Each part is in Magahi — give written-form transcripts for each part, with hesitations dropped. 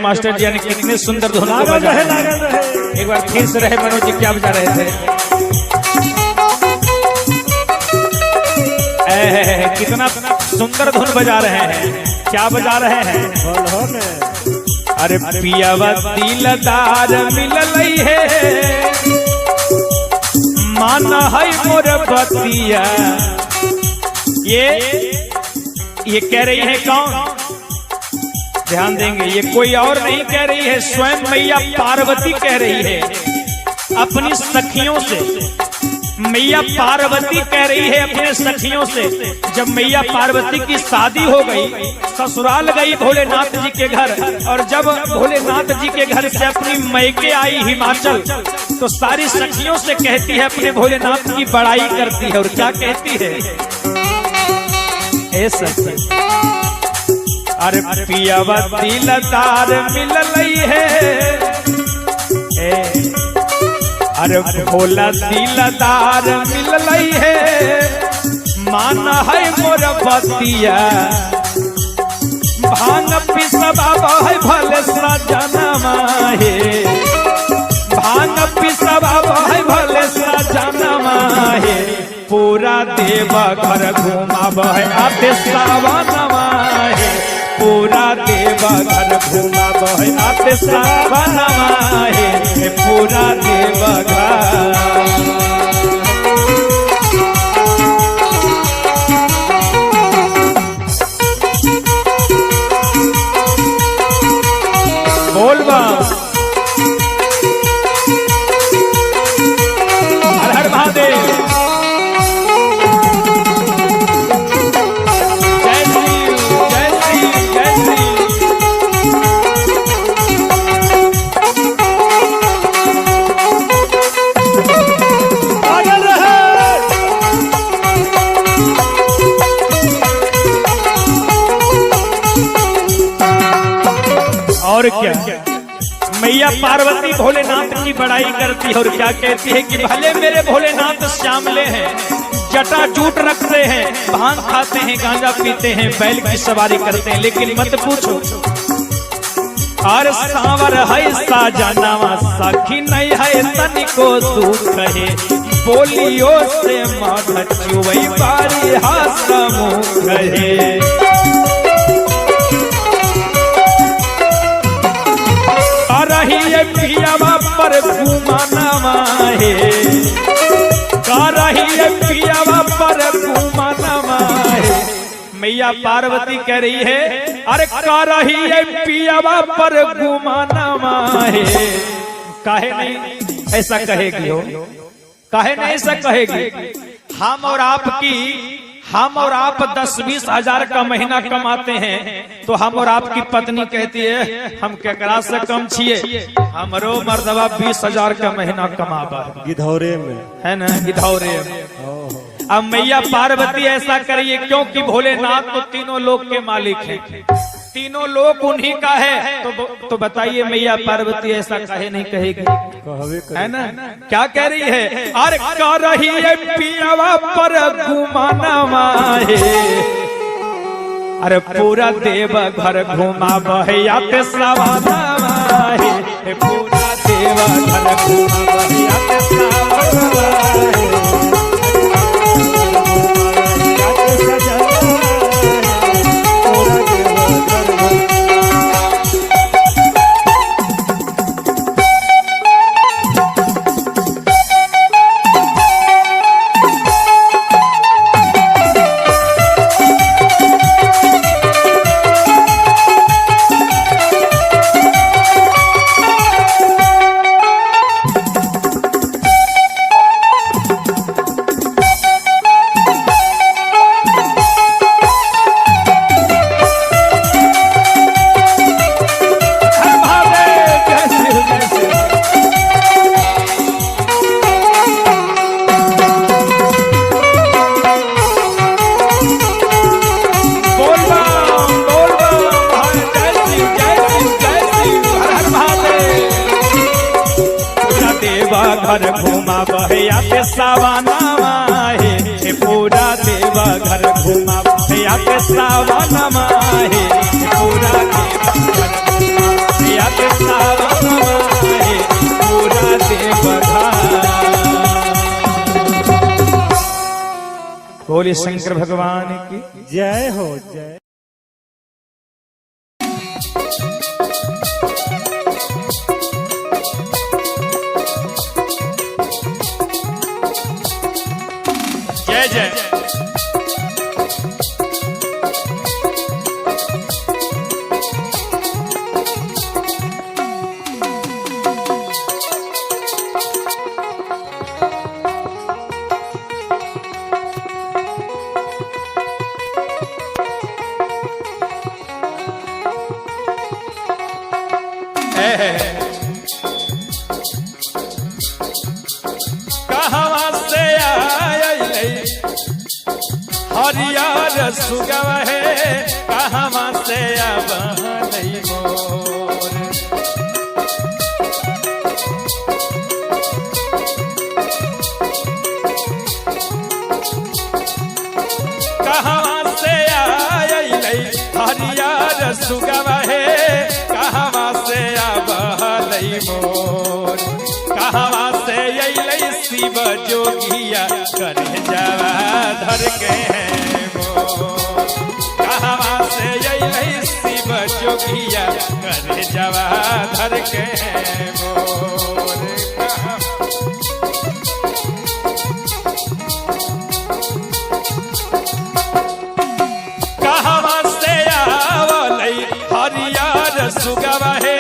मास्टर जी ने कितने सुंदर धुन को बजाया। एक बार फिर से रहे मनोज जी, क्या बजा रहे थे? कितना सुंदर धुन बजा रहे हैं, क्या बजा रहे हैं? अरे पियावा दिलदार मिलल है, माना है मोर बतिया। ये कह रही है कौन? ध्यान देंगे, ये कोई और नहीं कह रही है, स्वयं मैया पार्वती कह रही है अपनी सखियों से। मैया पार्वती कह रही है अपने सखियों से, जब मैया पार्वती की शादी हो गई, ससुराल गई भोलेनाथ जी के घर, और जब भोलेनाथ जी के घर से अपनी मैके आई हिमाचल, तो सारी सखियों से कहती है, अपने भोलेनाथ की बड़ाई करती है। और क्या कहती है? ए सखी, अरे पियावा दिलदार मिलल है, ए, अरे भोला दिलदार मिलल है, माना है मोर बतिया, भांग पिसवा है भले सजनमा हे, भांग पिसवा है भले सजनमा हे, पूरा देव घर घुमाब है आते सावनमा हे, पूरा देव घर घुमाब है आते सावनमा हे, पूरा देव घर। बोल बा हर हर महादेव, जय श्री जय श्री जय श्री। पागल रहे। और क्या, मैया पार्वती भोलेनाथ की बड़ाई करती है और क्या कहती है कि भले मेरे भोलेनाथ श्यामले हैं, जटा जूट रखते हैं, भांग खाते हैं, गांजा पीते हैं, बैल की सवारी करते हैं, लेकिन मत पूछो, और सांवर है साजनवा सखी नहीं है तनिको सुख है, बोलियो से मध चुवई बारी हासमुख है। रही है पियावा पर घुमाना है, रही है पियावा पर घुमाना है। मैया पार्वती कह रही है, अरे का रही है पियावा पर घुमाना है। काहे नहीं ऐसा कहेगी हो, काहे नहीं ऐसा कहेगी? हम और आपकी, हम और आप 10-20 हजार का महीना कमाते हैं, तो हम और आपकी पत्नी कहती है हम केकरा से कम छिए, हमरो मर्दवा 20,000 का महीना कमाबा है। गिधौरे में है ना, गिधौरे में। अब मैया पार्वती ऐसा करिए, क्योंकि भोलेनाथ तो तीनों लोक के मालिक हैं, तीनों लोक उन्हीं का है, तो बताइए मैया पार्वती ऐसा कहे नहीं कहेगी? कहवे। है ना, क्या कह रही है? अरे कह रही है पियावा पर घुमाना है, अरे पूरा देव घर घुमा बहयाते सवाना है, पूरा देव घर घुमा बहयाते सवाना है। हर महादेव, जय शिव जय शिव। बोल बम, बोल बम, जय शिव जय शिव जय शिव, हर हर महादेव। पूरा देवा घर घुमा बहयाते सावाना है, पूरा देवा घर घुमा बहयाते सावाना है, पूरा देवा घर घुमा बोले शंकर भगवान की जय हो। जय। जय जय। कहवा से आयल हरियर सुगव है, कहवा से अबहलई मोर। कहवा से आयल हरियर सुगव है, कहवा से अबहलई मोर। कहवा से अइलै शिव जोगिया करे जावा धर के हैं मोर। कहवा से अइलै शिव जोगिया करे जावा धर के हैं मोर। कहवा से आवलै हरियर सुगव हे,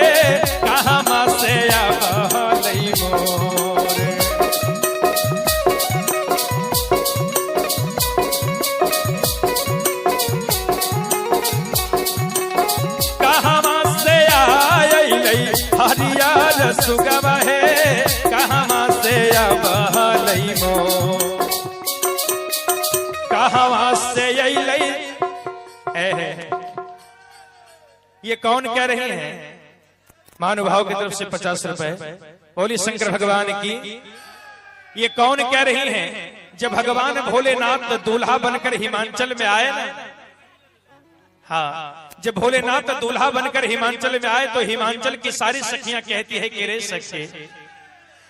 कहवा से आवलै मोर। कहवा से आयलै हरियर सुगव हे, कहवा से आवलै मोर। कहवा से अइलै। ये कौन कह रहे हैं? महानुभाव की तरफ से 50 रुपए। बोली शंकर भगवान की। ये कौन कह रही हैं? जब भगवान भोलेनाथ दूल्हा बनकर हिमाचल में आए ना, हाँ, जब भोलेनाथ दूल्हा बनकर हिमाचल में आए तो हिमाचल की सारी सखियां कहती है कि रे सखी,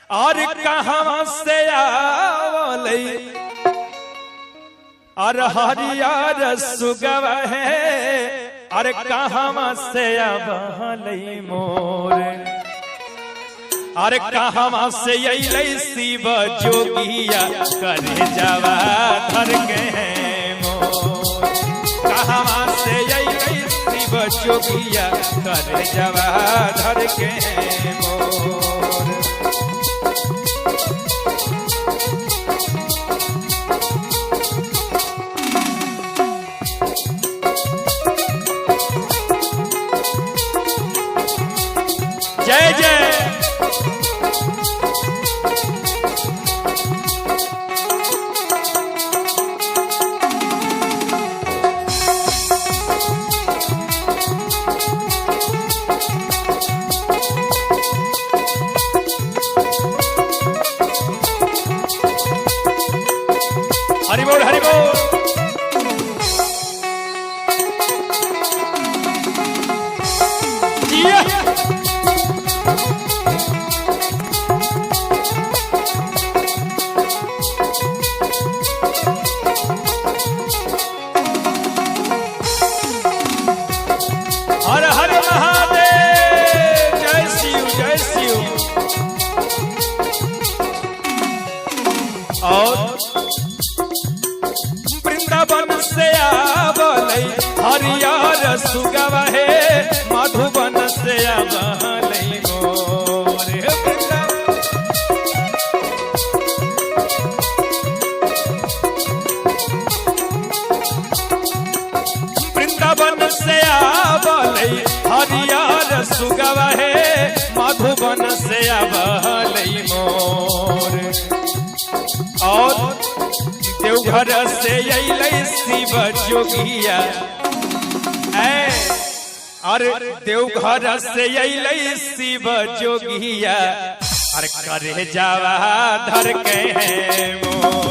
और कहां से आवलै और हरियर सुगव है, अरे कहवा से अबहलै मोर। अरे कहवा से अइलै शिव जोगिया करे जावा धर के हैं मोर। कहवा से अइलै शिव जोगिया करे जावा धर के हैं मोर। जय जय। हरि बोल हरि बोल। जिया। हर हर महादेव। जय शिव जय शिव। और वृंदावन से आवलै हरियर सुगव हे, मधुबन से आवलै मोर। वृंदावन वृंदावन से आवलै हरियर सुगव हे, मधुबन से आवलै मोर। और देवघर से अइलै शिव जोगिया, और देवघर से अइलै शिव जोगिया, अरे करे जावा धर के हैं मोर।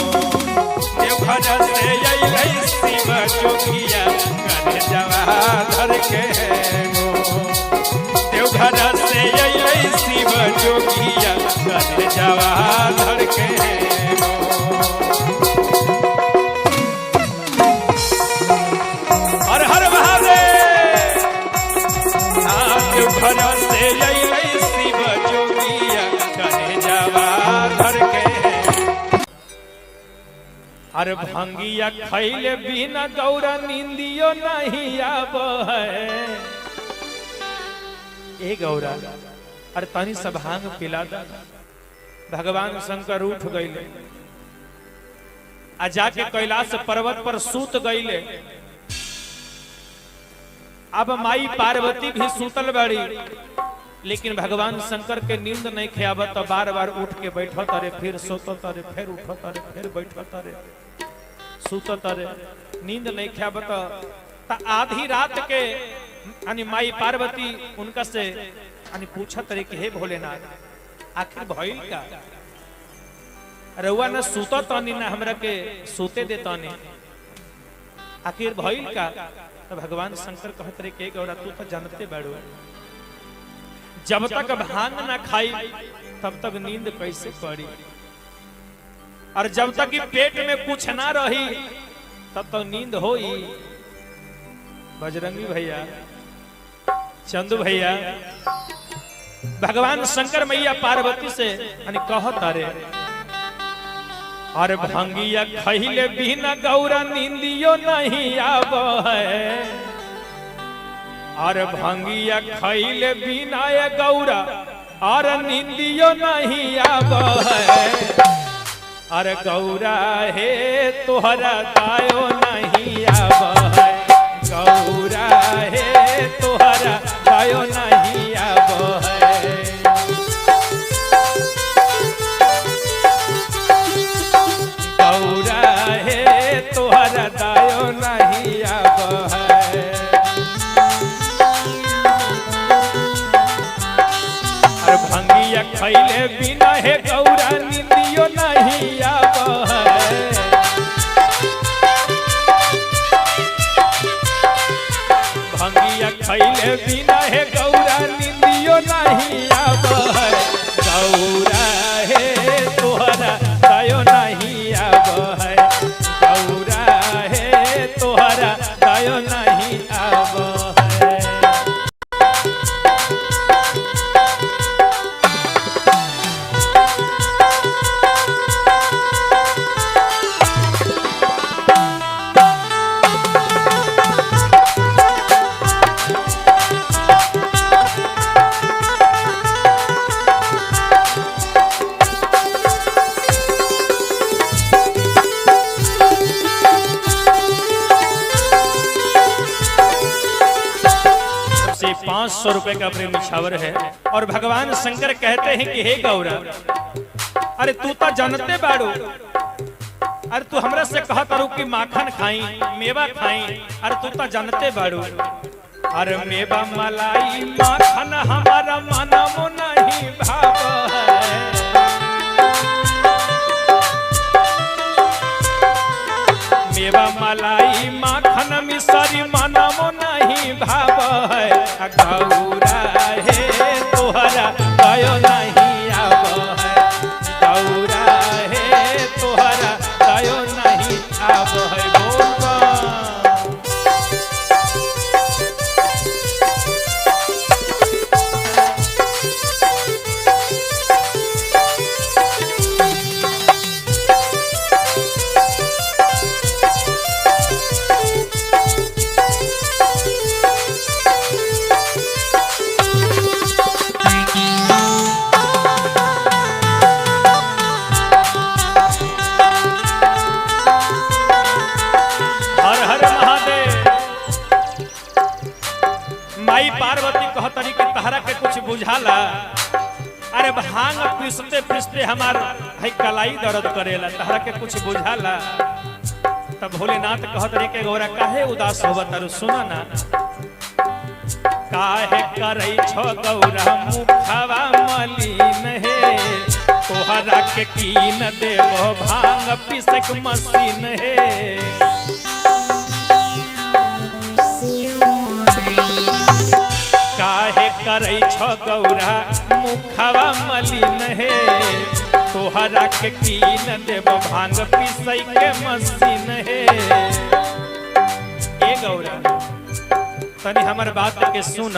देवघर से अइलै शिव जोगिया करे जावा धर के हैं मोर। देवघर से अइलै शिव जोगिया करे जावा धर के हैं मोर। देवघर से अइलै शिव जोगिया करे जावा धर के। अरे भंगिया खैले बिना गौरा निंदियो नहीं आब है। ए गौरा, अरे तनी सब भांग पिला दा। भगवान शंकर उठ गईले आ जाके कैलाश पर्वत पर सूत गईले। अब माई पार्वती भी सूतल बड़ी, लेकिन भगवान शंकर के नींद नहीं खेआवत तो बार बार उठ के बैठत, अरे फिर सोतत, अरे फिर उठत, अरे फिर बैठत, अरे सुतत, अरे नींद नहीं खेआवत। त आधी रात के यानी माई पार्वती उनका से यानी पूछत रही कि हे भोलेनाथ, आखिर भइल का? रउआ न सुतत तानी न हमरा के सुते देतानी, आखिर भइल का? तो भगवान शंकर कहत रहे के गौरा, तू तो जानते बाड़ू, जब तक भांग ना खाई तब तक नींद कैसे पड़ी, और जब तक कि पेट में कुछ ना रही तब तक नींद होई? बजरंगी भैया, चंदू भैया, भगवान शंकर मैया पार्वती से यानी कहत अरे, अरे भंगिया खैले बिना गौरा नींदियो नहीं आब है। अरे भंगिया खैले बिना ये गौरा और नींदियो नहीं आब है। अरे गौरा हे तोहरा दायो नहीं आब है। गौरा हे तोहरा दायो नहीं आब है। गौरा हे तोहरा दायो नहीं आब है। अरे भंगिया खैले बिना हे गौरा निंदियो नहीं आब है। भंगिया खैले बिना हे गौरा निंदियो नहीं आब है। गौरा हे तोहरा दायो नहीं आब है। गौरा हे तोहरा दायो नहीं आब है। से 500 रुपए का प्रेम निछावर है। और भगवान शंकर कहते हैं कि हे गौरा, अरे तू तो जानते बाड़ू, अरे तू हमरा से कहत अरु कि माखन खाई मेवा खाई, अरे तू तो जानते बाड़ू। अरे मेवा मलाई माखन हमारा मनमो नहीं भाव है। मेवा मलाई माखन मिसरी मनमो नहीं भाव है। गौरा हे तोहरा दयो नहीं आब है। गौरा हे तोहरा दयो नहीं आब है। बोल बा। हर हर महादेव। माई पार्वती कहतरी कि तहरा के कुछ बुझाला? अरे भांग पीसते पीसते हमार है कलाई दर्द करेला, तहरा के कुछ बुझाला? तब भोलेनाथ कहतरी के गौरा, काहे उदास होवत? अरु सुना ना, काहे करई छो गौरा मुखवा मलिन हे, तोहरा के कीन देबो भांग पीसक मशीन हे। काहे करै छो गौरा मुखवा मलिन हे, तोहरा के कीन देब भांग पीसै के मशीन हे। ए गौरा, तनी हमर बात के सुन।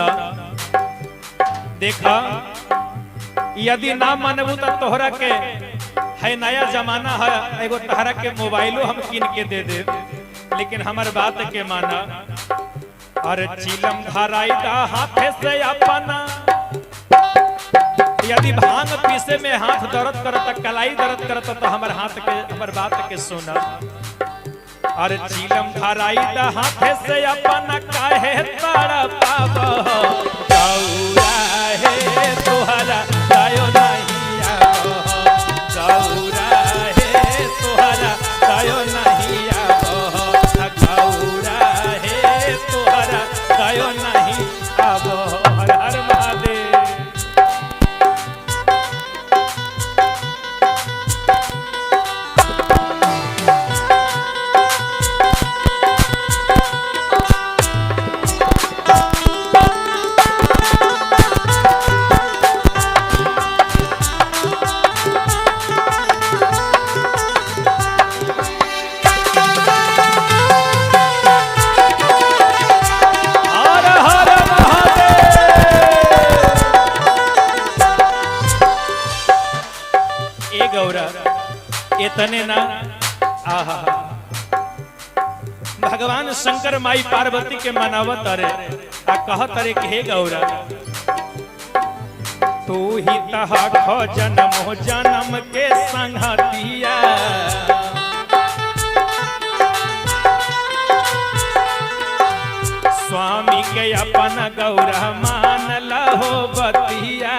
देखा यदि ना मनबू तो तोहरा के है नया जमाना है, एगो तोहरा के मोबाइलो हम किन के दे दे, लेकिन हमर बात के माना। अरे चिलम धराई दा हाथे से अपना, यदि भांग पीसे में हाथ दर्द करत, कलाई दर्द करत, तो हमर हाथ के हमर बात के सुना। अरे चिलम धराई दा हाथे से अपना, काहे तड़पाव गौरा हे तोहरा दयो नहीं आवो, गौरा हे तोहरा दयो नहीं आवो, गौरा हे तोहरा दयो नहीं आवो। हर हर महादेव। हर हर महादेव। ए गौरा इतने ना, आहा भगवान शंकर माई पार्वती के मनावत अरे आ कहत अरे कि हे गौरा तू ही तहा खो जन्म हो जन्म के संगतिया, स्वामी के अपन गौरा मान लहो बतिया।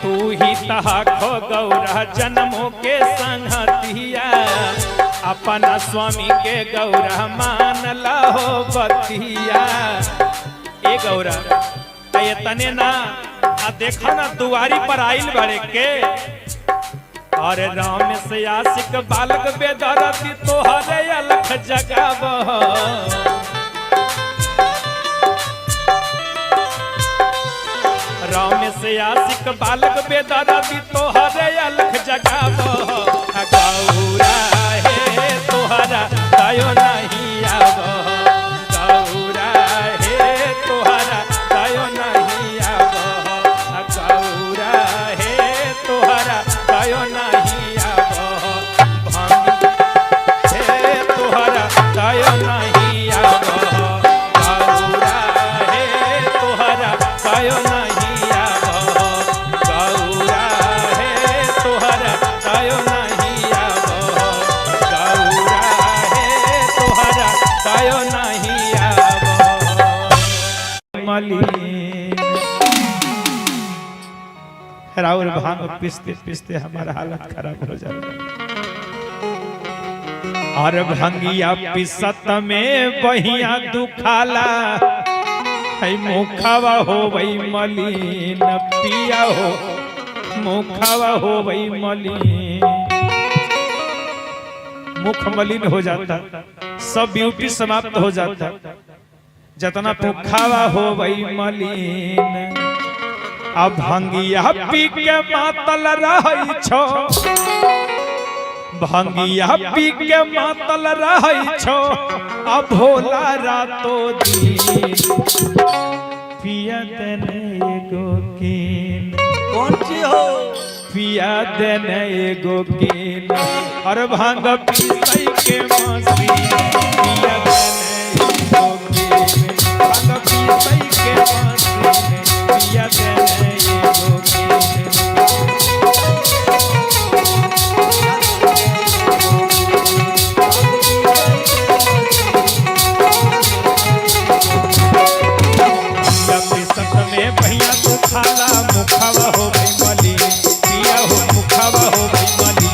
तू ही तहा खो गौरा जन्मों के संगतिया, अपना स्वामी के गौरा मान लहो बतिया। ए गौरा ये तने ना आ देखा ना दुआरी पर आइल बड़े के, अरे राम से आशिक बालक बेदरती तोहरे अलख जगाव। राम से आशिक बालक बेदरती तोहरे अलख जगाव। गौरा हे तोहरा दयो नहीं आवो, गौरा हे तोहरा दयो नहीं आवो, गौरा हे तोहरा दयो नहीं आवो, भांग हे तोहरा दयो नहीं आवो, गौरा हे तोहरा दयो नहीं आवो, गौरा हे तोहरा दयो नहीं आवो, गौरा हे तोहरा दयो नहीं आवो। मलिन राउर भांग पिसते पिसते हमारा हालत खराब हो जाता। और भंगिया पिसत में बहिया दुखाला, है मुखावा हो वही मलिन पिया हो, मुखावा हो वही मलिन, मुख मलिन हो जाता, सब ब्यूटी समाप्त हो जाता। जतना मुखावा हो वही मलिन, अब भंगिया पी के मातल रहै छो, भंगिया पी के मातल रहै छो, अब भोला रातो दिन पिया देने एगो कीन, कौन सी हो पिया देने एगो कीन, और भांग पीसै के मसीन, पिया देने एगो कीन, भांग पीसै के मसीन, पिया देने एगो कीन। पिया पिसत में भैया तू खाला, मुखावा हो भई मली, पिया हो मुखावा हो भई मली।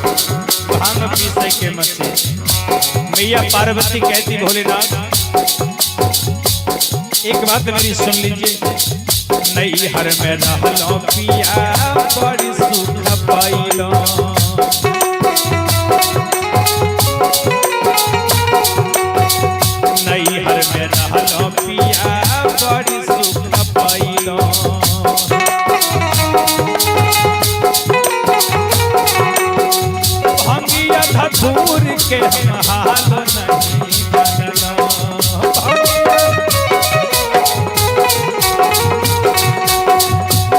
भांग पीसे के मशीन। मैया पार्वती कहती भोलेनाथ एक बात मेरी सुन लीजिए, नैहर में रहलो पिया बड़ी सुख पाइलो, नैहर में रहलो पिया बड़ी सुख पाइलो, भंगिया धतूर के हम हाल नहीं जानलो,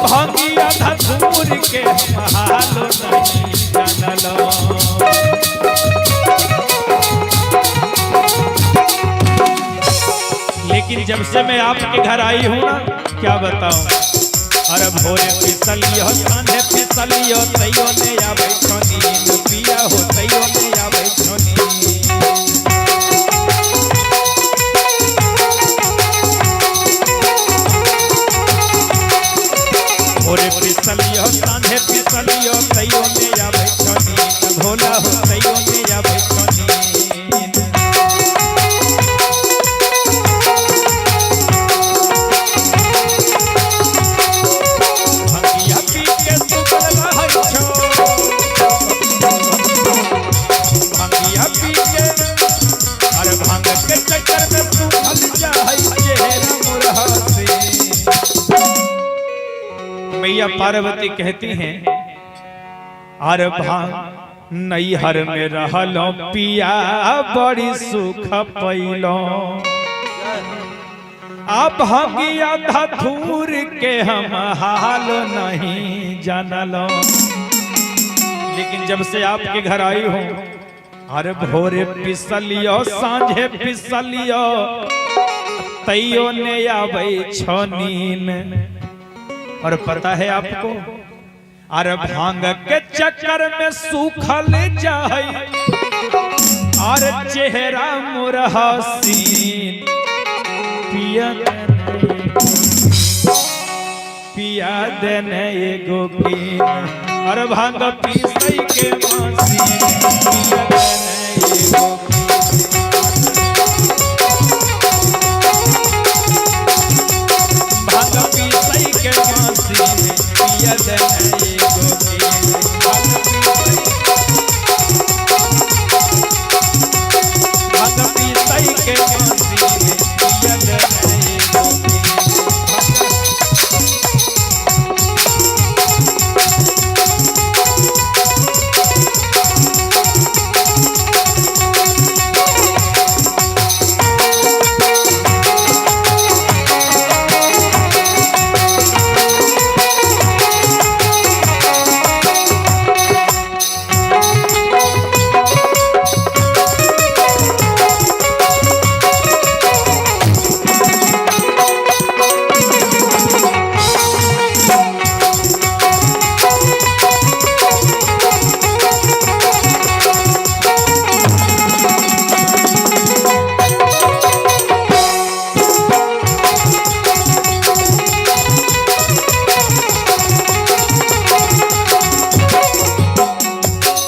भंगिया धतूर के हम हाल नहीं जानलो। लेकिन जब से मैं आपके घर आई हूँ ना, क्या बताऊं, अरे भोरे फिसलियो साँझे फिसलियो तैयो ने आबै छो नींद, पिया हो तैयो ने आबै छो नींद। भोरे फिसलियो साँझे फिसलियो तैयो ने आबै छो नींद, भोला हो तैयो ने आबै छो नींद। भंगिया पी के सुतल रहै छो, भंगिया पी के, अरे भांग के चक्कर में सुखल जाहै चेहरा मोर हसीन। मैया पार्वती कहती हैं अरे भांग नैहर में रहलो पिया बड़ी सुख पैलो, अब भंगिया धतूर के हम हाल नहीं जानलो। लेकिन जब से आपके घर आई हूँ, अरे भोरे पिसलियो साँझे पिसलियो तैयो ने आबै छो नीन। और पता है आपको, अरे भांग के चक्कर में सूखल जाए और चेहरा मोर हसीन, पिया पिया देने एगो कीन, और भांग पीसै के मशीन, पिया देने एगो कीन। भांग पीसै के मशीन, पिया देने एगो कीन, भांग पीसै के मशीन, पिया देने एगो कीन।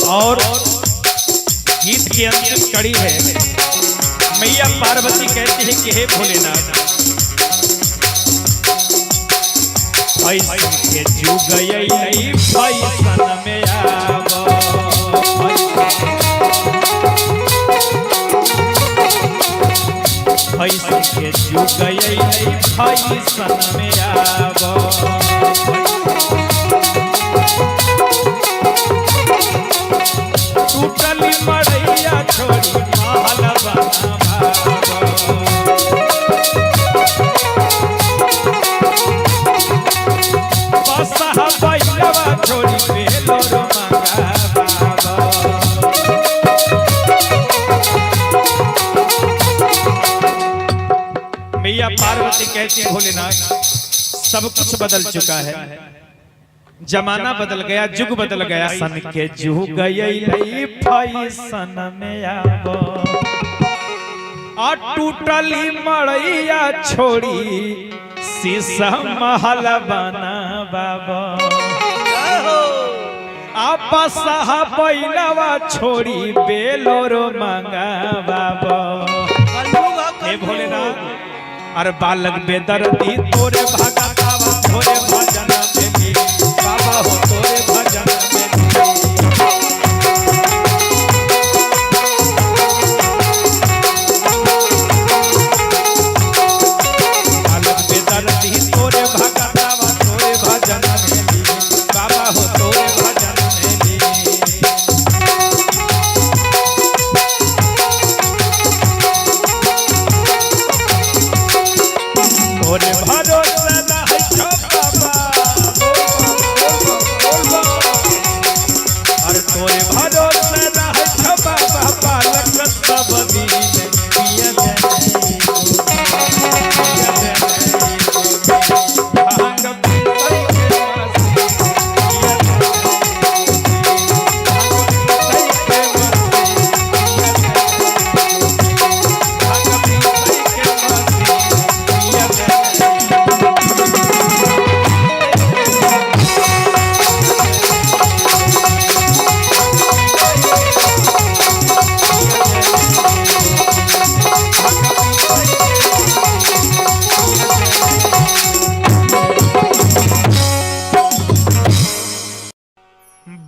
और गीत की अंतिम कड़ी है, मैया पार्वती कहती है कि हे भोलेनाथ, ऐसन के जुग अइलै फैशन में आबो, ऐसन के जुग अइलै फैशन में आबो, टूटल मड़ैया छोड़ी महल बनाबो, बसहा बैलवा छोड़ी बेलोर मंगाबाबो। मैया पार्वती कहती भोलेनाथ सब कुछ बदल चुका है, जमाना बदल गया, जुग बदल गया, सन के जुग अइलै फैशन में आबो, आ टूटली मड़ैया छोड़ी शीशा महल बनाबाबो, आ बसहा बैलवा छोड़ी बेलोरो मंगावा। कलयुग ह, हे कलयुग। भोलेनाथ, अरे बालक बेदर्दी तोरे भगतावा तोरे भजन में लीन, बाबा हो तोरे भजन में लीन। बालक बेदर्दी तोरे भगतावा तोरे भजन में लीन, बाबा हो तोरे भजन में लीन। तोरे भरोसे रहै छौ बाबा, अरे तोरे भरोसे रहै छौ बाबा, बालक सब दिन पिया भांग पीसै के मस्ती, पिया भांग पीसै के मस्ती, पिया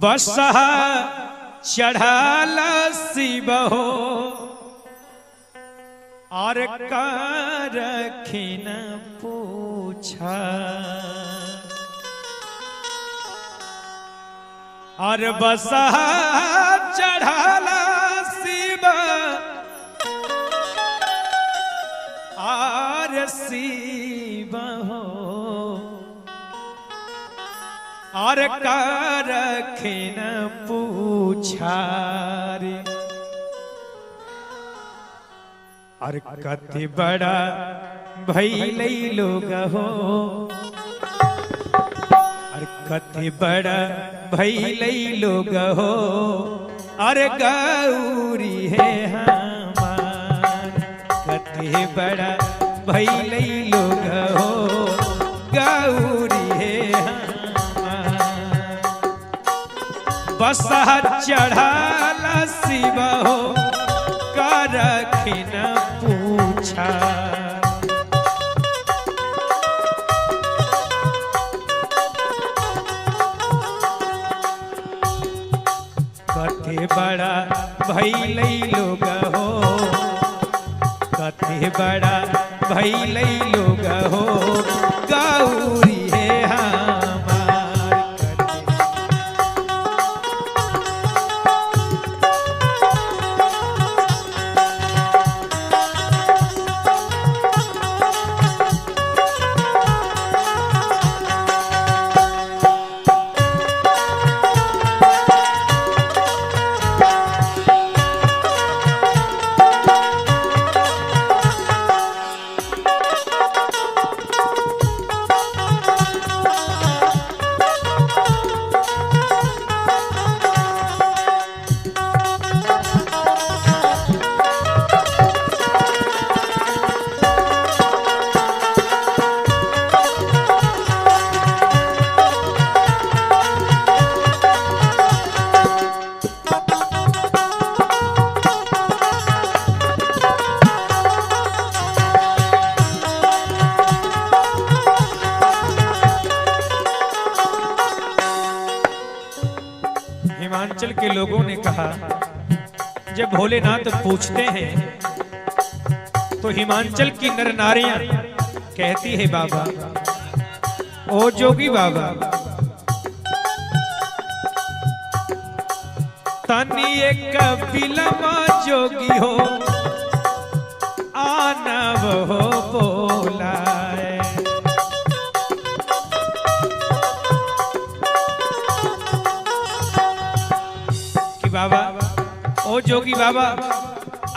बसहा चढ़ाल शिव हो और करखिन पूछा, और बसहा चढ़ाल शिव और शिव हो और करखिन पूछारी, और कति बड़ा भैलै लोग हो, और कति बड़ा भैलै लोग हो, और गौरी है हमार, कति बड़ा भैलै लोग हो, गौरी है हमार। बसहा चढ़ाल शिव हो करखिन पूछा, कथे बड़ा भैलै लोग हो, कथे बड़ा भैलै लोग हो, गौरी है हमार। कथे हिमाचल के लोगों ने कहा, जब भोलेनाथ पूछते हैं तो हिमाचल की नर नारियां कहती है, बाबा ओ जोगी बाबा, तनी एक बिलमा जोगी हो आना वो बोलाए, कि बाबा ओ जोगी बाबा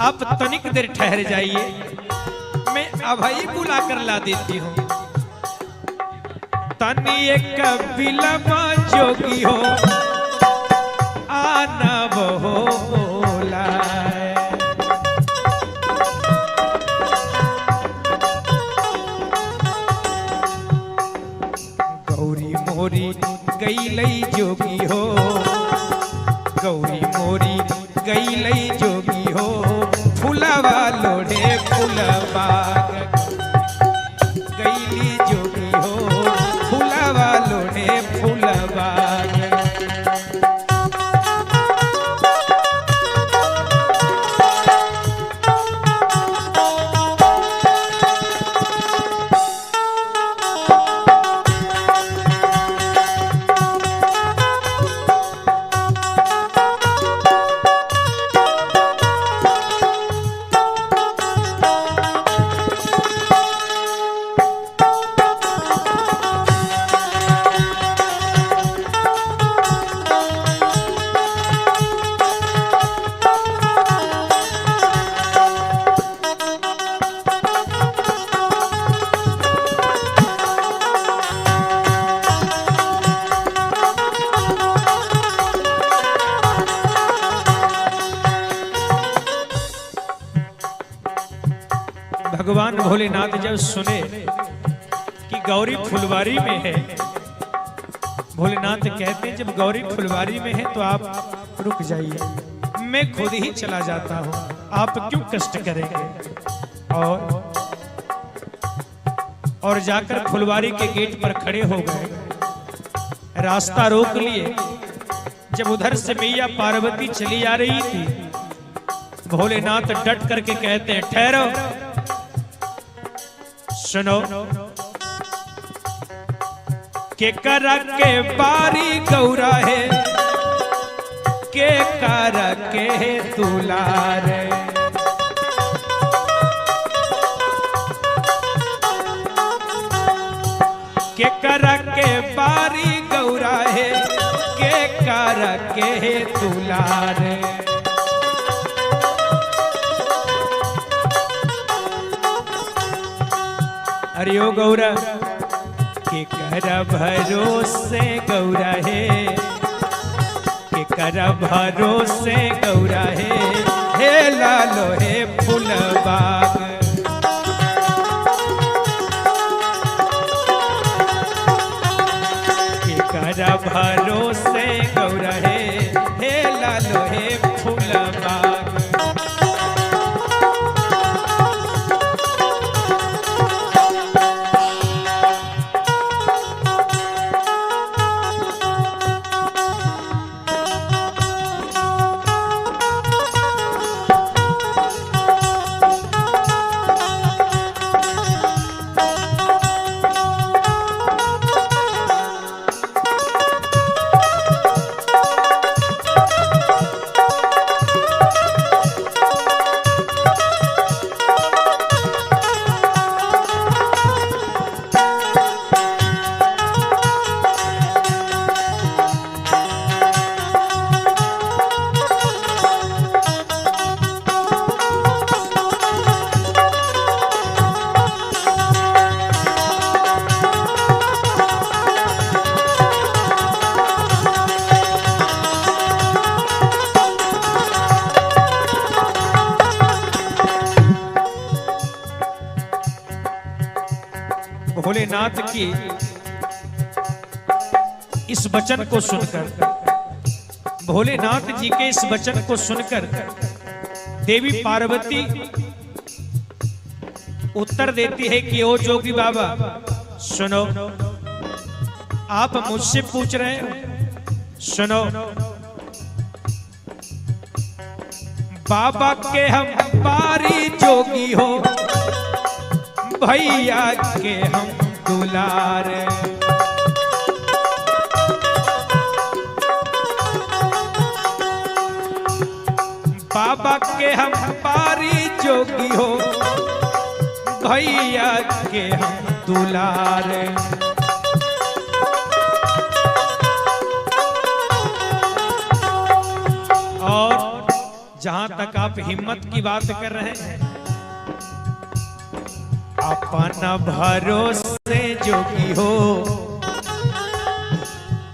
आप तनिक देर ठहर जाइए, मैं अभई बुला कर ला देती हूँ। तनी एक बिलमा जोगी हो आना वो बोलाए, गौरी मोरी गई लई जोगी हो, गौरी गईलई जोगी हो फुलवा लोढ़े फुलबाग गईली जोगी हो फुलवा लोढ़े फुलबाग। भगवान भोलेनाथ जब सुने कि गौरी फुलवारी में है, भोलेनाथ कहते हैं जब गौरी फुलवारी में है तो आप रुक जाइए, मैं खुद ही चला जाता हूं, आप क्यों कष्ट करेंगे। और जाकर फुलवारी के गेट पर खड़े हो गए, रास्ता रोक लिए। जब उधर से मैया पार्वती चली आ रही थी, भोलेनाथ डट करके कहते हैं ठहरो, सुनो के करा के बारी गौरा है, के करा के दुलार। के करा के बारी गौरा है, के करा के दुलार। अरे ओ गौरा के कर भरोसे गौरा है, के कर भरोसे गौरा है, हे लालो हे फुलबाग। के कर भरोसे गौरा है, हे लालो हे फुलबाग। भोलेनाथ की इस वचन को सुनकर, भोलेनाथ जी के इस वचन को सुनकर देवी पार्वती उत्तर देती है कि ओ जोगी बाबा सुनो, आप मुझसे पूछ रहे हो, सुनो बाबा के हम बारी जोगी हो, भैया के हम दुलार। बाबा के हम बारी जोगी हो, भैया के हम दुलार। और जहां तक आप हिम्मत की बात कर रहे हैं, अपना भरोसे जोगी हो,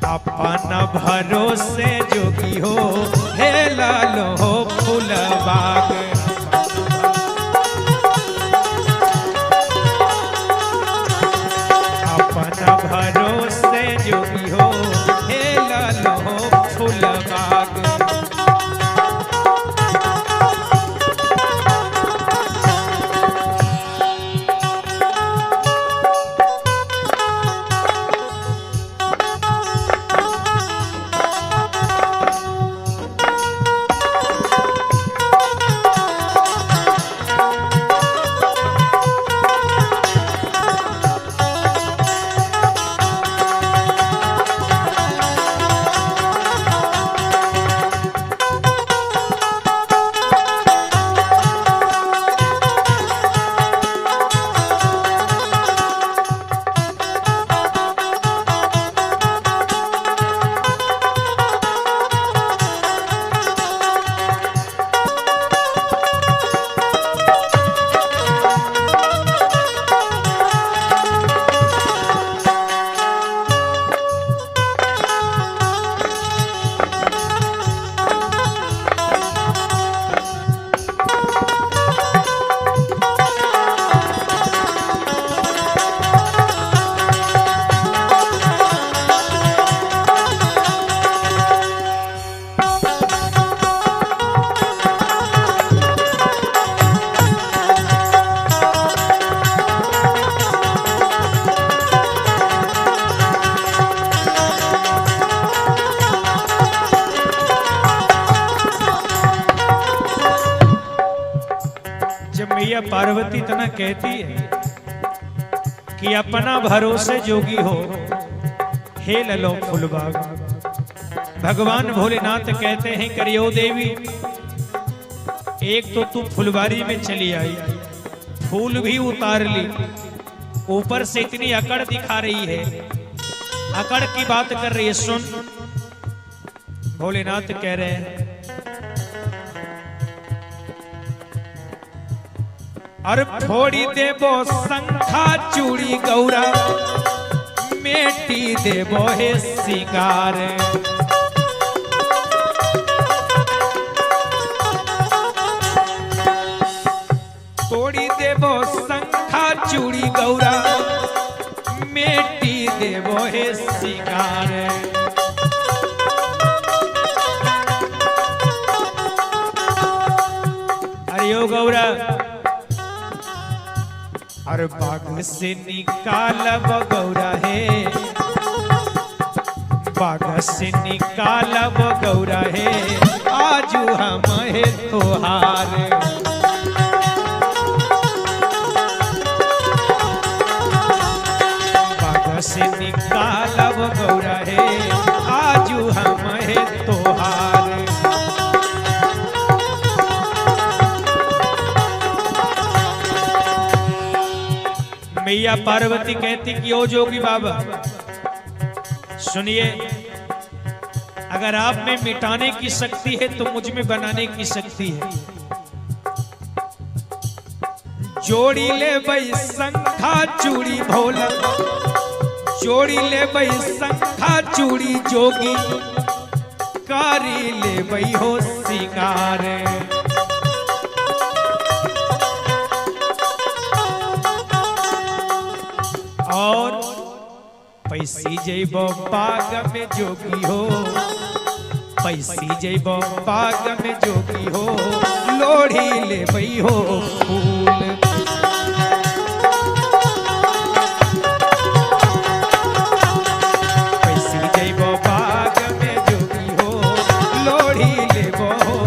अपना भरोसे जोगी हो, हे लालो हो फुलबाग। अपना भरोसे जोगी हो, हे लालो हो फुलबाग। मैया पार्वती इतना कहती है कि अपना भरोसे जोगी हो, हे ललो फूलबाग। भगवान भोलेनाथ कहते हैं करियो देवी, एक तो तू फुलवारी में चली आई, फूल भी उतार ली, ऊपर से इतनी अकड़ दिखा रही है, अकड़ की बात कर रही है। सुन, भोलेनाथ कह रहे हैं, अरे फोड़ी देबो शंखा चूड़ी गौरा, मेटी देबो हे सिंगार। तोड़ी देबो शंखा चूड़ी गौरा, मेटी देबो हे सिंगार। अरे ओ गौरा, अरे बाग से निकालब गौरा है, बाग से निकालब गौरा है, आजू हम है तोहार। बाग से निकालब गौरा है, आजू हम है तोहार। मैया पार्वती कहती कि ओ जोगी बाबा सुनिए, अगर आप में मिटाने की शक्ति है तो मुझ में बनाने की शक्ति है। जोड़ी ले भाई शंखा चूड़ी भोला, जोड़ी ले भाई शंखा चूड़ी जोगी, कारी ले भाई हो सिंगार। और पैसी जैबो बाग में जोगी हो, पैसी जैबो बाग में जोगी हो, लोढ़ी ले बई हो फूल। पैसी जैबो बाग में जोगी हो, लोढ़ी ले बो फूल।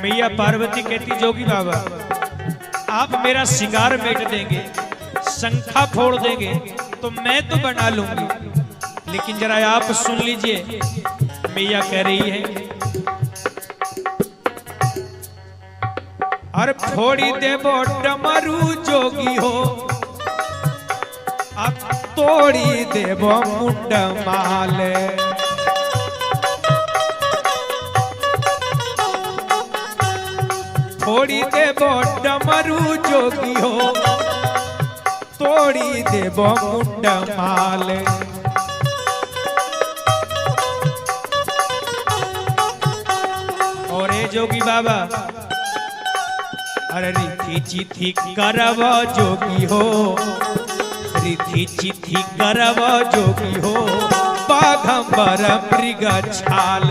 मैया पार्वती कहती जोगी बाबा आप मेरा सिंगार मेट देंगे, शंखा फोड़ देंगे तो मैं तो बना लूंगी, लेकिन जरा आप सुन लीजिए। मैया कह रही है, अरे फोड़ी देबो डमरू जोगी हो, अब तोड़ी देबो मुंड माल। फोड़ी देबो डमरू जोगी हो, तोड़ी देबो मुंड माल। और ए जोगी बाबा, अरे रिथी चिथी करब जोगी हो, रिथी चिथी करब जोगी हो, बाघंबर मृग छाल।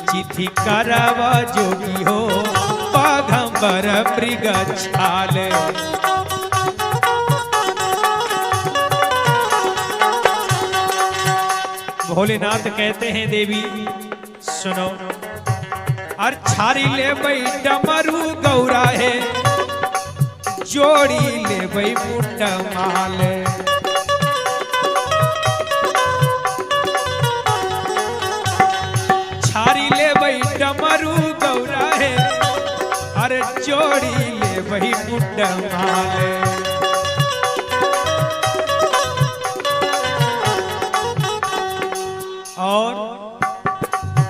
चिथी करब जोगी हो, बाघंबर मृग छाल। भोलेनाथ कहते हैं देवी सुनो, और छारी ले बई डमरू गौरा है, जोड़ी ले बई मुंड माल। छारी ले बई डमरू गौरा है, अरे जोड़ी ले बई मुंड माल।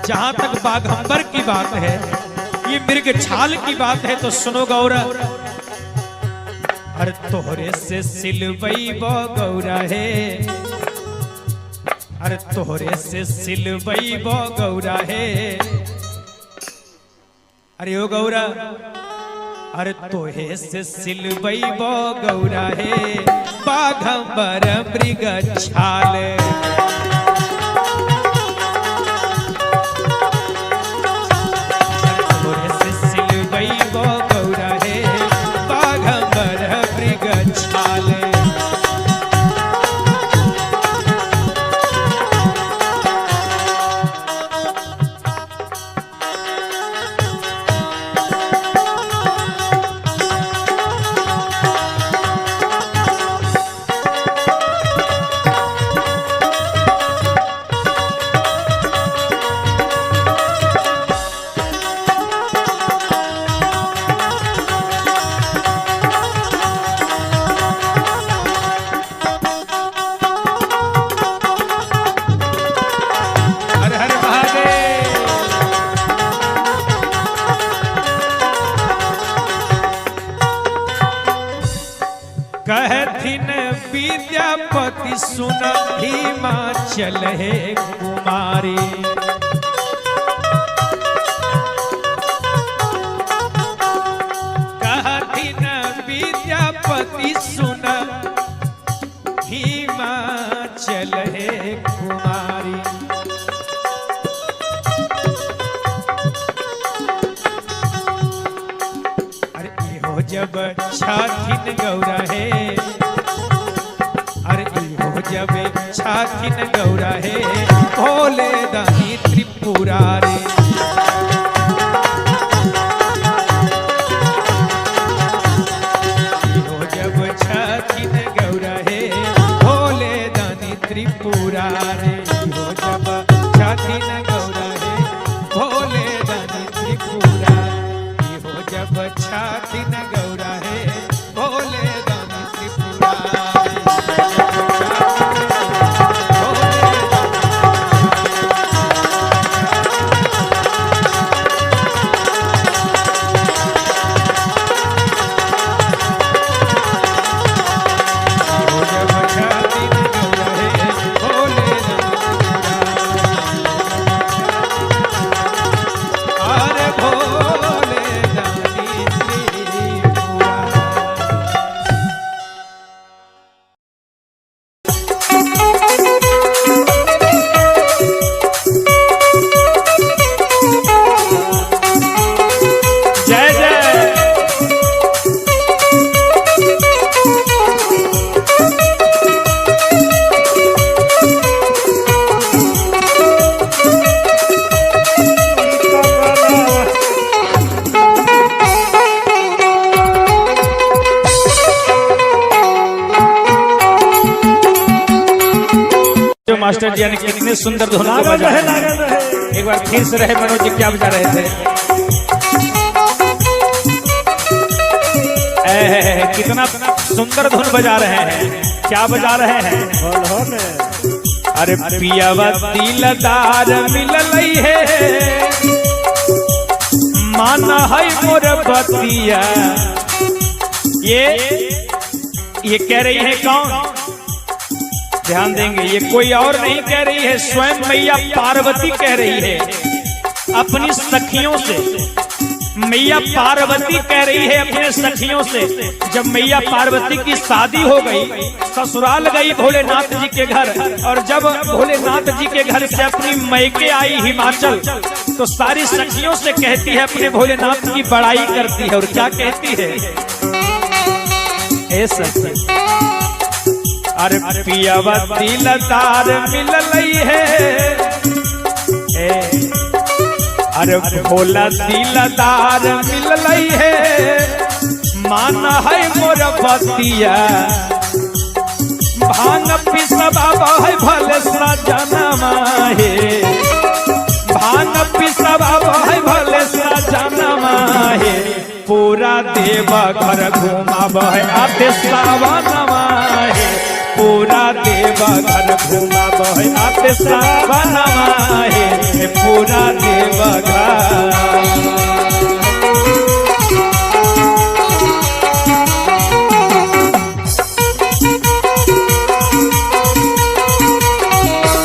जहां तक बाघंबर की बात है, ये मृगछाल की बात है, तो सुनो गौरा। अरे तोहरे से सिलवई बो गौरा है, अरे तोहरे से सिलवई बो गौरा है। अरे ओ गौरा, अरे तोहे से सिलवई बो गौरा है, बाघंबर मृग छाल। तोहे से सिलवई बो गौरा है, बाघंबर मृग छाल। हर हर महादेव। कहथिन विद्यापति सुन हिमाचल है कुमारी। कहथिन विद्यापति सुन हिमाचल है कुमारी। अरे इहो जब छाथिन गौरा है, अरे इहो जब छाथिन गौरा है, भोले दानी त्रिपुरारी। इहो जब छाथिन गौरा है, भोले दानी त्रिपुरारी। इहो जब छाथिन गौरा है, भोले दानी त्रिपुरारी। इहो जब छाथिन गौरा है, भोले दानी त्रिपुरारी। इहो जब छाथिन गौरा है, भोले दानी त्रिपुरारी। अरे भोले दानी त्रिपुरारी। जय जय। जो मास्टर जी ने कितने सुंदर धुन को लागल रहे, बजाया। लागल रहे। एक बार फिर से रहे मनोज जी, क्या बजा रहे थे? कितना सुंदर धुन बजा रहे हैं, क्या बजा रहे हैं? हल हल। अरे पियावा दिलदार मिललई है, माना है मोर बतिया। ये कह रही है कौन? ध्यान देंगे, ये कोई और नहीं कह रही है, स्वयं मैया पार्वती कह रही है अपनी सखियों से। मैया पार्वती कह रही है अपने सखियों से। जब मैया पार्वती की शादी हो गई, ससुराल गई भोलेनाथ जी के घर, और जब भोलेनाथ जी के घर से अपनी मैके आई हिमाचल, तो सारी सखियों से कहती है, अपने भोलेनाथ की बड़ाई करती है। और क्या कहती है? ए सखी, अरे पियावा दिलदार मिललई है, ए अरे भोला दिलदार मिललई है, माना है मोर बतिया। भांग पिसवा है भले सजनमा हे, भांग पिसवा है भले सजनमा हे, पूरा देव घर घुमाब है आते सावनमा हे, पूरा देवा घर घुमाब है आते सावनवा हे पूरा देवा घर।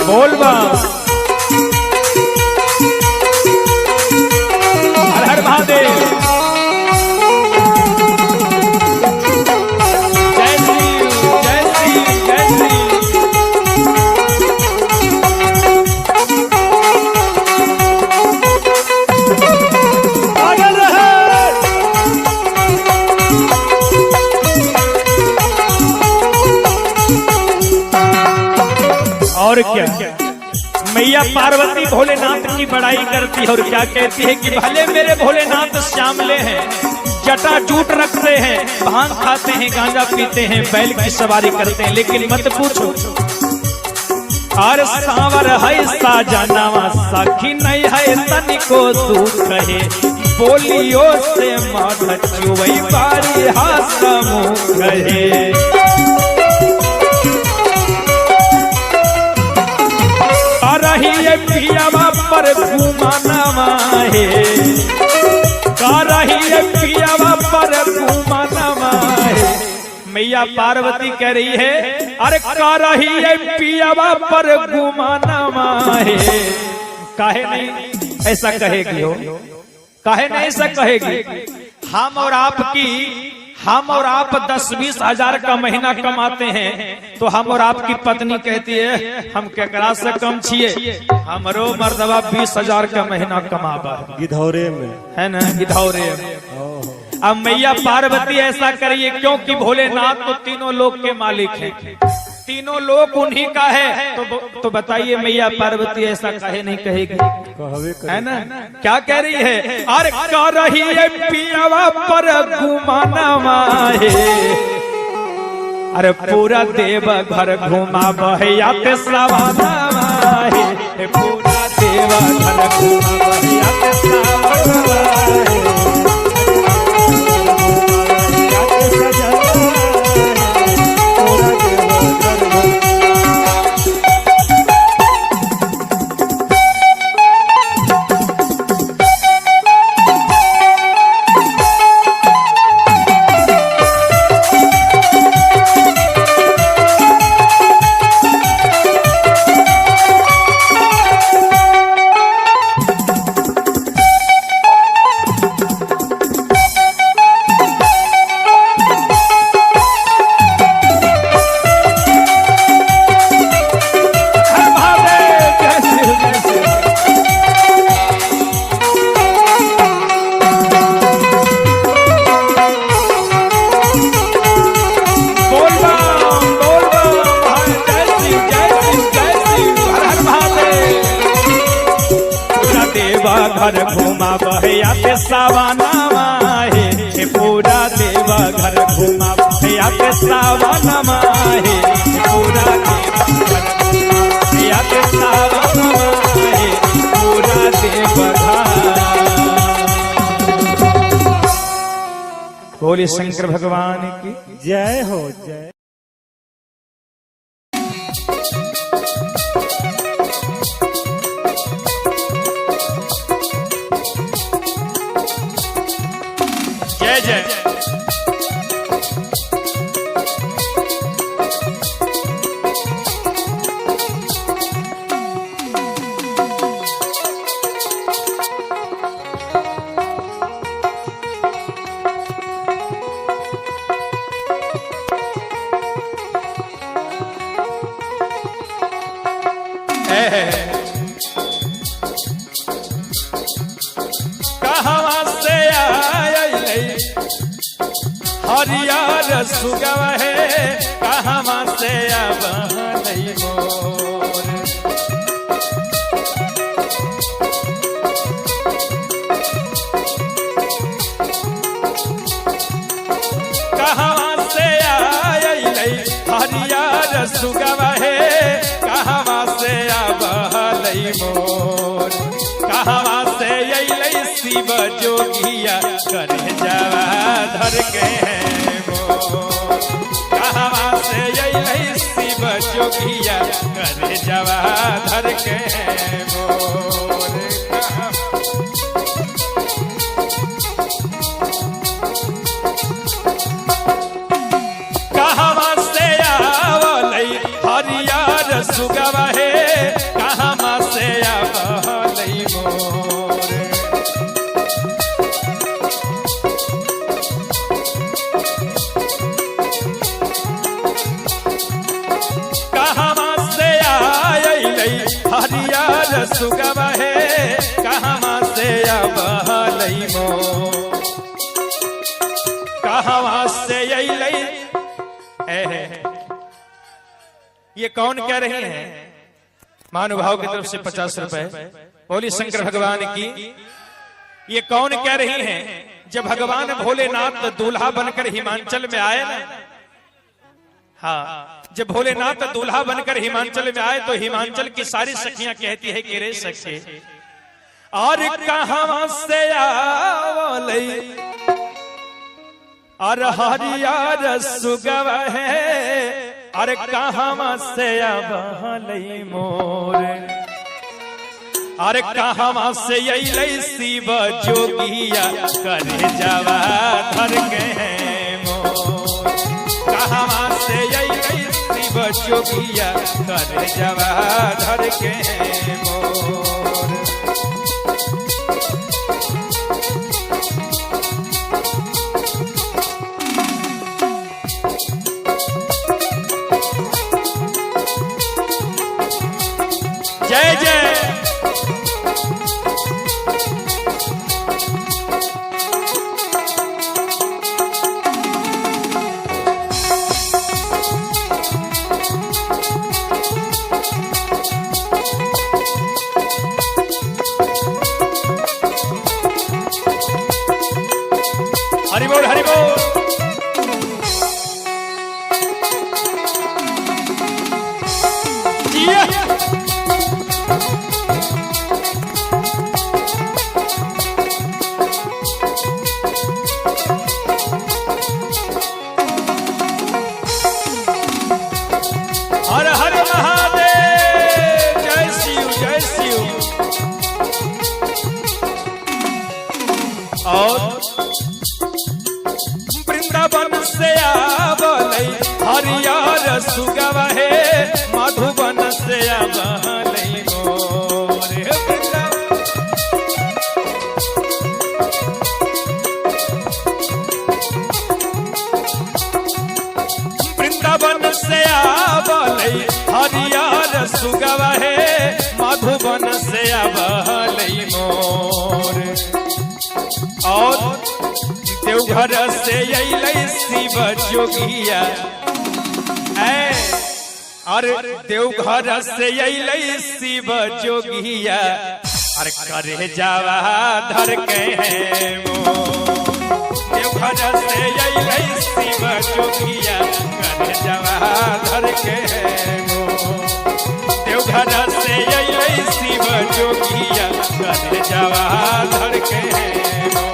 बोल बा हर हर महादेव। जय श्री जय श्री जय श्री। पागल रहे। और क्या मैया पार्वती भोलेनाथ की बड़ाई करती है और क्या कहती है कि भले मेरे भोलेनाथ श्यामले हैं, जटा जूट रखते हैं, भांग खाते हैं, गांजा पीते हैं, बैल की सवारी करते हैं, लेकिन मत पूछो और सावर है साजनवा सखी नहीं है तनिको दुख है, बोलियो से माथ चुवई बारी हास मुख है। रही है पियावा पर घुमानवा हे, रही है पियावा पर घुमानवा हे। मैया पार्वती कह रही है अरे का रही है पियावा पर घुमानवा हे। काहे नहीं ऐसा कहेगी हो, काहे नहीं ऐसा कहेगी। हम और आपकी, हम और आप 10-20 हजार का महीना कमाते हैं तो हम और आपकी पत्नी कहती है हम केकरा से कम छिए, हमरो मर्दवा 20 हजार का महीना कमाबा है। गिधौरे में है ना, गिधौरे में। अब मैया पार्वती ऐसा करिए क्योंकि भोलेनाथ तो तीनों लोक के मालिक हैं, तीनों लोक उन्हीं का है, तो बताइए मैया पार्वती ऐसा काहे नहीं कहेगी, कहवे है ना। क्या कह रही है, अरे कह रही है पियावा पर घुमानवा हे, अरे पूरा देव घर घुमा बहयाते सवाना हे, पूरा देव घर घुमा बहयाते सवाना हे। हर महादेव, जय शिव, जय शिव। बोल बम, बोल बम, हर जय शिव, जय शिव, जय शिव, हर हर महादेव। पूरा देवा घर घुमा बहयाते सावना हे, हे पूरा देवा घर घुमा बहयाते सावना हे, हे पूरा देवा घर घुमा बहयाते सावना हे, पूरा देवा घर। बोले शंकर भगवान की जय हो जय। जय जय। कहवा से आयल हरियर सुगव है, कहवा से अब मोर। कहवा से आयल हरियर सुगव है, कहवा से अब मोर। कहवा से अइलै शिव जोगिया करे जावा धर के हैं मोर। कहवा से अइलै शिव जोगिया करे जवा धर के मोर। कहवा से आवलै हरियर सुगवा हे, कहवा से आवलै मोर। कहवा से आयलै हरियर सुगवा हे, कहवा से आवलै मोर। कहवा से अइलै। ये कौन कह रहे हैं? महानुभाव की तरफ से 50 रुपए। बोली शंकर भगवान की। ये कौन कह रही हैं? जब भगवान भोलेनाथ दूल्हा बनकर हिमाचल में आए ना, हाँ, जब भोलेनाथ दूल्हा बनकर हिमाचल में आए तो हिमाचल की सारी सखियां कहती है कि रे सखी, और कहां से आवलै और हरियर सुगव है, अरे कहां से आवलै मोर। अरे कहां से अइलै शिव जोगिया करे जवा धर के मोर। कहां से अइलै शिव जोगिया करे जवा धर के मोर। जय जय। हरि बोल हरि बोल। जिया। हर हर महादेव। जय शिव जय शिव। और वृंदावन से आवलै हरियर सुगव हे, मधुबन से आवलै मोर। वृंदावन वृंदावन से आवलै हरियर सुगव हे, मधुबन से आवलै मोर। और देवघर से अइलै शिव जोगिया, और देवघर से अइलै शिव जोगिया, अरे करे जावा धर के मोर। देवघर से अइलै शिव जोगिया करे जावा धर के मोर। देवघर से अइलै शिव जोगिया करे जावा धर के मोर।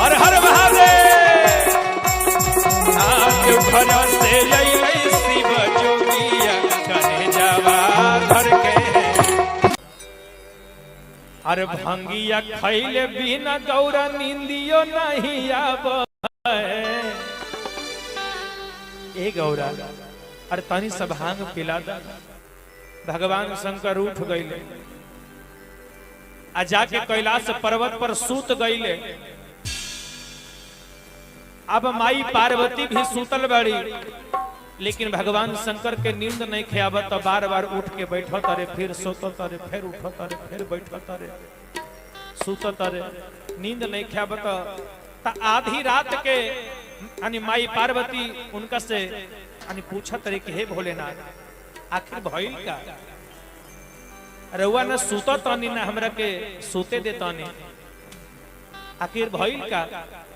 हर हर महादेव। देवघर से अइलै शिव जोगिया करे जावा धर के। अरे भंगिया खैले बिना गौरा निंदियो नहीं आवे। ए गौरा, अरे तनी सब भांग पिला दा। भगवान शंकर उठ गईले आ जाके कैलाश पर्वत पर सूत गईले। अब माई पार्वती भी सूतल बड़ी, लेकिन भगवान शंकर के नींद नहीं खेआवत तो बार बार उठ के बैठत अरे, फिर सोतत अरे, फिर उठत अरे, फिर बैठत अरे, सुतत अरे, नींद नहीं खेआवत। त आधी रात के यानी माई पार्वती उनका से यानी पूछत रहे कि हे भोलेनाथ, आखिर भइल का? रउआ न सुतत तानी न हमरा के सुते देतानी, आखिर भइल का?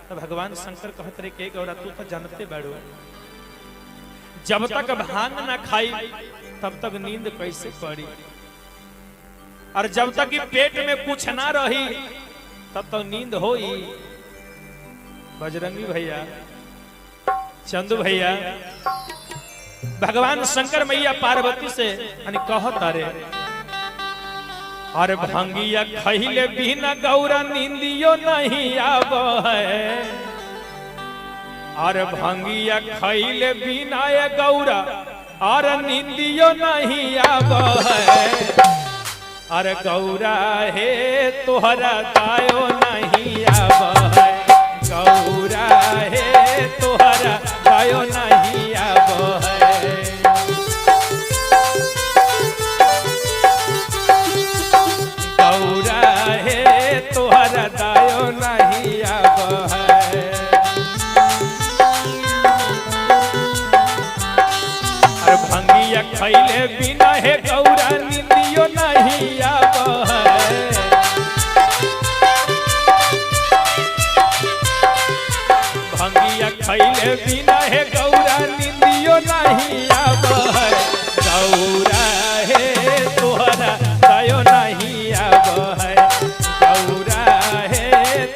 तो भगवान शंकर कहत रहे कि गौरा, तू तो जानते बाड़ू, जब तक भांग ना खाई तब तक नींद कैसे पड़ी, और जब तक कि पेट में कुछ ना रही तब तक नींद होई? बजरंगी भैया, चंदू भैया भगवान शंकर मैया पार्वती से यानी कहत अरे अरे भंगिया खहिले बिना गौरा निंदियो नहीं आब है। अरे भंगिया खहिले बिना ये गौरा अरे निंदियो नहीं आब है। अरे गौरा हे तोहरा दायो नहीं आब है। गौरा हे तोहरा दायो नहीं आब है। गौरा हे तोहरा दायो नहीं आब है। अरे भंगिया खैले बिना हे गौरा निंदियो नहीं आब है। भंगिया खैले बिना हे गौरा निंदियो नहीं आब है। गौरा हे तोहरा दायो नहीं आब है। गौरा हे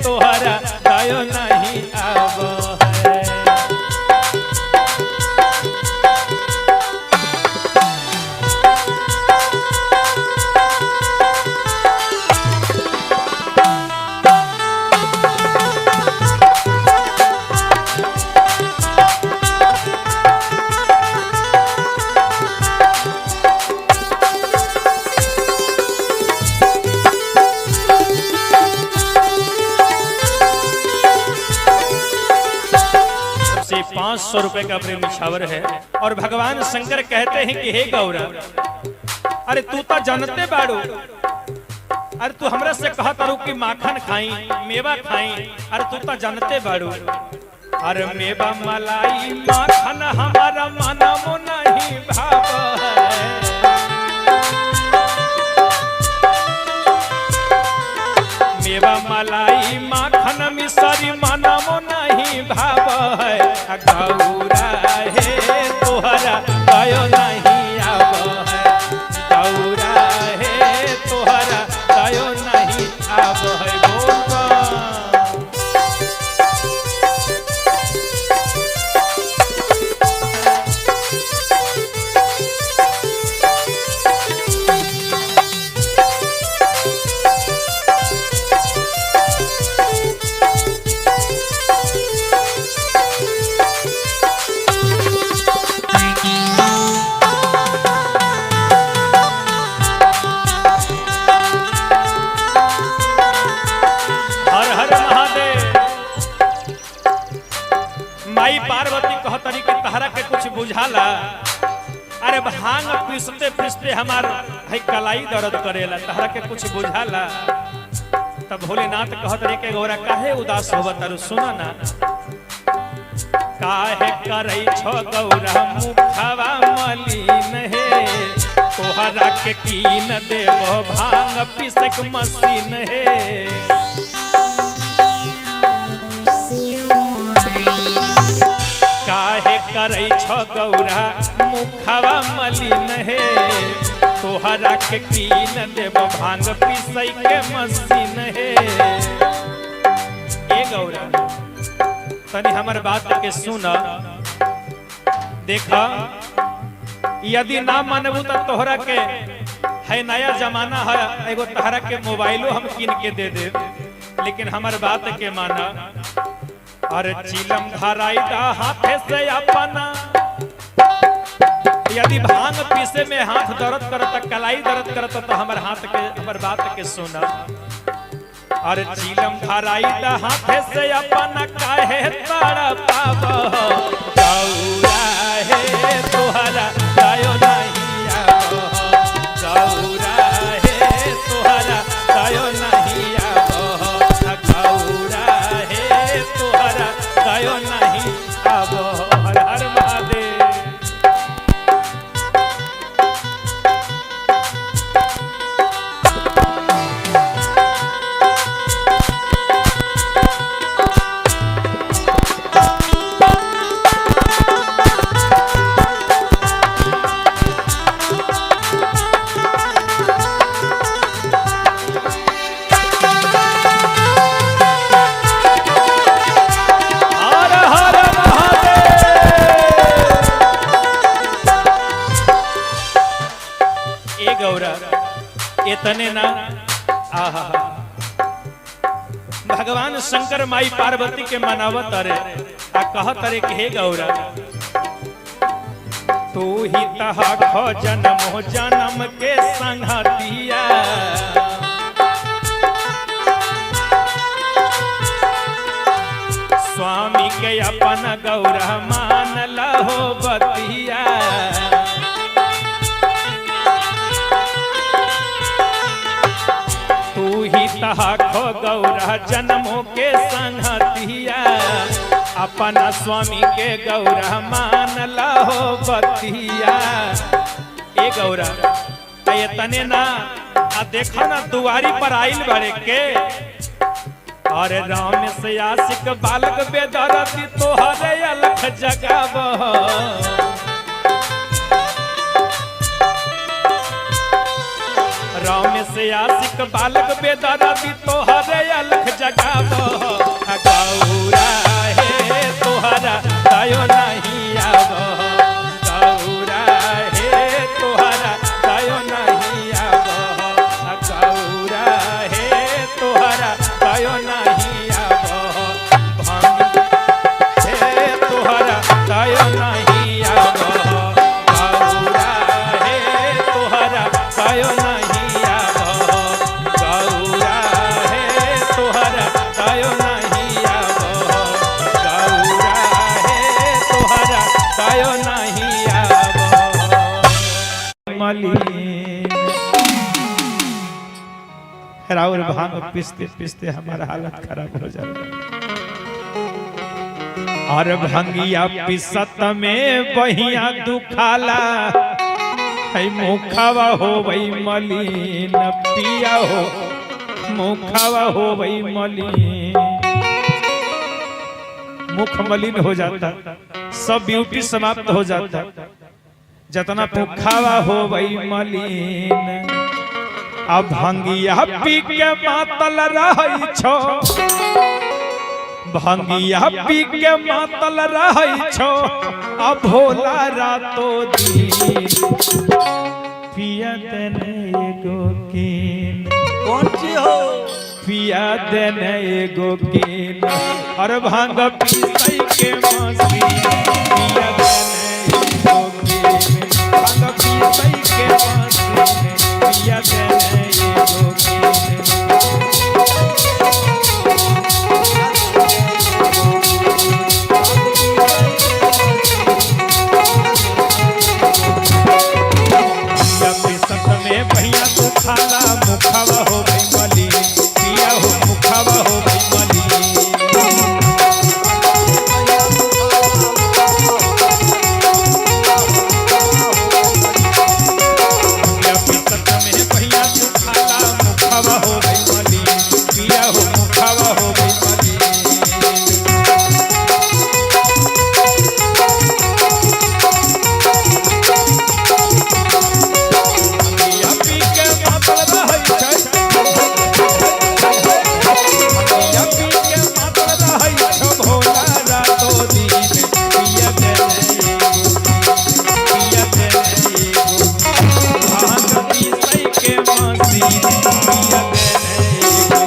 तोहरा दायो नहीं आब है। से 500 रुपए का प्रेम निछावर है। और भगवान शंकर कहते हैं कि हे गौरा, अरे तू तो जानते बाड़ू, अरे तू हमरा से कहत अरु कि माखन खाई मेवा खाई, अरे तू तो जानते बाड़ू। अरे मेवा मलाई माखन हमारा मनमो नहीं भाव है। मेवा मलाई माखन मिसरी मनमो नहीं भाव है। गौरा हे तोहरा दयो नहीं आब है। गौरा हे तोहरा दयो नहीं आब है। बोल बा। हर हर महादेव। माई पार्वती कहतरी कि तहरा के कुछ बुझाला, अरे भांग पीसते पीसते हमार है कलाई दर्द करेला, तहरा के कुछ बुझाला। तब भोलेनाथ कहतरी के गौरा काहे उदास होवत अरु सुना ना, काहे करई छो गौरा मुखवा मलिन हे, तोहरा के कीन देव भांग पीसक मशीन हे। काहे करई छो गौरा मुखवा मलिन हे, तोहरा के कीन देव भांग पीसै के मशीन हे। ए गौरा तनी हमर बात के सुन, देखा यदि ना मनबू त तोहरा के है नया जमाना है, एगो तोहरा के मोबाइलो हम किन के दे दे, लेकिन हमर बात के माना। अरे चिलम धराई दा हाथे से अपना, यदि भांग पीसे में हाथ दर्द करत कलाई दर्द करत तो हमर हाथ के हमर बात के सुना। अरे चिलम धराई दा हाथे से अपना काहे तड़पाव, गौरा हे तोहरा दयो नहीं आब। गौरा हे तोहरा दयो नहीं आब। गौरा हे तोहरा दयो नहीं आब। हर हर महादेव। इतने ना, आहा भगवान शंकर माई पार्वती के मनावत अरे आ कहत अरे कि हे गौरा, तू ही तहा खो जन्म जन्म के संगतिया, स्वामी के अपन गौरा मान लहो बतिया। तू ही तहा खो गौरा जन्मों के संगतिया, अपना स्वामी के गौरा मान लहो बतिया। ए गौरा तने ना, आ देखा ना दुआरी पर आइल बड़े के, अरे राम से आशिक बालक बेदरती तोहरे अलख जगाव। राम से आशिक बालक बेदरती तोहरे अलख जगाव। गौरा हे तोहरा दयो नहीं आव, गौरा हे तोहरा दयो नहीं आव, गौरा हे तोहरा दयो नहीं आव, हे तोहरा दयो नहीं आव, गौरा हे तोहरा दयो नहीं आव, गौरा हे तोहरा दयो नहीं आव, गौरा हे तोहरा दयो नहीं आव। मलिन राउर भांग पिसते पिसते हमारा हालत खराब हो जाता। और भंगिया पिसत में बहिया दुखाला, है मुखावा हो वही मलिन पिया हो, मुखावा हो वही मलिन, मुख मलिन हो जाता, सब ब्यूटी समाप्त हो जाता। जतना मुखावा हो वही मलिन, अब भंगिया पी के मातल रहै छो, भंगिया पी के मातल रहै छो, अब भोला रातो दिन पिया देने एगो कीन, कौन सी हो पिया देने एगो कीन, और भांग पीसै के मसीन, पिया देने एगो कीन, भांग पीसै के मसीन, पिया देने एगो कीन। पिया पिसत में भैया तू खाला, मुखावा हो भई मली, पिया हो मुखावा हो भई मली। पिया पिसत में भैया तू खाला, मुखावा हो भई मली, पिया हो मुखावा हो भई मली। पिया पी के मातल रहै छै, पिया पी के मातल रहै छौ भोला रातो दिन, पिया देने एगो, पिया देने एगो, भांग पीसै के मसीन, पिया देने एगो,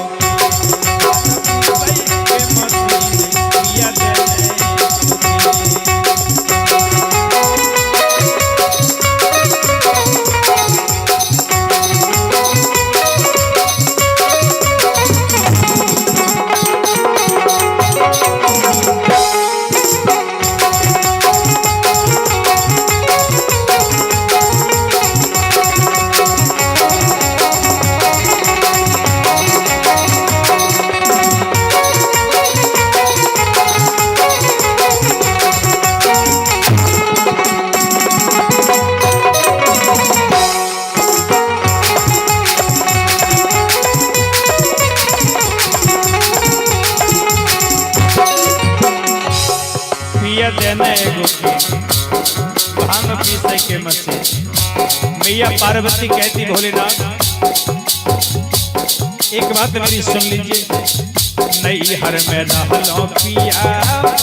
पीसै के मसीन, पिया देने एगो। पिया देने एगो के भांग पीसे के मसीन। मैया पार्वती कहती भोलेनाथ एक बात मेरी सुन लीजिए, नैहर में रहलो पिया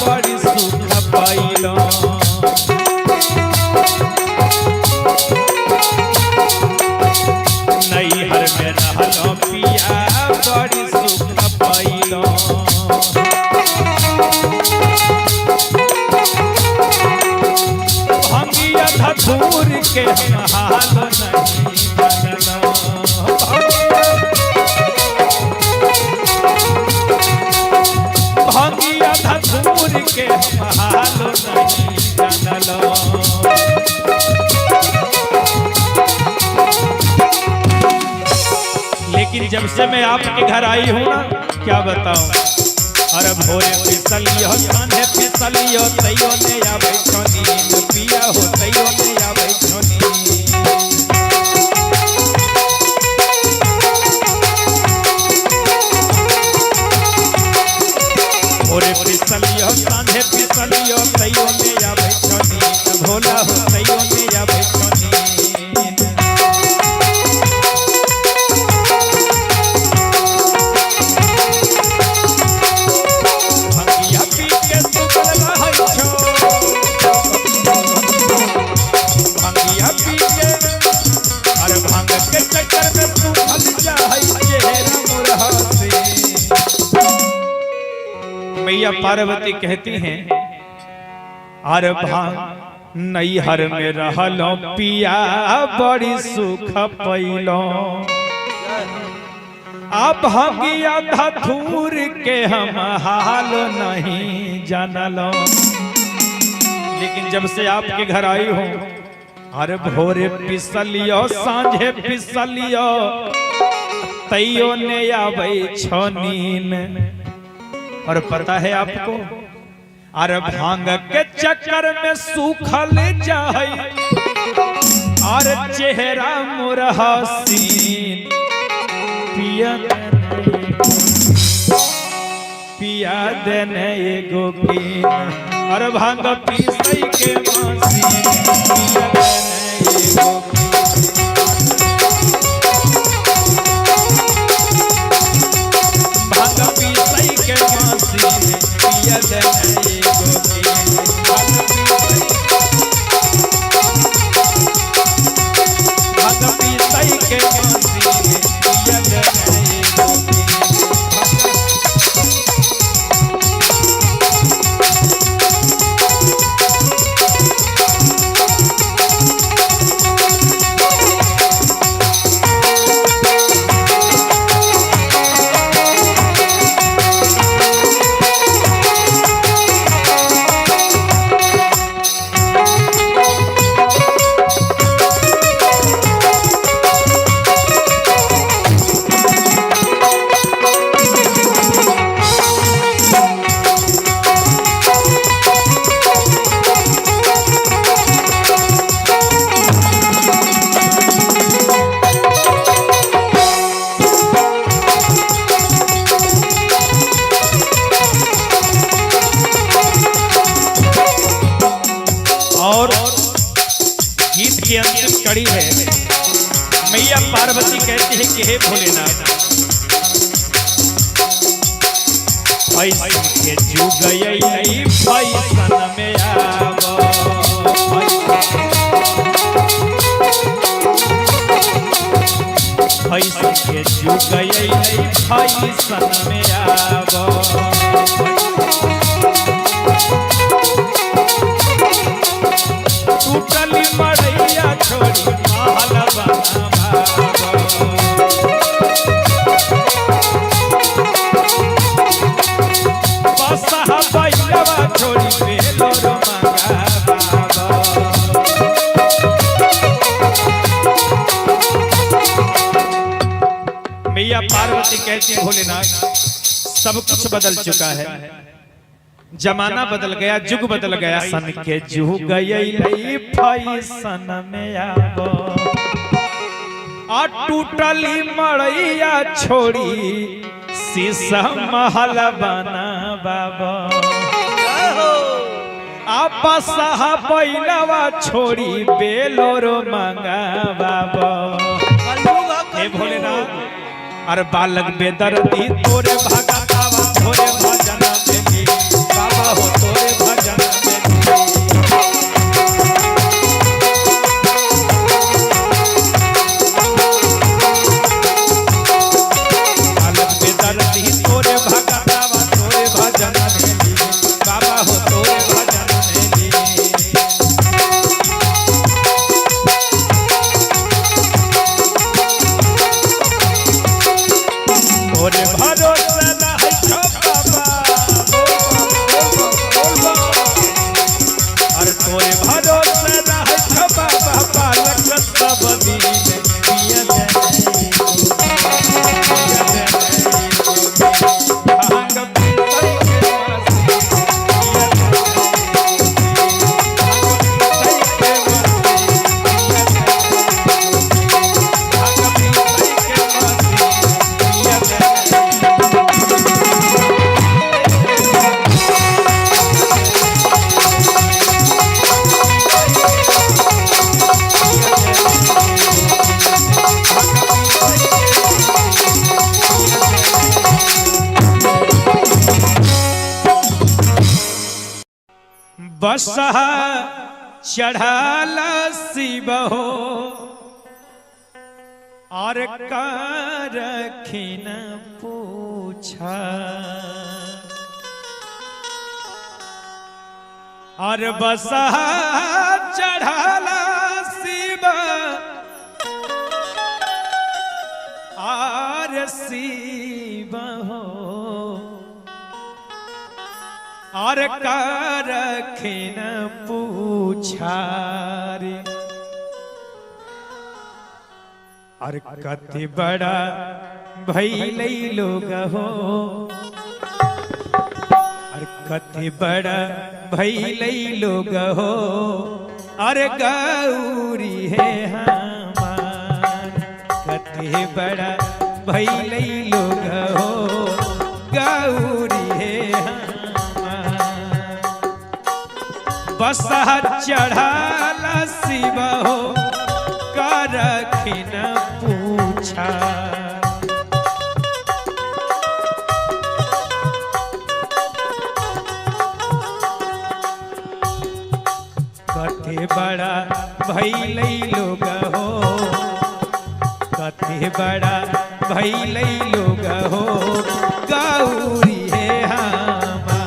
बड़ी सुख पाइलो, नैहर में कैलो। भंगिया धतूर के हम हाल नहीं जानलो। भंगिया धतूर के हम हाल नहीं जानलो। लेकिन जब से मैं आपके घर आई हूँ ना, क्या बताऊं। अरे भोरे फिसलियो साँझे फिसलियो तैयो ने आबै छौ नींद, पिया हो तैयो ने आबै छौ नींद। भोरे फिसलियो साँझे फिसलियो तैयो ने आबै छौ नींद, भोला हो तैयो ने आबै छौ नींद। भंगिया पी के सुतल रहै छौ, भंगिया पी के, अरे भांग के चक्कर में सुखल जाहै चेहरा मोर हसीन। मैया पार्वती कहती हैं, अरे भांग नैहर में रहलो पिया बड़ी सुख पैलो, अब भंगिया धतूर के हम हाल नहीं जानलो। लेकिन जब से आपके घर आई हूँ, अरे भोरे पिसलियो साँझे पिसलियो तैयो ने आबै छौ नीन। और पता है आपको, अरे भांग के चक्कर में सूखल जाए और चेहरा मोर हसीन। पिया पिया देने एगो कीन, और भांग पीसै के मसीन। पिया देने एगो कीन, भांग पीसै के मसीन। पिया देने एगो कीन, भांग पीसै के मसीन। पिया देने एगो कीन। और गीत की अंतिम कड़ी है, मैया पार्वती कहती है कि हे भोलेनाथ, फैसन के जुग अइलै फैसन में आवो, फैसन के जुग अइलै फैसन में आवो। टूटली मड़ैया छोड़ी महल बनावो, बसहा बैलवा छोड़ी बेलोर मंगावो। मैया पार्वती कहती भोलेनाथ, सब कुछ बदल चुका है, जमाना बदल गया, जुग बदल गया। सन के जुग अइलै फैसन में आवो, आ टूटली मड़ैया छोड़ी शीशा महल बनावो, आ बसहा बैलवा छोड़ी बेलोरो मंगावो। हे भोलेनाथ, अरे बालक बेदर्दी तोरे भगतावा, तोरे भजन में बाबा हो तोरे भजन में। बालक बेदर्दी तोरे भगतावा, बसहा चढ़ाला शिव हो और करखिन पूछा और बसहा चढ़ाला शिव और शिव हो और करखिन पूछारी और कति बड़ा भैलै लोग हो और कति बड़ा भैलै लोग हो और गौरी है हमार कति बड़ा भैलै लोग हो गौरी है हमार। बसहा चढ़ाला शिव हो करखिन पूछा कथे बड़ा भैलै लोग हो कथे बड़ा भैलै लोग हो गौरी है हमार।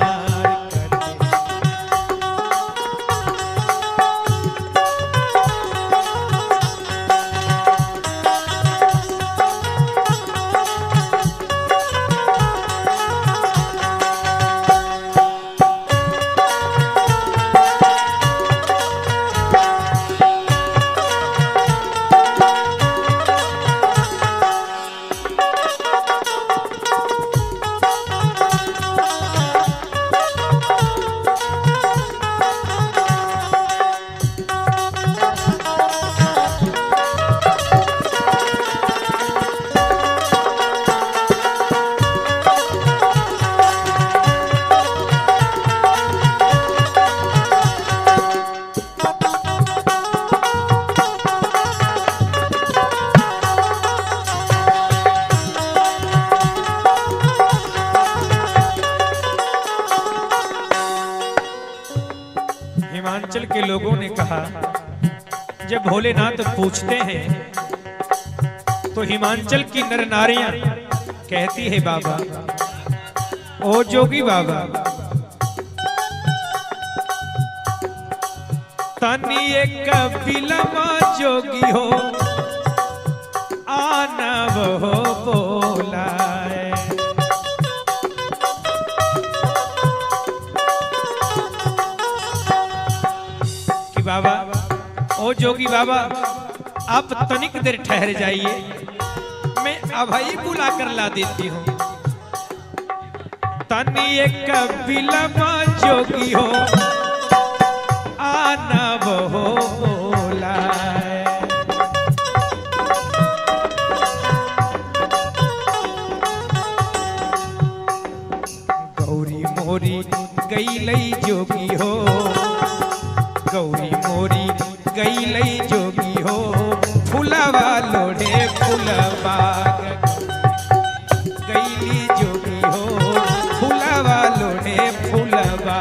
कथे हिमाचल के लोगों ने कहा, जब भोलेनाथ पूछते हैं तो हिमाचल की नर नारियां कहती है, बाबा ओ जोगी बाबा तनी एक बिलमा जोगी हो आना वो बोलाए। कि बाबा ओ जोगी बाबा आप तनिक देर ठहर जाइए, मैं अभई बुला कर ला देती हूँ। तनी एक बिलमा जोगी हो आना वो बोलाए। गौरी मोरी गई लई जोगी हो गौरी मोरी गई लई जोगी हो फुलवा लोढ़े फुलवा गईली जोगी हो फुलवा लोढ़े फुलवा।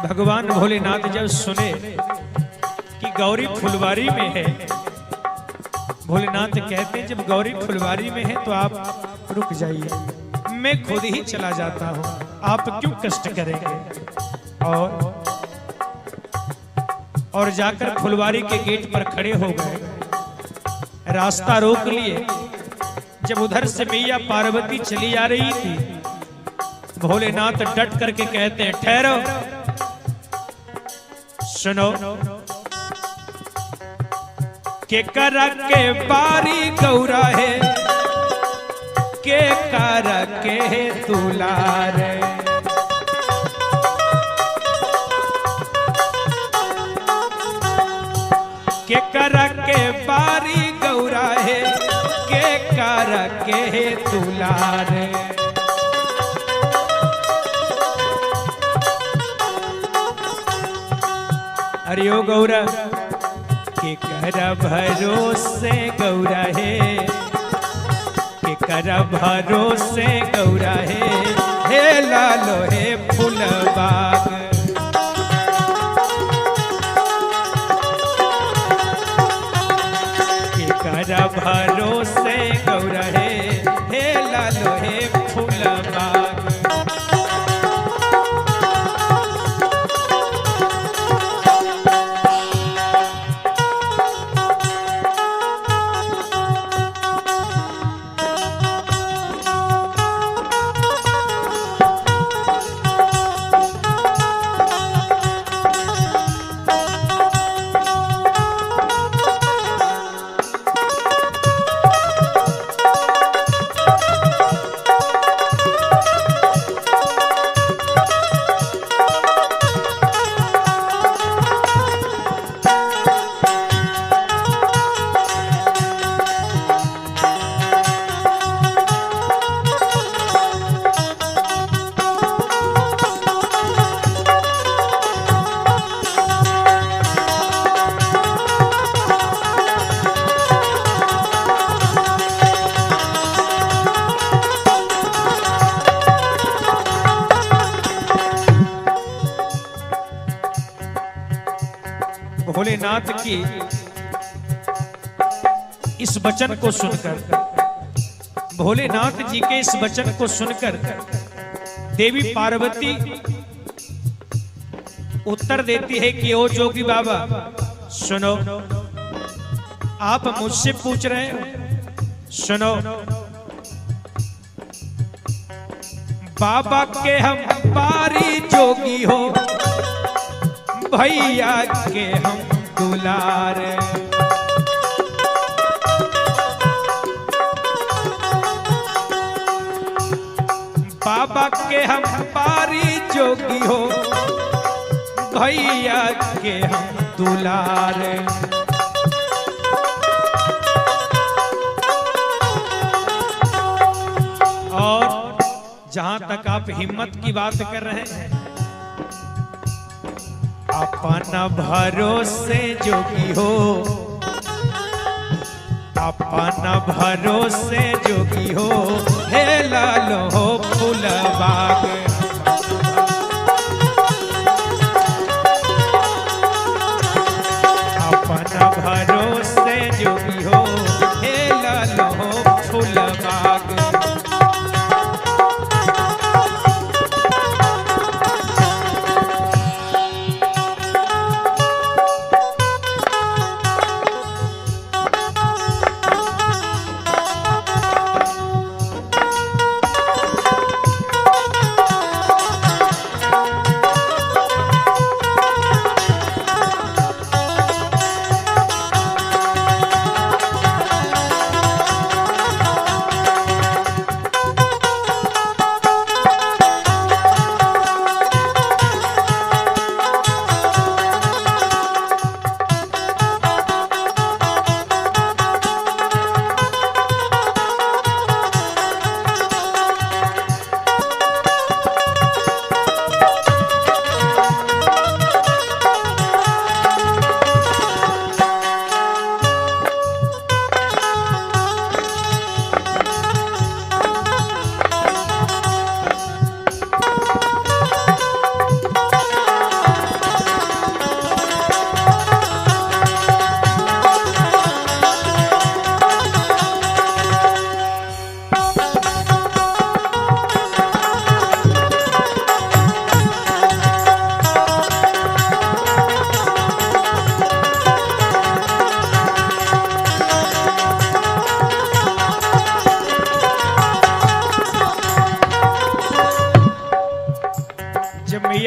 भगवान भोलेनाथ जब सुने कि गौरी फुलवारी में है, भोलेनाथ कहते हैं जब गौरी फुलवारी में है तो आप रुक जाइए, मैं खुद ही चला जाता हूं, आप क्यों कष्ट करेंगे। और जाकर फुलवारी के गेट पर खड़े हो गए, रास्ता रोक लिए। जब उधर से मैया पार्वती चली आ रही थी, भोलेनाथ डट करके कहते हैं, ठहरो, सुनो, के कर के बारी गौरा है, के कर के दुलार। के कर के बारी गौरा है, के कर के दुलार। अरे ओ गौरा, के कर भरोसे गौरा है, के कर भरोसे गौरा है, हे लालो हे फूलबाग। के कर भरोसे गौरा है, हे लालो हे फूलबाग। भोलेनाथ की इस वचन को सुनकर, भोलेनाथ जी के इस वचन को सुनकर देवी पार्वती उत्तर देती है कि ओ जोगी बाबा सुनो, आप मुझसे पूछ रहे हो, सुनो, बाबा के हम बारी जोगी हो, भैया के हम दुलार। बाबा के हम बारी जोगी हो, भैया के हम दुलार। और जहां तक आप हिम्मत की बात कर रहे हैं, अपना भरोसे जोगी हो, अपना भरोसे जोगी हो, हे लालो हो फूलबाग। अपना भरोसे जोगी हो, हे लालो हो फूलबाग।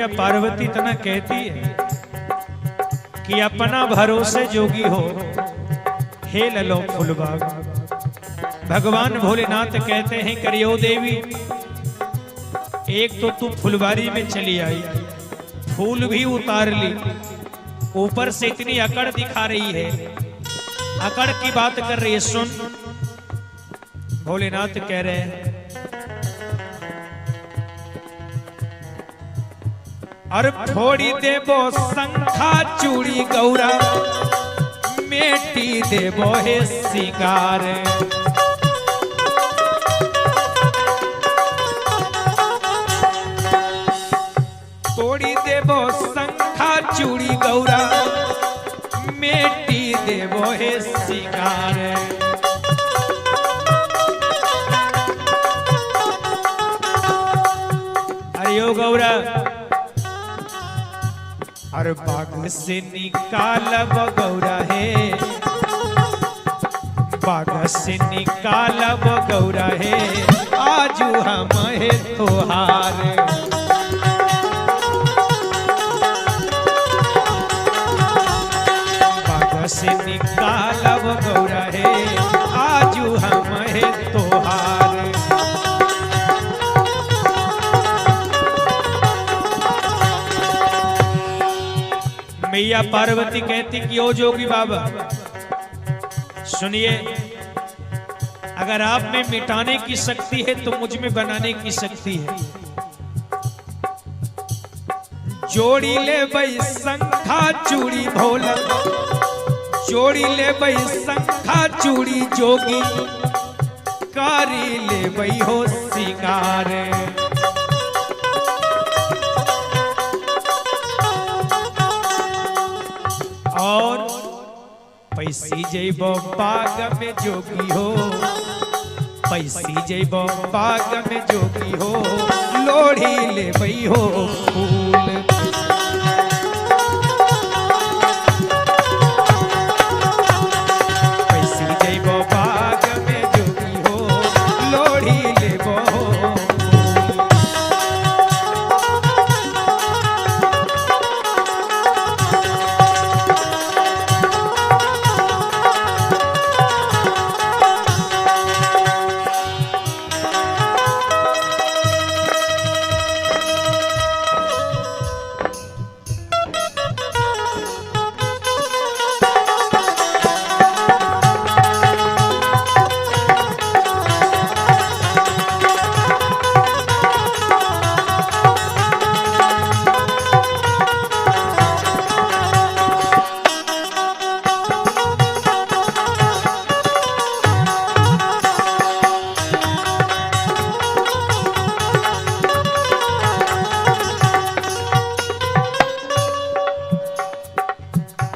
मैया पार्वती इतना कहती है कि अपना भरोसे जोगी हो, हे ललो फूलबाग। भगवान भोलेनाथ कहते हैं करियो देवी, एक तो तू फुलवारी में चली आई, फूल भी उतार ली, ऊपर से इतनी अकड़ दिखा रही है, अकड़ की बात कर रही है। सुन, भोलेनाथ कह रहे हैं, अरे फोड़ी देबो शंखा चूड़ी गौरा, मेटी देबो हे सिंगार। तोड़ी देबो शंखा चूड़ी गौरा, मेटी देबो हे सिंगार। अरे ओ गौरा, अरे बाग से निकालब गौरा है, बाग से निकालब गौरा है, आजू हम है तोहार। बाग से निकालब गौरा है, आजू हम है तोहार। मैया पार्वती कहती कि ओ जोगी बाबा सुनिए, अगर आप में मिटाने की शक्ति है तो मुझ में बनाने की शक्ति है। जोड़ी ले भाई शंखा चूड़ी भोला, जोड़ी ले भाई शंखा चूड़ी जोगी, कारी ले भाई हो सिंगार। और पैसी जैबो बाग में जोगी हो, पैसी जैबो बाग में जोगी हो, लोढ़ी ले बई हो फूल। पैसी जैबो बाग में जोगी हो, लोढ़ी ले बो फूल।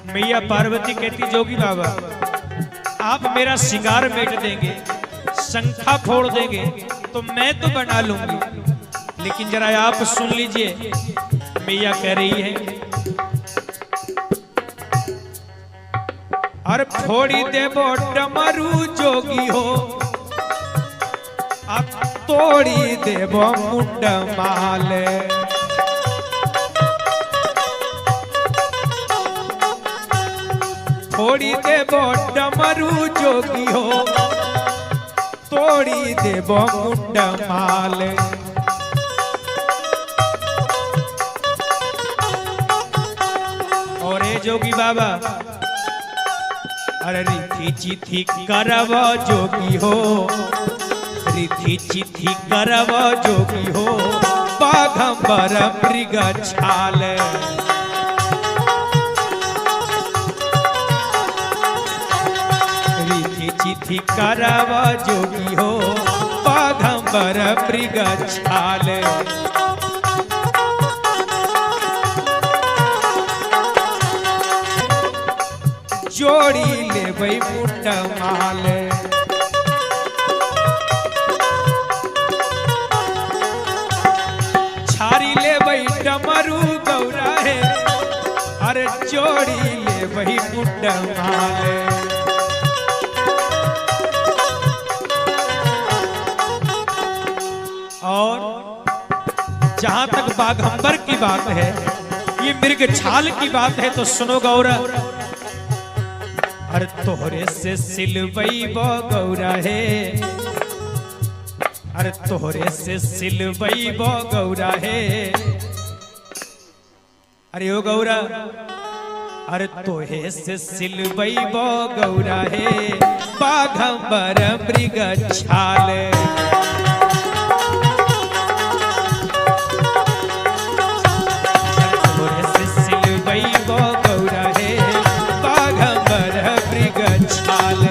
मैया पार्वती कहती जोगी बाबा आप मेरा सिंगार मेट देंगे, शंखा फोड़ देंगे तो मैं तो बना लूंगी, लेकिन जरा आप सुन लीजिए। मैया कह रही है, अरे फोड़ी देबो डमरू जोगी हो, अब तोड़ी देबो मुंड माल। फोड़ी देबो डमरू जोगी हो, तोड़ी देबो मुंड माल। और ए जोगी बाबा, अरे रिथी चिथी करब जोगी हो, रिथी चिथी करब जोगी हो, बाघंबर मृग छाल। चिथी करब जोगी हो, बाघंबर मृग छाल। जोड़ी लेबै मुंड माल। छारी लेबै डमरू गौरा है, अरे जोड़ी लेबै मुंड माल। और जहां तक बाघंबर की बात है, ये मृग छाल की बात है। तो सुनो गौरा, अरे तोहरे से सिलवई गौरा है, अरे तोहरे से सिलवई गौरा है, अरे ओ गौरा, अरे तोहे से सिलवई गौरा है, बाघंबर मृग छाल। तोहरे से सिलवई गौरा है, बाघंबर मृग छाल।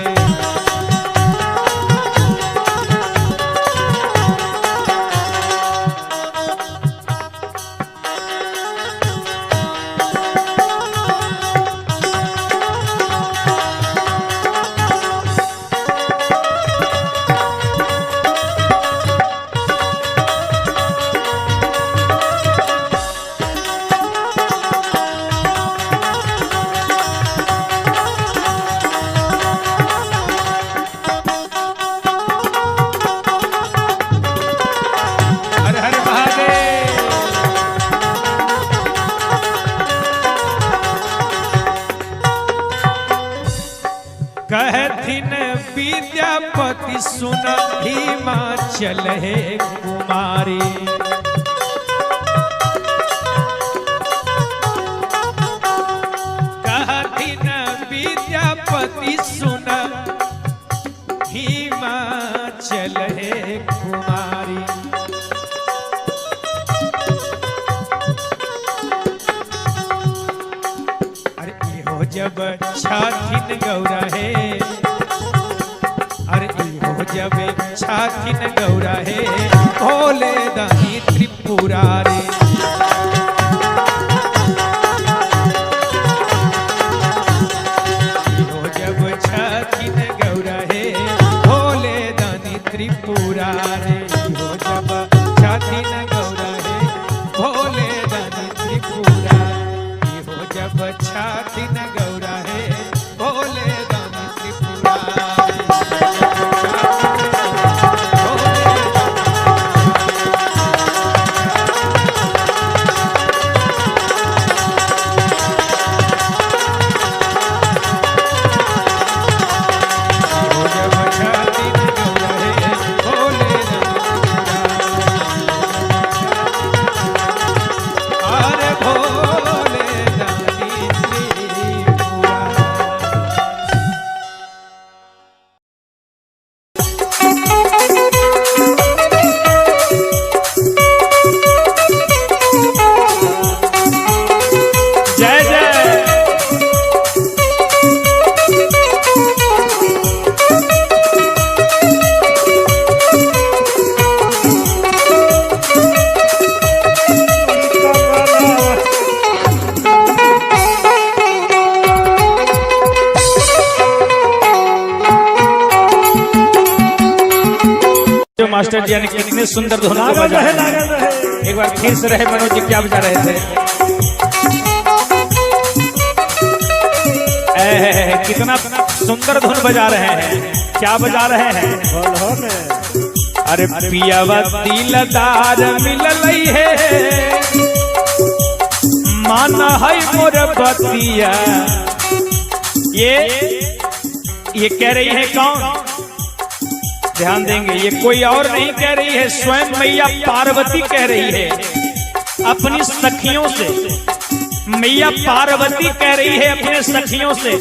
हर हर महादेव। कहथिन विद्यापति सुन हिमाचल हे कुमारी, कहथिन विद्यापति सुन हिमाचल हे कुमारी। अरे इहो जब छाथिन गौरा है, अरे इहो जब छाथिन गौरा है, भोले दानी त्रिपुरारी। इहो जब छाथिन गौरा है, भोले दानी त्रिपुरारी। इहो जब छाथिन गौरा है, भोले दानी त्रिपुरारी। इहो जब छाथिन गौरा है, भोले दानी त्रिपुरारी। इहो जब छाथिन गौरा है, भोले दानी त्रिपुरारी। अरे भोले दानी त्रिपुरारी। जय जय। जो मास्टर जी ने कितने सुंदर धुन को लागल रहे, बजाया। लागल रहे। एक बार फिर से रहे मनोज जी, क्या बजा रहे थे? कितना सुंदर धुन बजा रहे हैं, क्या बजा रहे हैं? बोल हो ने। अरे पियावा दिलदार मिललई है, माना है मोर बतिया। ये कह रही है कौन? ध्यान देंगे, ये कोई और नहीं कह रही है, स्वयं मैया पार्वती कह रही है अपनी सखियों से। मैया पार्वती कह रही है अपने सखियों से,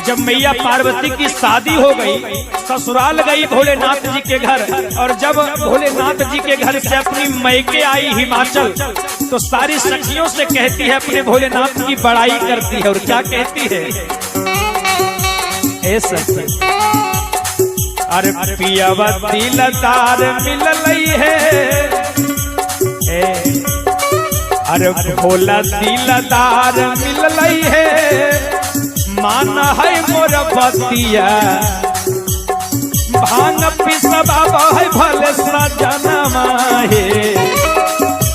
जब मैया पार्वती की शादी हो गई, ससुराल गई भोलेनाथ जी के घर, और जब भोलेनाथ जी के घर से अपनी मैके आई हिमाचल, तो सारी सखियों से कहती है, अपने भोलेनाथ की बड़ाई करती है। और क्या कहती है? ए सखी, अरे पियावा दिलदार मिललई है, ए अरे भोला दिलदार मिललई है, माना है मोर बतिया। भांग पिसवा है भले सजनमा हे,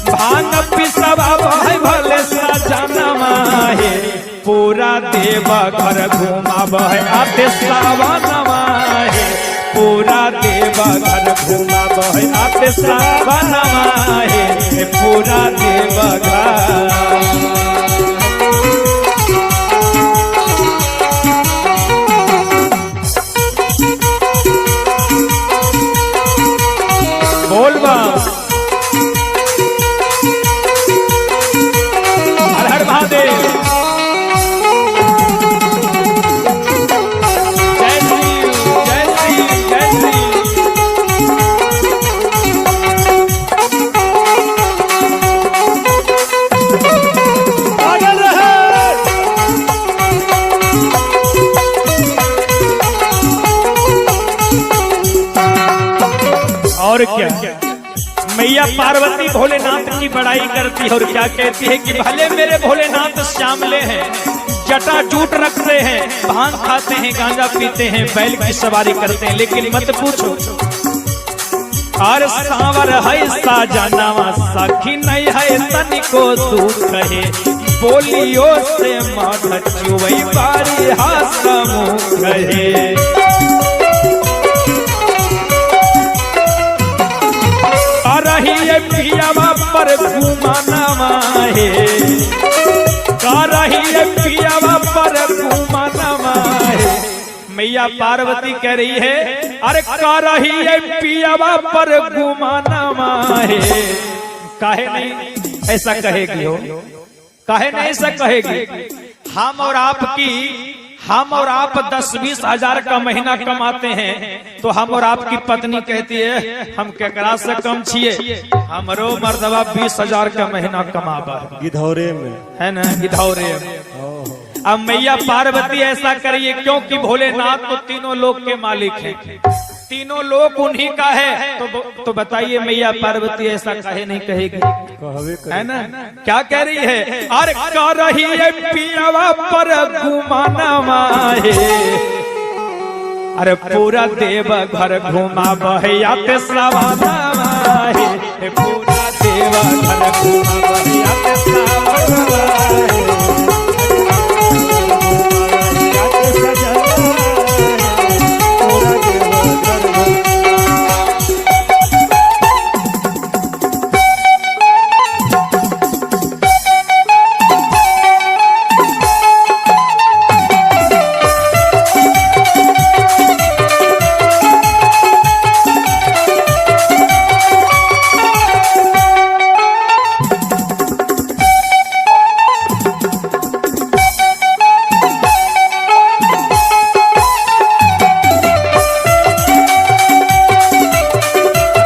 भांग पिसवा है भले सजनमा हे, पूरा देव घर घुमाव है आते सावनमा हे, पूरा देव घर घुमाव आते सावनवा हे पूरा देवघर। बोल बा हर हर महादेव। जय श्री जय श्री जय श्री। पागल रहे। और क्या मैया पार्वती भोलेनाथ की बड़ाई करती है और क्या कहती है कि भले मेरे भोलेनाथ श्यामले हैं, जटा जूट रखते हैं, भांग खाते हैं, गांजा पीते हैं, बैल की सवारी करते हैं, लेकिन मत पूछो और सावर है साजनवा सखी नहीं है तनिको दुख है, बोलियो से माथ चुवई बारी हासमुख है। रही है पियावा पर घुमाना है, रही है पियावा पर घुमाना है। मैया पार्वती कह रही है अरे का रही है पियावा पर घुमाना है। काहे नहीं ऐसा कहेगी हो, काहे नहीं ऐसा कहेगी। हम और आपकी, हम और आप 10-20 हजार का महीना कमाते हैं तो हम और आपकी पत्नी कहती है हम केकरा से कम छिए, हमरो मर्दवा 20 हजार का महीना कमाबा है। गिधौरे में है ना गिधौरे में। अब मैया पार्वती ऐसा करिए क्योंकि भोलेनाथ तो तीनों लोक के मालिक हैं, तीनों लोक उन्हीं का है, तो बताइए मैया पार्वती ऐसा काहे नहीं कहेगी, कहवे है ना। क्या कह रही है अरे कह रही है पियावा पर घुमाना है, अरे पूरा देव घर घुमा बहया ते सवाना है, पूरा देव घर घुमा बहया ते सवाना है।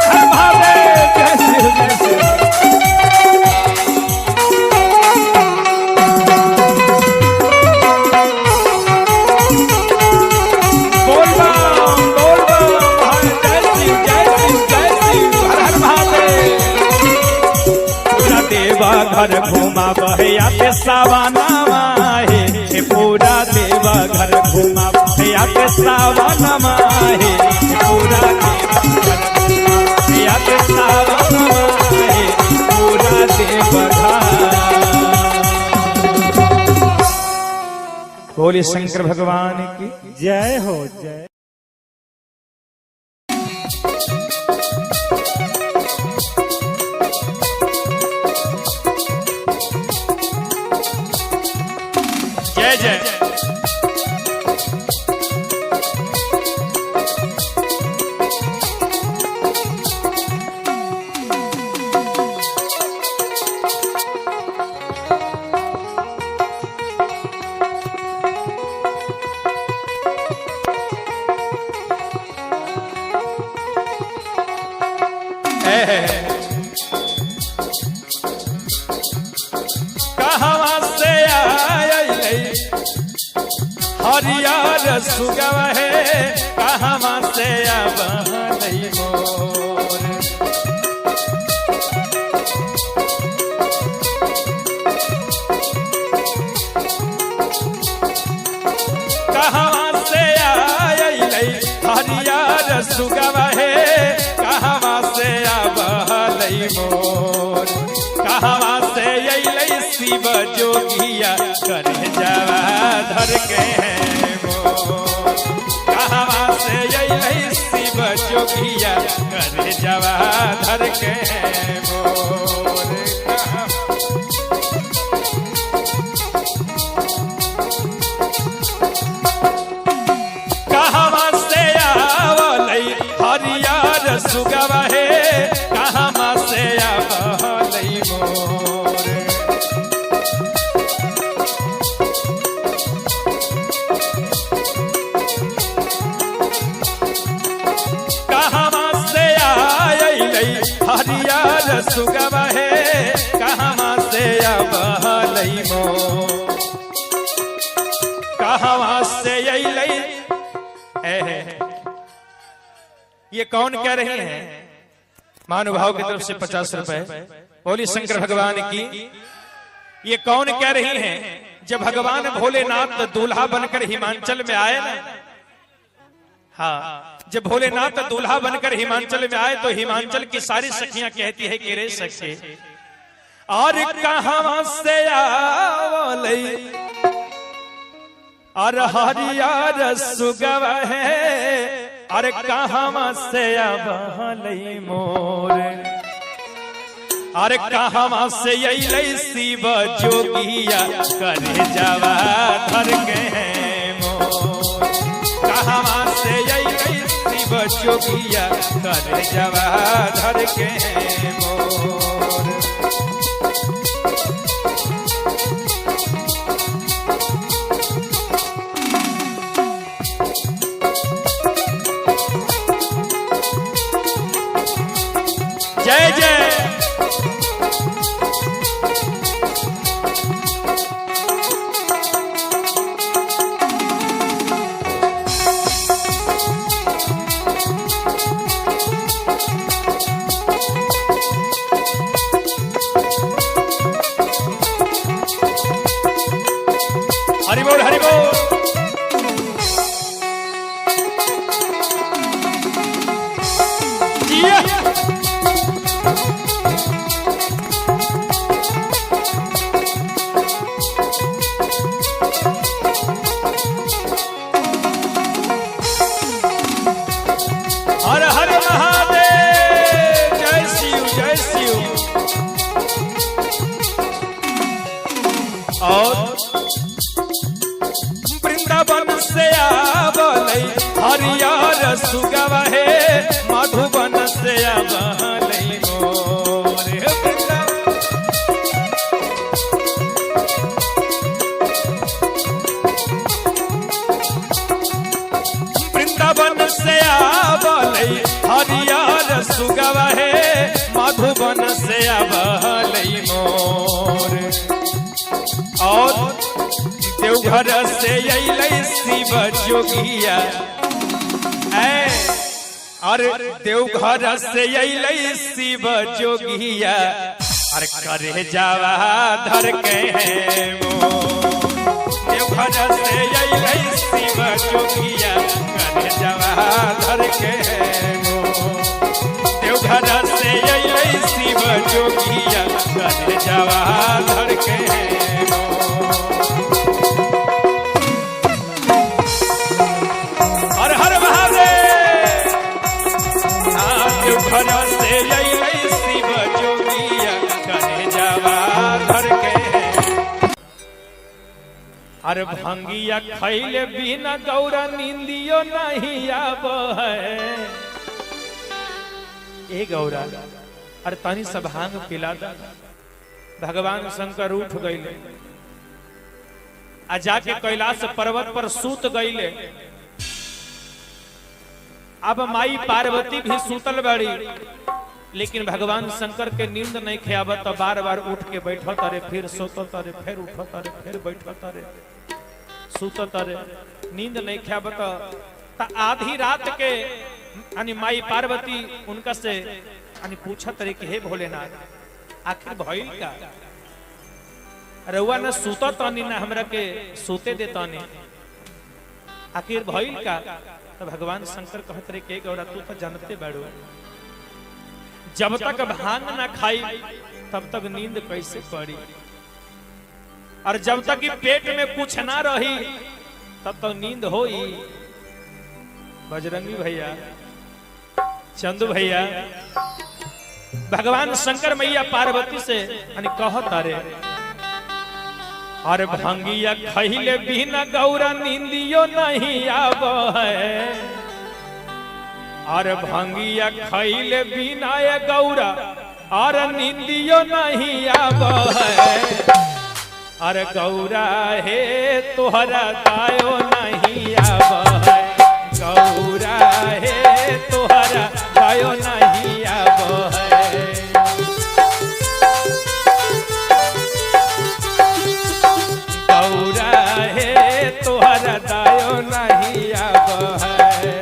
हर महादेव जय शिव जय शिव। बोल बम बोल बम हर जय शिव जय शिव जय शिव हर हर महादेव। पूरा देवा घर घुमा बहया ते सावाना हे, पूरा देवा घर घुमा बहया ते सावाना हे, पूरा देवा घर घुमा बहया ते सावाना हे, पूरा देवा घर। बोले शंकर भगवान की जय हो जय। जय जय। कहवा से आयल हरियर सुगव है, कहवा से अब मोर। कहवा से आयल हरियर सुगव है, कहवा से अब मोर। कहवा से अइलै शिव जोगिया कर जावा धर के हैं मोर। कहवा से अइलै शिव जोगिया करे जवा धर के मोर। कहवा से आवलै हरियर सुगवा हे, कहवा से आवलै मोर। कहवा से आयलै हरियर सुगवा हे, कहवा से आवलै मोर। कहवा से अइलै। ये कौन कह रहे हैं? महानुभाव की तरफ से 50 रुपए। बोली शंकर भगवान की। ये कौन कह रही हैं? जब भगवान भोलेनाथ दूल्हा बनकर हिमाचल में आए ना, हाँ, जब भोलेनाथ दूल्हा बनकर हिमाचल में आए तो हिमाचल की सारी सखियां कहती है कि रे सखी, और कहां से आवलै और हरियर सुगव है, अरे कहां से आवलै मोर। अरे कहां से अइलै शिव जोगिया करे जवा धर के मोर। कहां से अइलै शिव जोगिया करे जवा धर के मोर। जय जय। हरि बोल हरि बोल। जिया। हर हर महादेव। जय शिव जय शिव। और वृंदावन से आवलै हरियर सुगवा हे, मधुबन से आवलै मोर। वृंदावन वृंदावन से आवलै हरियर सुगवा हे, मधुबन से आवलै मोर। और देवघर से अइलै शिव जोगिया, और देवघर से अइलै शिव जोगिया, अरे करे जावा धर के मोर। देवघर से अइलै शिव जोगिया करे जावा धर के मोर। देवघर से अइलै शिव जोगिया करे जावा धर के मोर। हर हर महादेव। देवघर से अइलै शिव जोगिया करे जावा धर के। अरे भंगिया खैले बिना गौरा निंदियो नहीं आब है। ए गौरा, अरे तनी सब भांग पिला दा। भगवान शंकर उठ गईले आ जाके कैलाश पर्वत पर सूत गईले। अब माई पार्वती भी सूतल बड़ी, लेकिन भगवान शंकर के नींद नहीं खेआवत तो बार बार उठ के बैठत, अरे फिर सोतत, अरे फिर उठत, अरे फिर बैठत, अरे सुतत, अरे नींद नहीं खेआवत। त आधी रात के यानी माई पार्वती उनका से यानी पूछत रही कि हे भोलेनाथ, आखिर भइल का? रउआ न सुतत तानी न हमरा के सोते देतानी, आखिर भइल का? तो भगवान शंकर कहत रहे के गौरा, तू तो जानते बाड़ू, जब तक भांग ना खाई तब तक नींद कैसे पड़ी, और जब तक पेट में कुछ ना रही तब तक नींद होई? बजरंगी भैया, चंदू भैया भगवान शंकर मैया पार्वती से यानी कहत अरे अरे भंगिया खहिले बिना गौरा निंदियो नहीं आब है। अरे भंगिया खहिले बिना ये गौरा अरे निंदियो नहीं आब है। अरे गौरा हे तोहरा दायो नहीं आब है। गौरा हे तोहरा दायो नहीं आब है। गौरा हे तोहरा दायो नहीं आब है।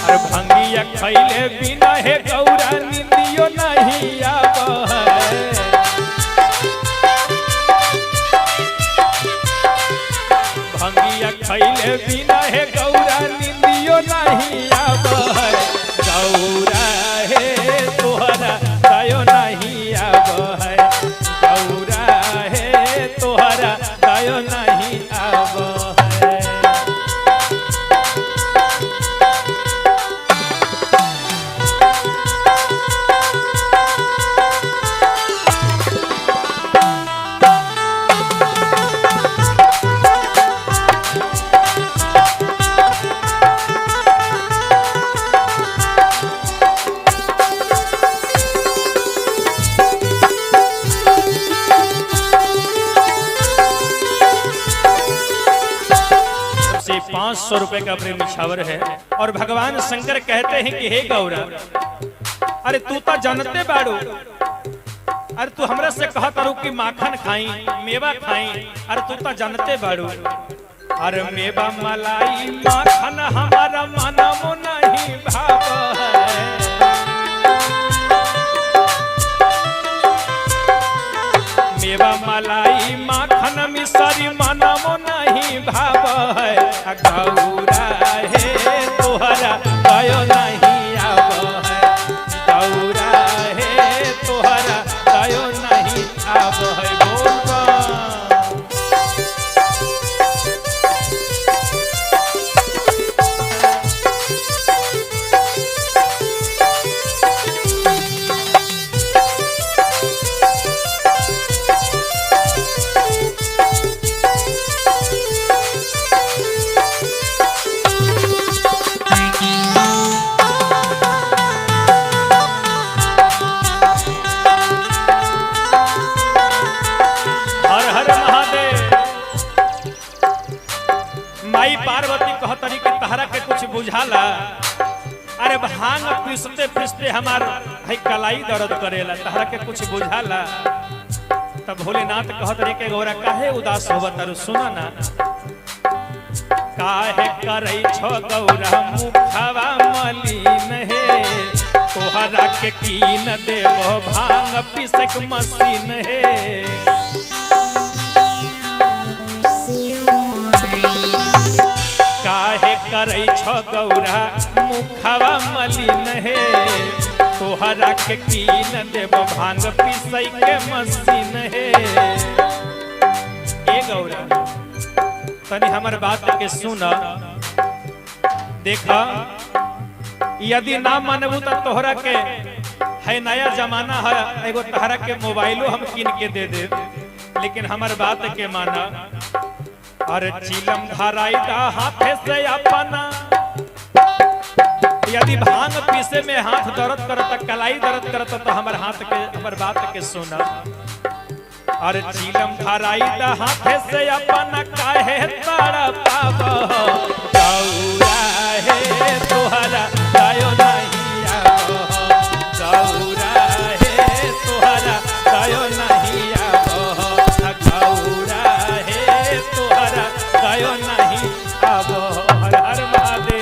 अरे भंगिया खैले बिना हे गौरा निंदियो नहीं आब है। भंगिया खैले बिना हे गौरा निंदियो नहीं आब है। गौरा हे तोहरा दायो नहीं आब है। गौरा हे तोहरा दायो नहीं आब है। से 500 रुपए का प्रेम निछावर है। और भगवान शंकर कहते हैं कि हे गौरा, अरे तू तो जानते बाड़ू, अरे तू हमरा से कहत तारू कि माखन खाई मेवा खाई, अरे तू तो जानते बाड़ू। अरे मेवा मलाई माखन हमारा मनमो नहीं भाव है। मेवा मलाई माखन मिसरी मनमो नहीं भाव है। गौरा हे तोहरा दयो नहीं आब है। गौरा हे तोहरा दयो नहीं आब है। बोल बा। हर हर महादेव। माई पार्वती कहतरी कि तहरा के कुछ बुझाला? अरे भांग पीसते पीसते हमार है कलाई दर्द करेला, तहरा के कुछ बुझाला? तब भोलेनाथ कहतरी के गौरा काहे उदास होवत तारू, सुना ना। काहे करई छो गौरा मुखवा मलिन हे, तोहरा के कीन देबो भांग पीसक मशीन हे। काहे करई छो गौरा मुखवा मलिन हे, तोहरा के कीन देबो भांग पीसै के मशीन हे। ए गौरा तनी हमर बात के सुन, देखा यदि ना मनबू तो तोहरा के है नया जमाना है, एगो तोहरा के मोबाइलो हम किन के दे दे, लेकिन हमर बात के माना। अरे चिलम धराई दा हाथे से अपना, यदि भांग पीसे में हाथ दर्द करता कलाई दर्द करता तो हमर हाथ के हमर बात के सुना। अरे चिलम धराई दा हाथे से अपना काहे तड़ पाब। गौरा हे तोहरा दायो नहीं आब। गौरा हे तोहरा दायो नहीं आब। गौरा हे तोहरा दायो नहीं आब। हर हर महादेव।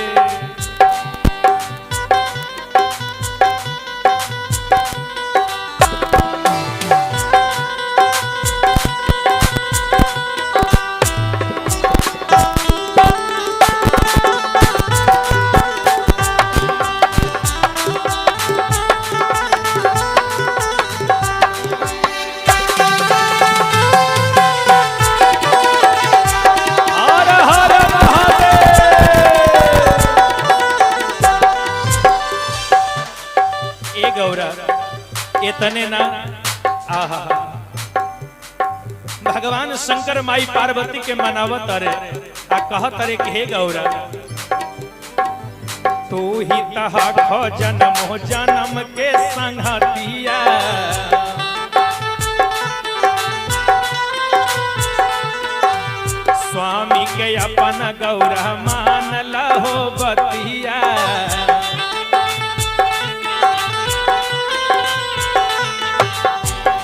इतने ना, आहा भगवान शंकर माई पार्वती के मनावत अरे आ कहत अरे कि हे गौरा, तू ही तहा खो जन्म जन्म के संगतिया, स्वामी के अपन गौरा मान लहो बतिया।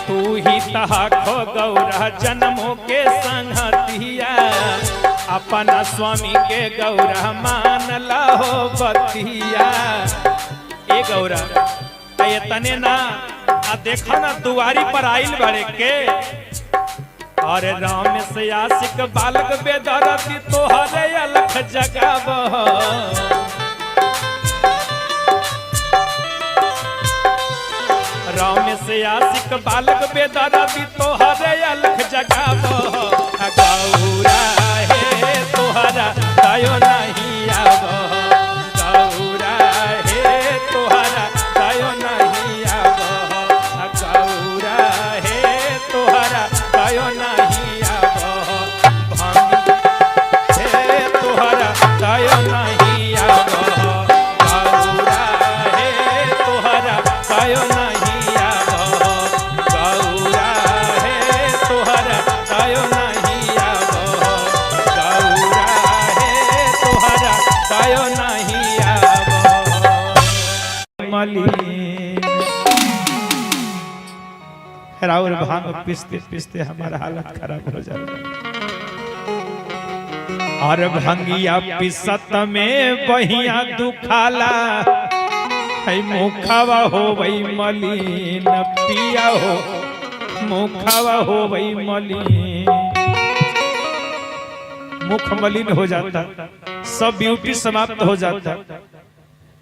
तू ही तहा खो गौरा जन्मों के संगतिया, अपना स्वामी के गौरा मान लहो बतिया। ए गौरा तने ना, आ देखा ना दुआरी पर आइल बड़े के, अरे राम से आशिक बालक बेदरती तोहरे अलख जगाब। राम से आशिक बालक बेदरती तोहरे अलख जगाब। गौरा हे तोहरा दयो नहीं आब, गौरा हे तोहरा दयो नहीं आब, गौरा हे तोहरा दयो नहीं आब, भांग हे तोहरा दयो नहीं आब, गौरा हे तोहरा दयो नहीं आब, गौरा हे तोहरा दयो नहीं आब, गौरा हे तोहरा दयो नहीं आब। मलिन राउर भांग पिसते पिसते हमारा हालत खराब हो जाता। और भंगिया पिसत में बहिया दुखाला, है मुखावा हो वही मलिन पिया हो, मुखावा हो वही मलिन, मुख मलिन हो जाता, सब ब्यूटी समाप्त हो जाता।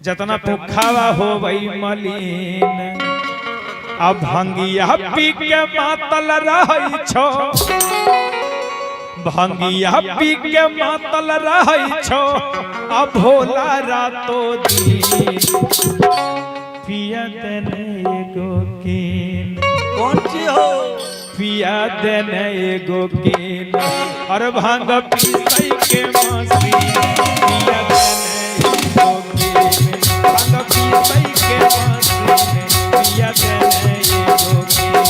जतना मुखावा हो वही मलिन, अब भंगिया पी के मातल रहै छो, भंगिया पी के मातल रहै छो, अब भोला रातो दिन पिया देने एगो कीन, कौन चीज हो पिया देने एगो कीन, और भांग पीसै के मसीन, पिया देने एगो कीन, भांग पीसै के मसीन, पिया देने एगो कीन।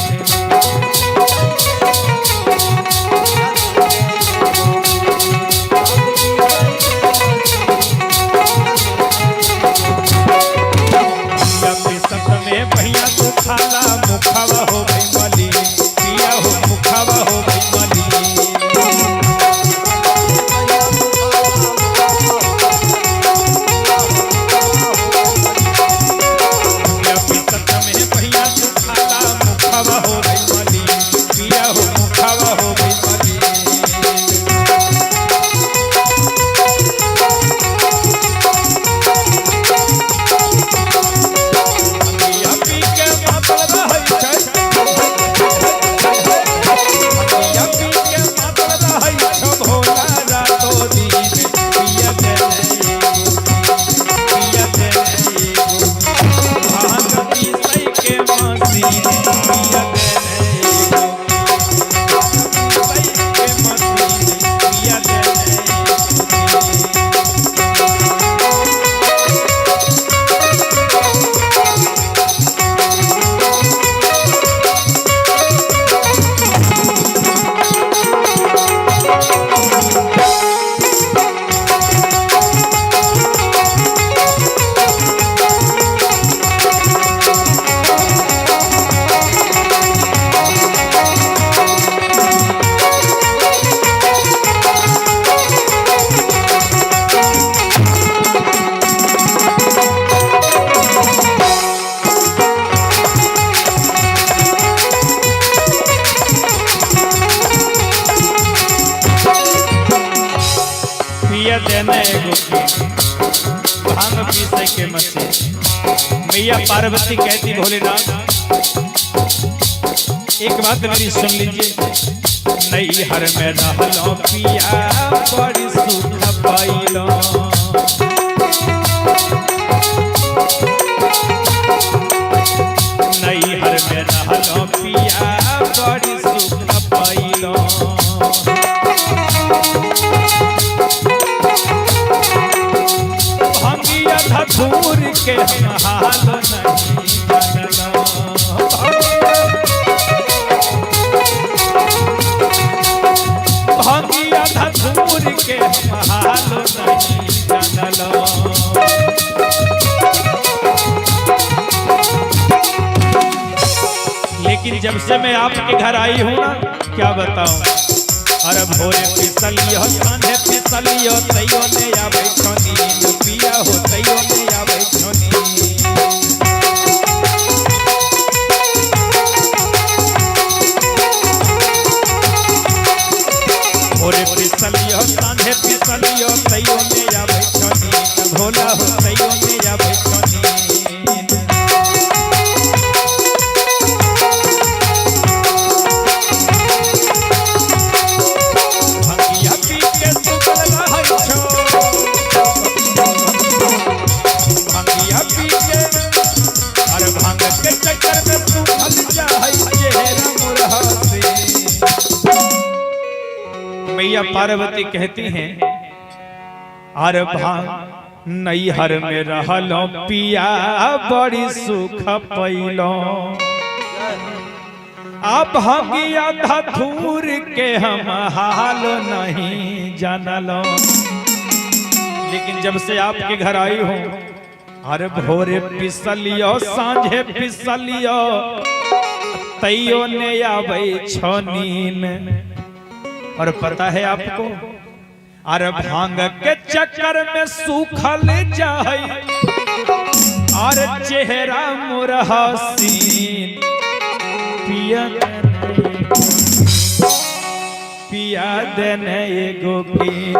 पिया पिसत में भैया तू खाला, मुखावा हो भई मली, पिया हो मुखावा हो भई मली। पिया पिसत में भैया तू खाला, मुखावा हो भई मली, पिया हो मुखावा हो भई मली। पिया पी के मातल रहै छै, पिया पी के मातल रहै छौ भोला रातो दिन, पिया देने एगो, पिया देने एगो, भांग पीसै के मसीन, पिया देने एगो, पीसै के मसीन, पिया देने एगो। पिया देने एगो की भांग पीसे के मसीन। मैया पार्वती कहती भोलेनाथ एक बात मेरी सुन लीजिए, नैहर में रहलो पिया बड़ी सुख पाइलो, नैहर में के हम हाल नहीं जानलो। भंगिया धतूर के हम हाल नहीं जानलो। लेकिन जब से मैं आपके घर आई हूँ ना, क्या बताऊँ। अरे भोरे फिसलियो सांझे फिसलियो तैयो ने आवे छो नींद, पिया हो तैयो ने आवे छो नींद। भोरे फिसलियो सांझे फिसलियो तैयो ने आवे छो नींद, भोला हो तैयो ने आवे छो नींद। भंगिया पी के सुतल रहै छो, भंगिया पी के, अरे भांग के चक्कर में सुखल जाहै चेहरा मोर हसी। मैया पार्वती कहती हैं, अरे भांग नैहर में रहलो पिया बड़ी सुख पैलो, अब भंगिया धतूर के हम हाल नहीं जानलो। लेकिन जब से आपके घर आई हूँ, अरे भोरे पिसलियो सांझे पिसलियो तैयो ने आवे छो नीन। और पता है आपको, अरे भांग के चक्कर में सूखल जाए और चेहरा मोर हसीन, पिया पिया देने एगो कीन,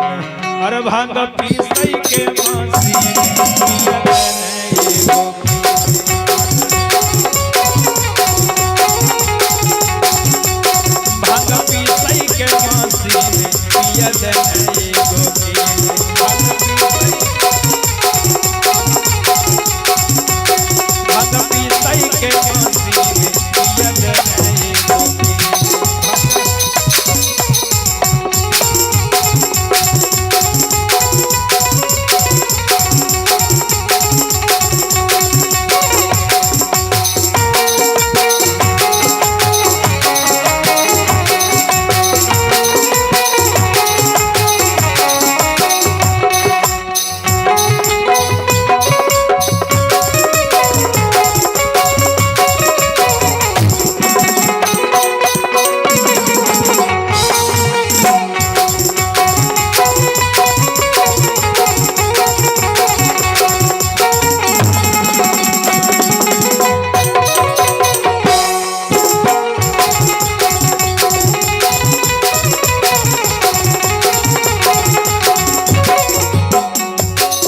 अरे भांग पीसै के मसीन, पिया देने एगो कीन। भांग पीसै के मसीन, पिया देने एगो कीन। भांग पीसै के मसीन, पिया देने एगो कीन।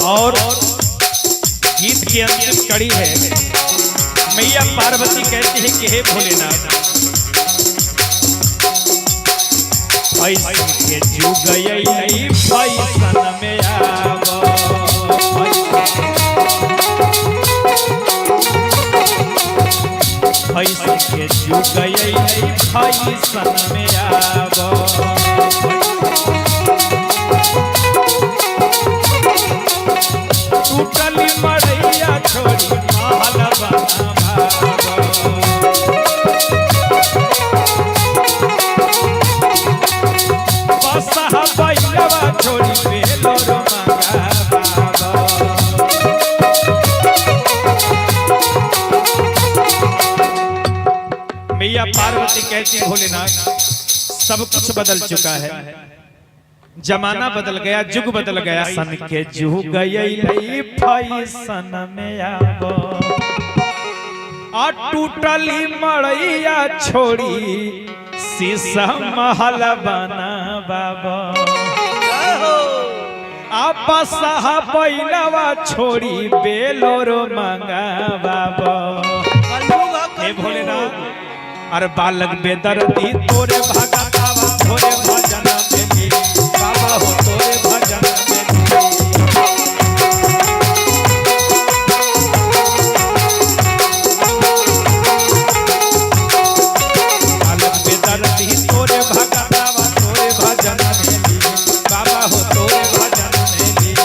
और गीत की अंतिम कड़ी है, मैया पार्वती कहती है कि हे भोलेनाथ, ऐसन के जुग अइलै फैशन में आवो, ऐसन के जुग अइलै फैशन में आवो। टूटल मड़ैया छोड़ी महल बनावो, बसहा बैलवा छोड़ी बेलोर मंगावो। मैया पार्वती कहती भोलेनाथ, सब कुछ बदल चुका है, जमाना बदल गया, जुग बदल गया। सन के जुग अइलै फैशन में आवो, आ टूटली मड़ैया छोड़ी शीशा महल बनावो, आ बसहा बैलवा छोड़ी बेलोर मंगावो। हे भोलेनाथ, अरे बालक बेदर्दी तोरे भगतावा, तोरे भजन में लीन, बाबा हो तोरे भजन में लीन। बालक बेदर्दी तोरे भगतावा, तोरे भजन में लीन, बाबा हो तोरे भजन में लीन।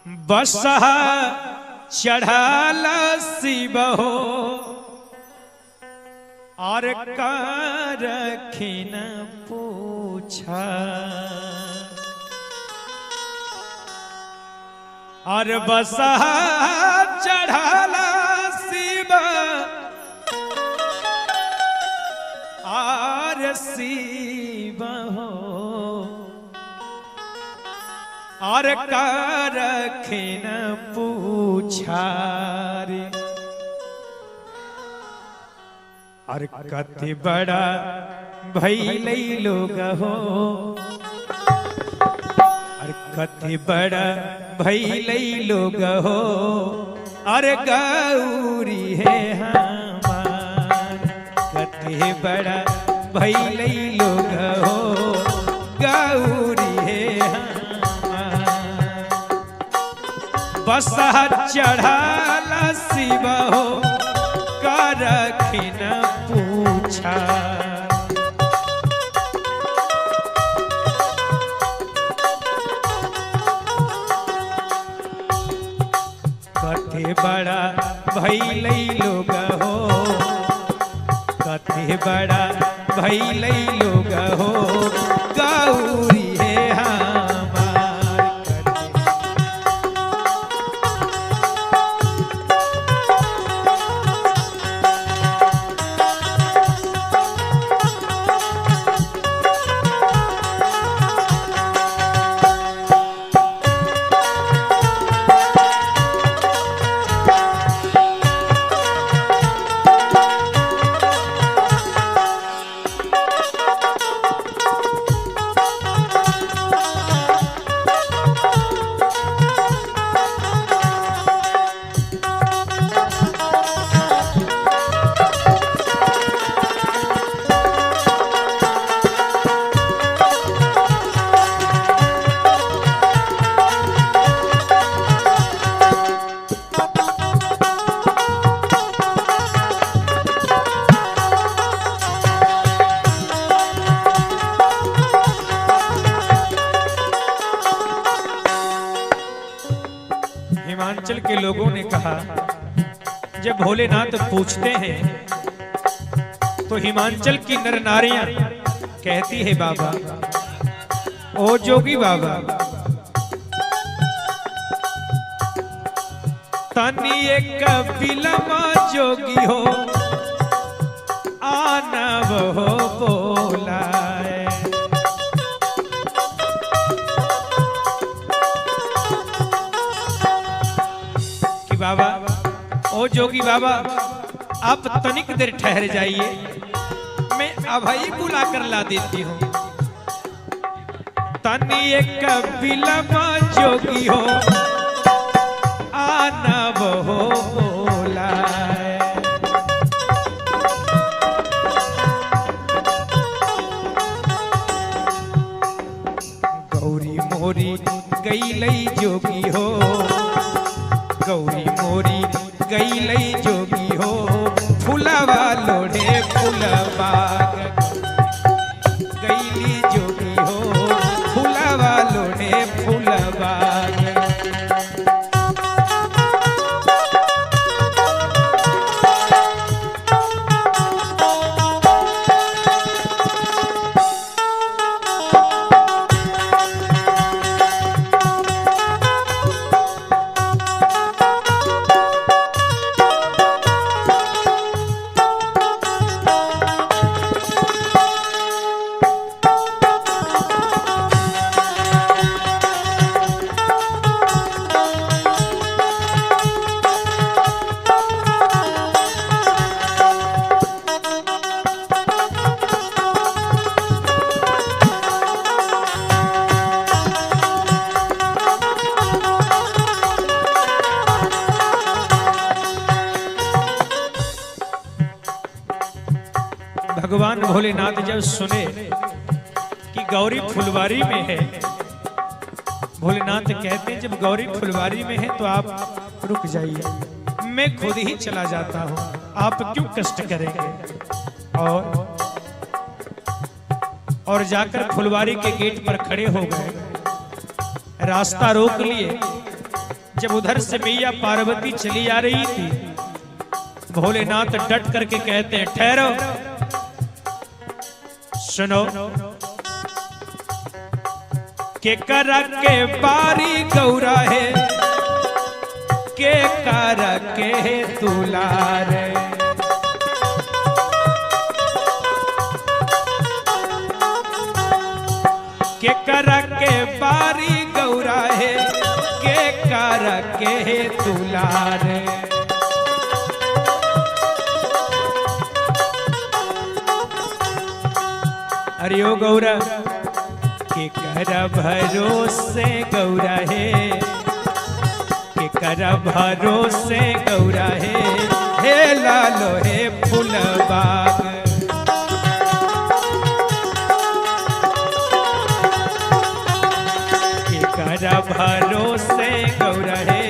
बसहा चढ़ाला शिव हो और करखिन पूछा और बसहा चढ़ाला शिव और शिव हो और करखिन पूछा रे। और कति बड़ा भैलै लोग हो और कति बड़ा भैलै लोग हो और गौरी है हमार। कति बड़ा भैलै लोग हो गौरी है हमार। बसहा चढ़ाला शिव हो करखिन पूछा। कथे बड़ा भैलै लोग हो कथे बड़ा भैलै लोग हो गौरी है हमार। हिमाचल के लोगों ने कहा, जब भोलेनाथ पूछते हैं तो हिमाचल की नर नारियां कहती है, बाबा ओ जोगी बाबा तनी एक बिलमा जोगी हो आना वो बोलाए। कि बाबा ओ जोगी बाबा आप तनिक देर ठहर जाइए, मैं अभई बुला कर ला देती हूँ। तनी एक बिलमा जोगी हो आना वो बोलाए। गौरी मोरी गई लई जोगी हो गौरी मोरी गई लई जोगी हो फुलवा लोढ़े फुलबाग गईली जोगी हो फुलवा लोढ़े फुलबाग। भगवान भोलेनाथ जब सुने कि गौरी फुलवारी में है, भोलेनाथ कहते हैं जब गौरी फुलवारी में है तो आप रुक जाइए, मैं खुद ही चला जाता हूं, आप क्यों कष्ट करेंगे। और जाकर फुलवारी के गेट पर खड़े हो गए, रास्ता रोक लिए। जब उधर से मैया पार्वती चली आ रही थी, भोलेनाथ डट करके कहते हैं, ठहरो, सुनो, के करा के बारी गौरा है, के करा के दुलार। के करा के बारी गौरा है, के करा के दुलार। अरे ओ गौरा, के कर भरोसे गौरा है, के कर भरोसे गौरा है, हे लालो हे फूलबाग। के कर भरोसे गौरा है,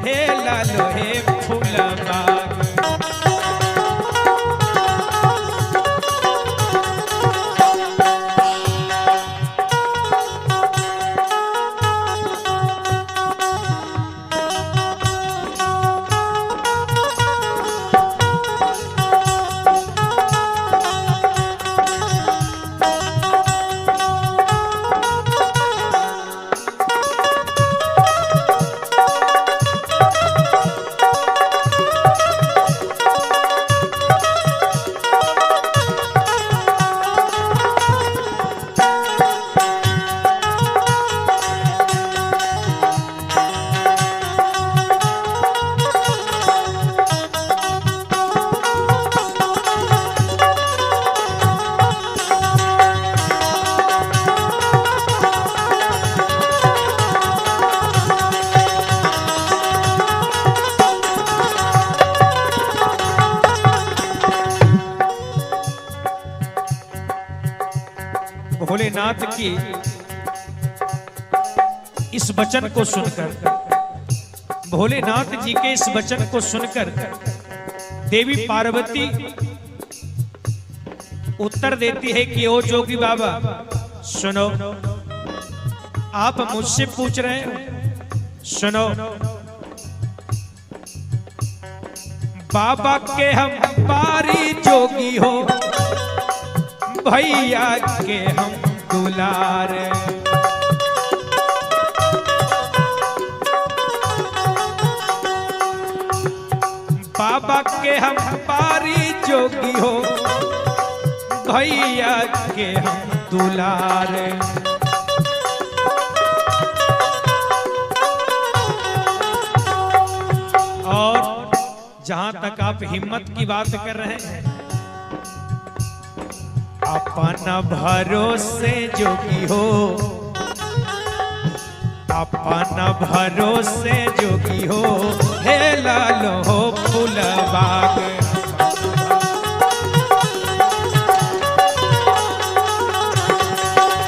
हे लालो हे फूलबाग। भोलेनाथ की इस वचन को सुनकर, भोलेनाथ जी के इस वचन को सुनकर देवी पार्वती उत्तर देती है कि ओ जोगी बाबा सुनो, आप मुझसे पूछ रहे हो, सुनो, बाबा के हम बारी जोगी हो, भैया के हम दुलार। बाबा के हम बारी जोगी हो, भैया के हम दुलार। और जहां तक आप हिम्मत की बात कर रहे हैं, अपना भरोसे जोगी हो, अपना भरोसे जोगी हो, हे लालो हो फूलबाग।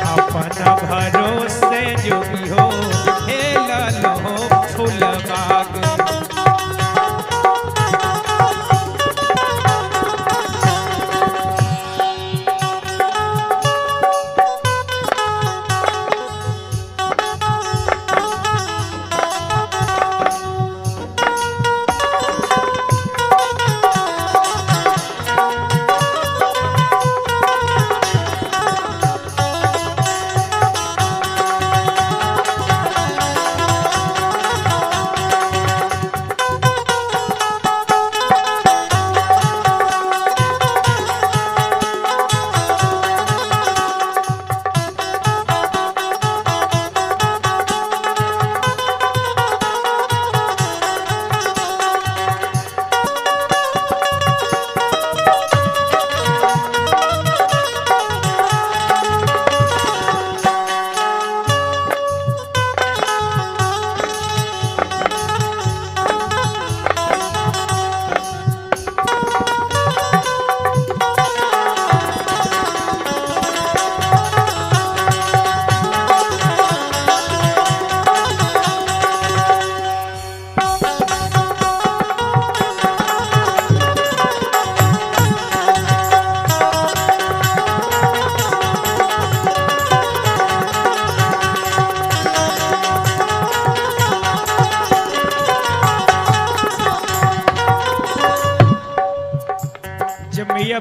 अपना भरोसे जोगी हो, हे लालो हो फूलबाग।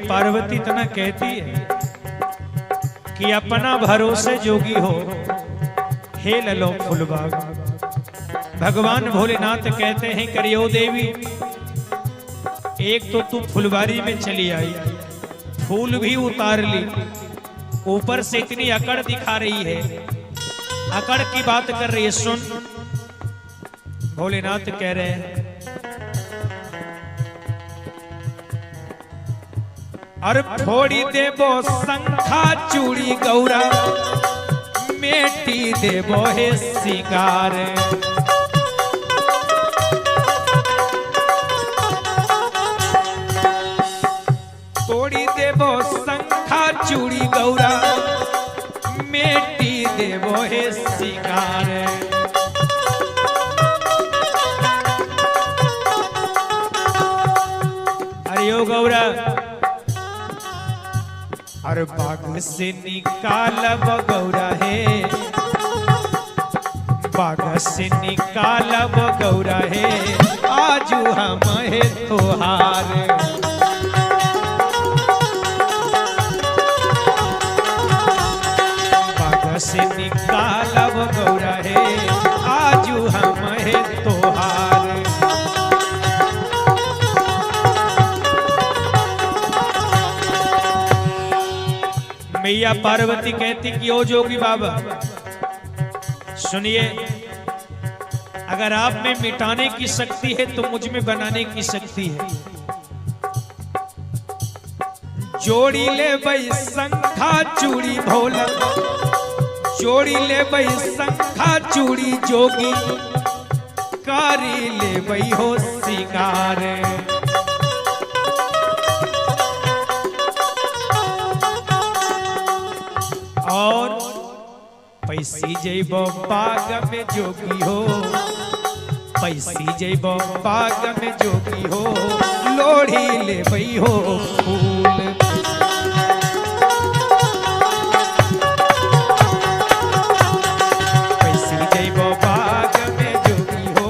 पार्वती इतना कहती है कि अपना भरोसे जोगी हो, हे ललो फूलबाग। भगवान भोलेनाथ कहते हैं करियो देवी, एक तो तू फुलवारी में चली आई, फूल भी उतार ली, ऊपर से इतनी अकड़ दिखा रही है, अकड़ की बात कर रही है। सुन, भोलेनाथ कह रहे हैं, अरे फोड़ी देबो शंखा चूड़ी गौरा, मेटी देबो हे सिंगार। तोड़ी देबो शंखा चूड़ी गौरा, मेटी देबो हे सिंगार। अरे ओ गौरा, अरे बाग से निकालब गौरा है, बाग से निकालब गौरा है, आजू हम है तोहार। बाग से निकालब गौरा है, आजू हम है तोहार। मैया पार्वती कहती कि ओ जोगी बाबा सुनिए, अगर आप में मिटाने की शक्ति है तो मुझ में बनाने की शक्ति है। जोड़ी ले भाई शंखा चूड़ी भोला, जोड़ी ले भाई शंखा चूड़ी जोगी, कारी ले भाई हो सिंगार। और पैसी जैबो बाग में जोगी हो, पैसी जैबो बाग में जोगी हो, लोढ़ी ले बई हो फूल। पैसी जैबो बाग में जोगी हो,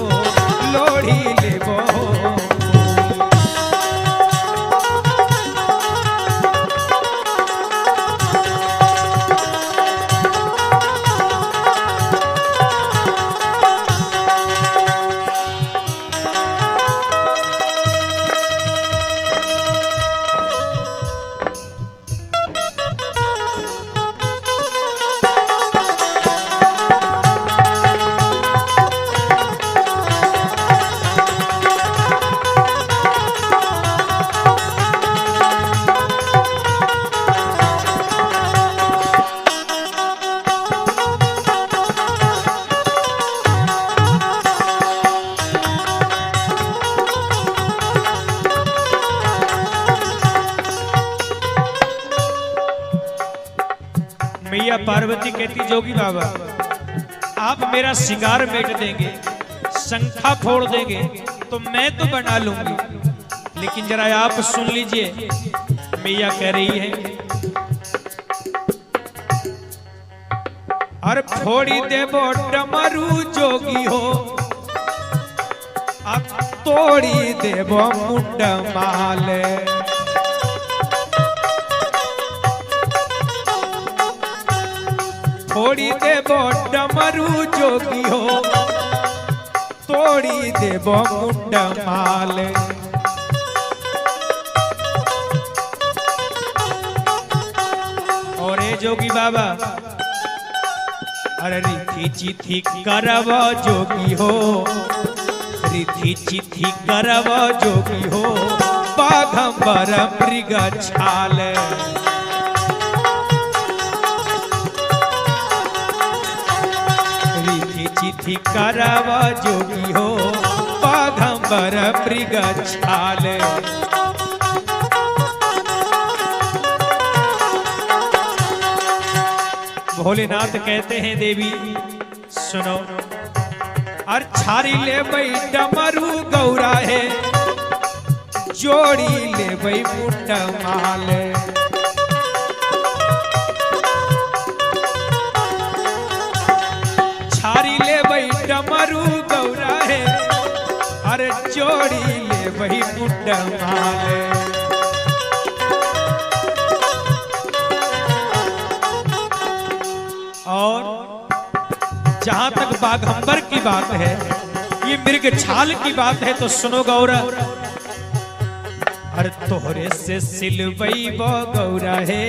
लोढ़ी ले बो फूल। मैया पार्वती कहती जोगी बाबा आप मेरा सिंगार मेट देंगे, शंखा फोड़ देंगे तो मैं तो बना लूंगी, लेकिन जरा आप सुन लीजिए। मैया कह रही है, अरे फोड़ी देबो डमरू जोगी हो, अब तोड़ी देबो मुंड माल। फोड़ी देबो डमरू जोगी हो, तोड़ी देबो मुंड माल। और ए जोगी बाबा, अरे रिथी चिथी करब जोगी हो, रिथी चिथी करब जोगी हो, बाघंबर मृग छाल। चिथी करब जोगी हो, बाघंबर मृग छाल। भोलेनाथ कहते हैं देवी सुनो, और छारी ले बई डमरू गौरा है, जोड़ी ले बई मुंड माल। छारी ले बई डमरू गौरा है, अरे जोड़ी ले बई मुंड माल। जहां तक बाघंबर की बात है, ये मृगछाल की बात है, तो सुनो गौरा। अरे तोहरे से सिलवई गौरा है,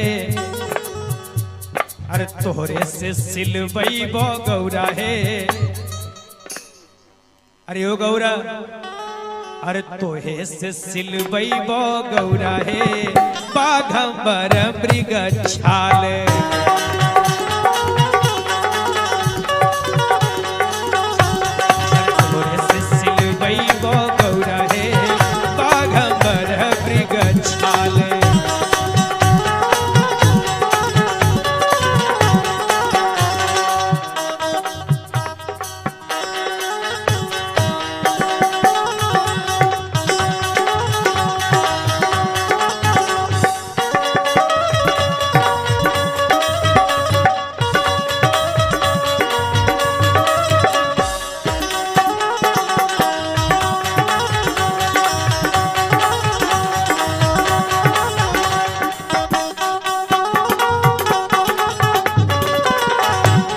अरे तोहरे से सिलवई गौरा है, अरे ओ गौरा, अरे तोहे से सिलवई गौरा है, बाघंबर मृग छाल। तोहरे से सिलवई गौरा है, बाघंबर मृग छाल।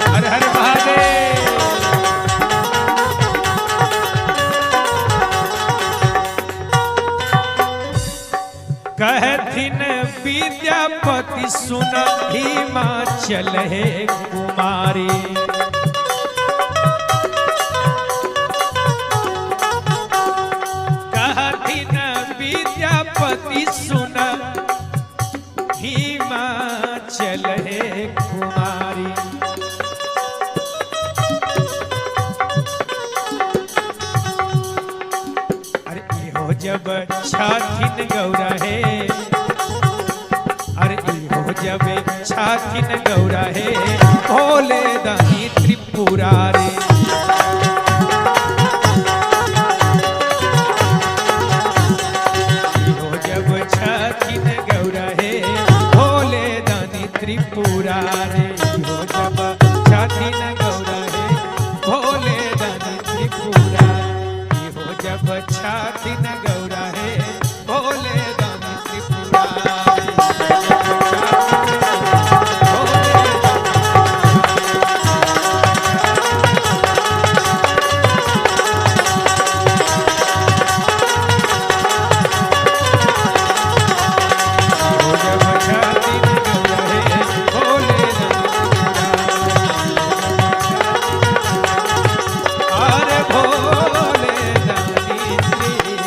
हर हर महादेव। कहथिन विद्यापति सुन हिमाचल है कुमारी, कहथिन विद्यापति सुन हिमाचल है कुमारी। अरे इहो जब छाथिन गौरा है, अरे इहो जब छाथिन गौरा है, भोले दानी त्रिपुरारी। इहो जब छाथिन गौरा है, भोले दानी त्रिपुरारी। इहो जब छाथिन गौरा है, भोले दानी त्रिपुरारी। इहो जब छाथिन गौरा है, भोले दानी त्रिपुरारी। इहो जब छाथिन गौरा है, भोले दानी त्रिपुरारी। अरे भोले दानी त्रिपुरारी।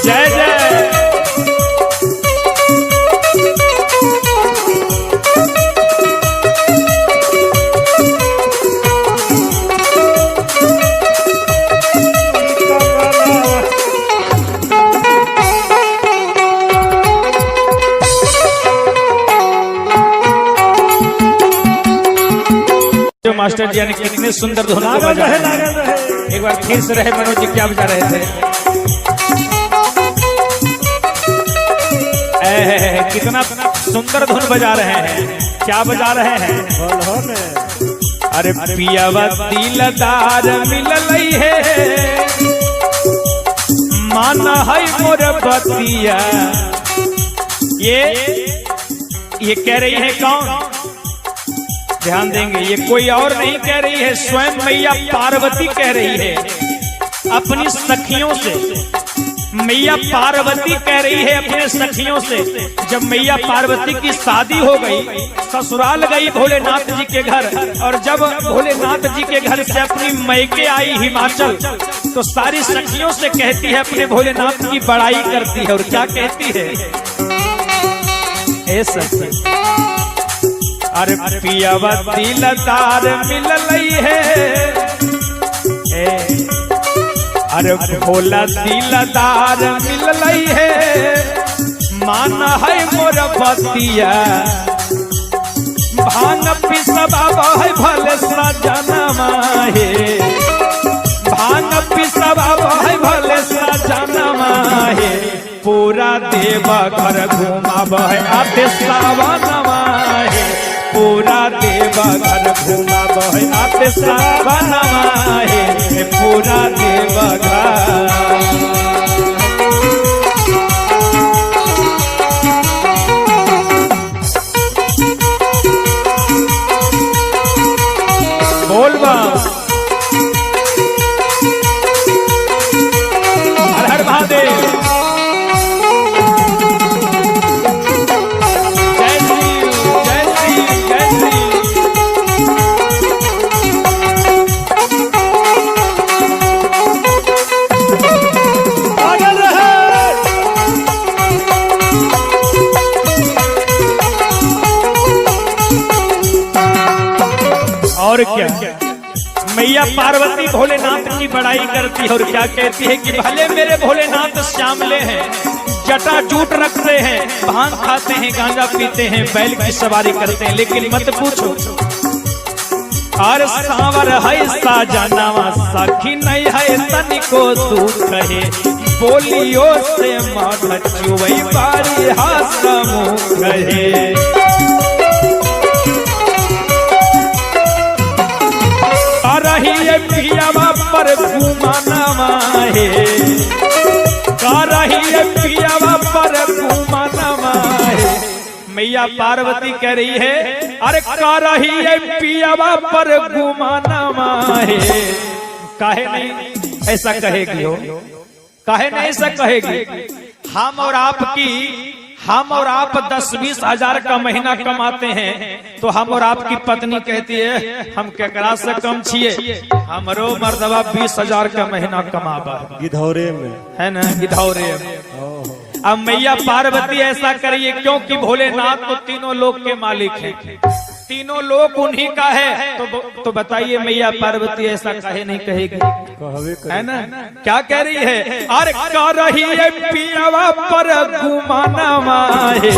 जय जय। जो मास्टर जी ने कितने सुंदर धुन को लागल बजाया। रहे, लागल रहे। एक बार फिर से रहे मनोज जी, क्या बजा रहे थे? कितना सुंदर धुन बजा रहे हैं, क्या बजा रहे हैं? बोल हो ने। अरे पियावा दिलदार मिललई है, माना है मोर बतिया। ये कह रही है कौन? ध्यान देंगे, ये कोई और नहीं कह रही है, स्वयं मैया पार्वती कह रही है अपनी सखियों से। मैया पार्वती कह रही है अपने सखियों से, जब मैया पार्वती की शादी हो गई, ससुराल गई भोलेनाथ जी के घर, और जब भोलेनाथ जी के घर से अपनी मैके आई हिमाचल, तो सारी सखियों से कहती है, अपने भोलेनाथ की बड़ाई करती है। और क्या कहती है? ए सखी, अरे पियावा दिलदार मिललई है, ए अरे भोला दिलदार मिललई है, मान है मोर बतिया। भांग पिसवा है भले सजनमा हे, भांग पिसवा है भले सजनमा हे, पूरा देव घर घुमाब है आते सावनमा हे, पूरा देवा घर घुमा बहे आते सावनवा हे पूरा देवा घर। बोल बा हर हर महादेव। जय श्री जय श्री जय श्री। पागल रहे। और क्या मैया पार्वती भोलेनाथ की बड़ाई करती है और क्या कहती है कि भले मेरे भोलेनाथ श्यामले हैं, जटा जूट रखते हैं, भांग खाते हैं, गांजा पीते हैं, बैल की सवारी करते हैं, लेकिन मत पूछो और सावर है साजनवा सखी नहीं है तनिको दुख है, बोलियो से माथ चुवई बारी हास मुख है। रही है पियावा पर घुमानवा है, रही है पियावा पर घुमानवा है। मैया पार्वती कह रही है अरे का रही है पियावा पर घुमानवा है। काहे नहीं ऐसा कहेगी हो, काहे नहीं ऐसा कहेगी। हम और आपकी, हम और आप 10-20 हजार का महीना कमाते हैं तो हम और आपकी पत्नी कहती है हम केकरा से कम छिए, हमरो मर्दवा 20 हजार का महीना कमाबा है। गिधौरे में है ना गिधौरे में। अब मैया पार्वती ऐसा करिए क्योंकि भोलेनाथ तो तीनों लोक के मालिक हैं, तीनों लोक उन्हीं का है, तो बताइए मैया पार्वती ऐसा काहे नहीं कहेगी, कहवे करे। है ना। क्या कह रही है अरे कह रही है पियावा पर घुमानवा है,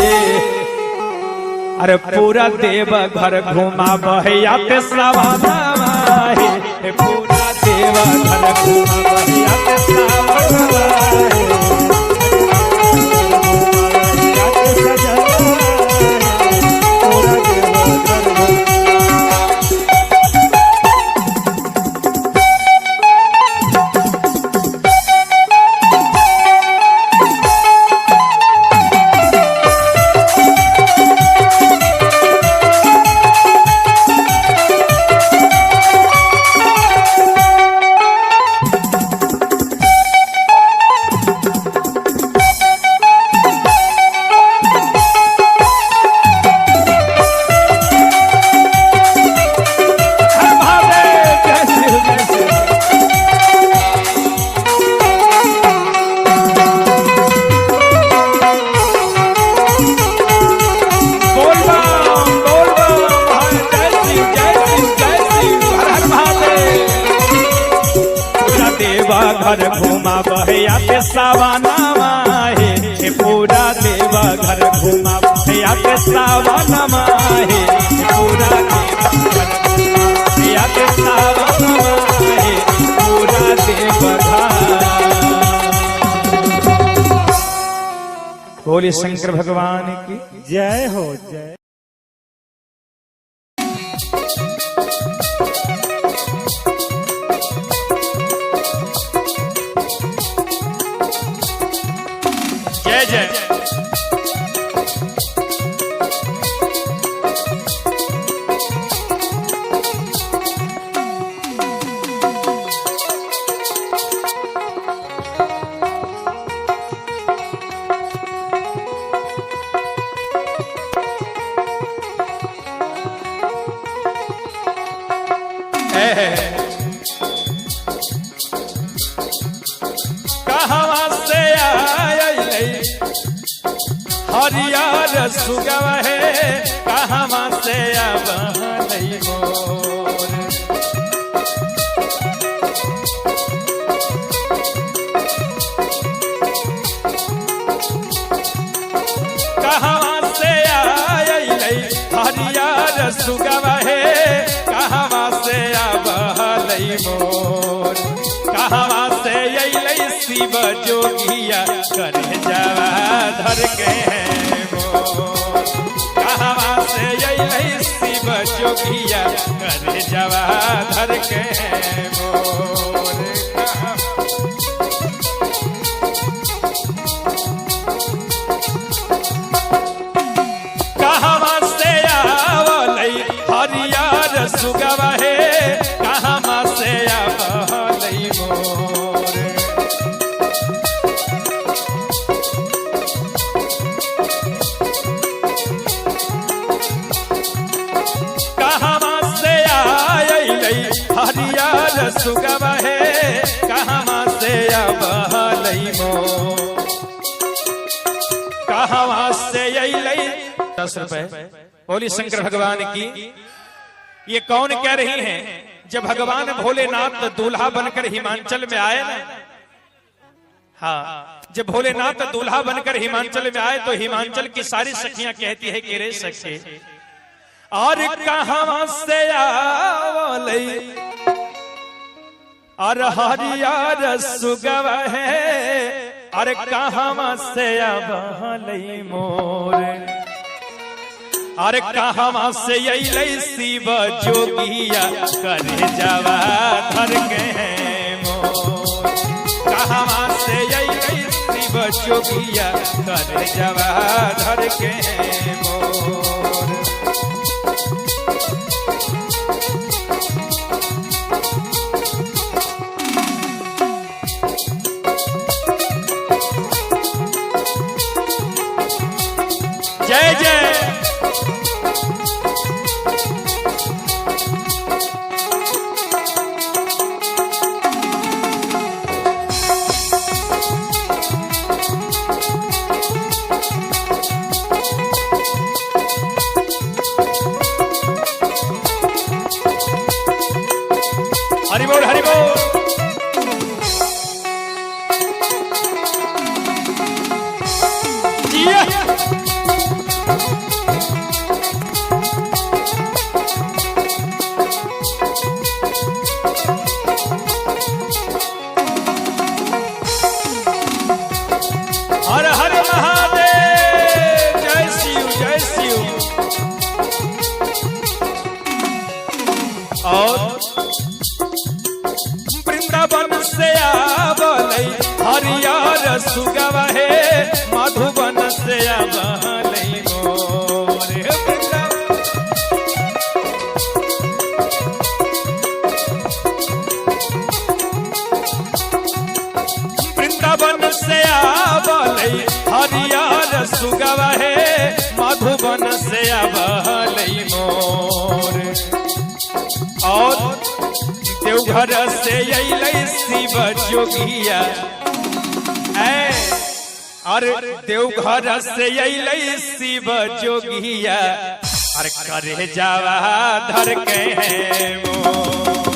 अरे पूरा देव घर घुमा बहयाते सवाना है, पूरा देव घर घुमा बहयाते सवाना है। पूरा देवा घर घुमा। हर महादेव जय शिव जय शिव। बोल बम बोल बम हर जय शिव जय शिव जय शिव हर हर महादेव। पूरा देवा घर घुमा बहयाते सावाना हे, पूरा देवा घर घुमा बहयाते सावाना हे, पूरा देवा घर घुमा बहयाते सावाना हे, पूरा देवा घर। बोले शंकर भगवान की जय हो जय। जय जय। कहवा से आयल हरियर सुगव है, कहवा से अब मोर। कहवा से आयल हरियर सुगव है, कहवा से अब मोर। कहवा से अइलै शिव जोगिया कर जावा धर के हैं मोर। कहवा से अइलै शिव शिव जोगिया कर जवा धर के मोर। कहवा से आवलै हरियर सुगवा हे, कहवा से आवलै मोर। कहवा से आयलै हरियर सुगवा हे, कहवा से आवलै मोर। कहवा से अइलै। 10 रुपए बोली शंकर भगवान की। ये कौन कह रही हैं? जब भगवान भोलेनाथ दूल्हा बनकर हिमाचल में आए ना, हाँ, जब भोलेनाथ दूल्हा बनकर हिमाचल में आए तो हिमाचल की सारी सखियां कहती है कि रे सखी, और कहां से आवलै और हरियर सुगव है, अरे कहां से आवलै मोर। अरे कहवा से अइलै शिव जोगिया कर जवा धर के मोर। कहवा से अइलै शिव जोगिया कर जवा धर के मोर। जय जय। हरि बोल, हरि बोल। जिया। हर हर महादेव, जय शिव, जय शिव। और वृंदावन से आवलै हरियर सुगवा हे, मधुबन से आवलै मोर। वृंदावन वृंदावन से आवलै हरियर सुगवा हे, मधुबन से आवलै मोर। और देवघर से अइलै शिव जोगिया, ऐ और देवघर से अइलै शिव जोगिया, अरे करे जावा धर के मोर।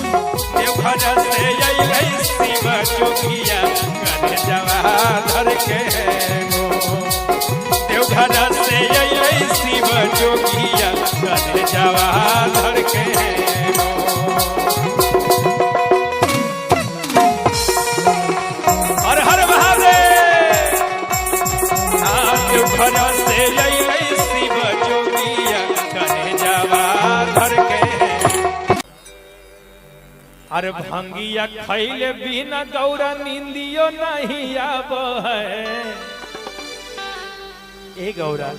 देवघर से अइलै शिव जोगिया करे जावा धर के मोर। देवघर से अइलै शिव जोगिया करे जावा धर के मोर। हर हर महादेव। देवघर से अइलै शिव जोगिया करे जावा धर के। अरे भंगिया खैले बिना गौरा निंदियो नहीं आब है। ए गौरा,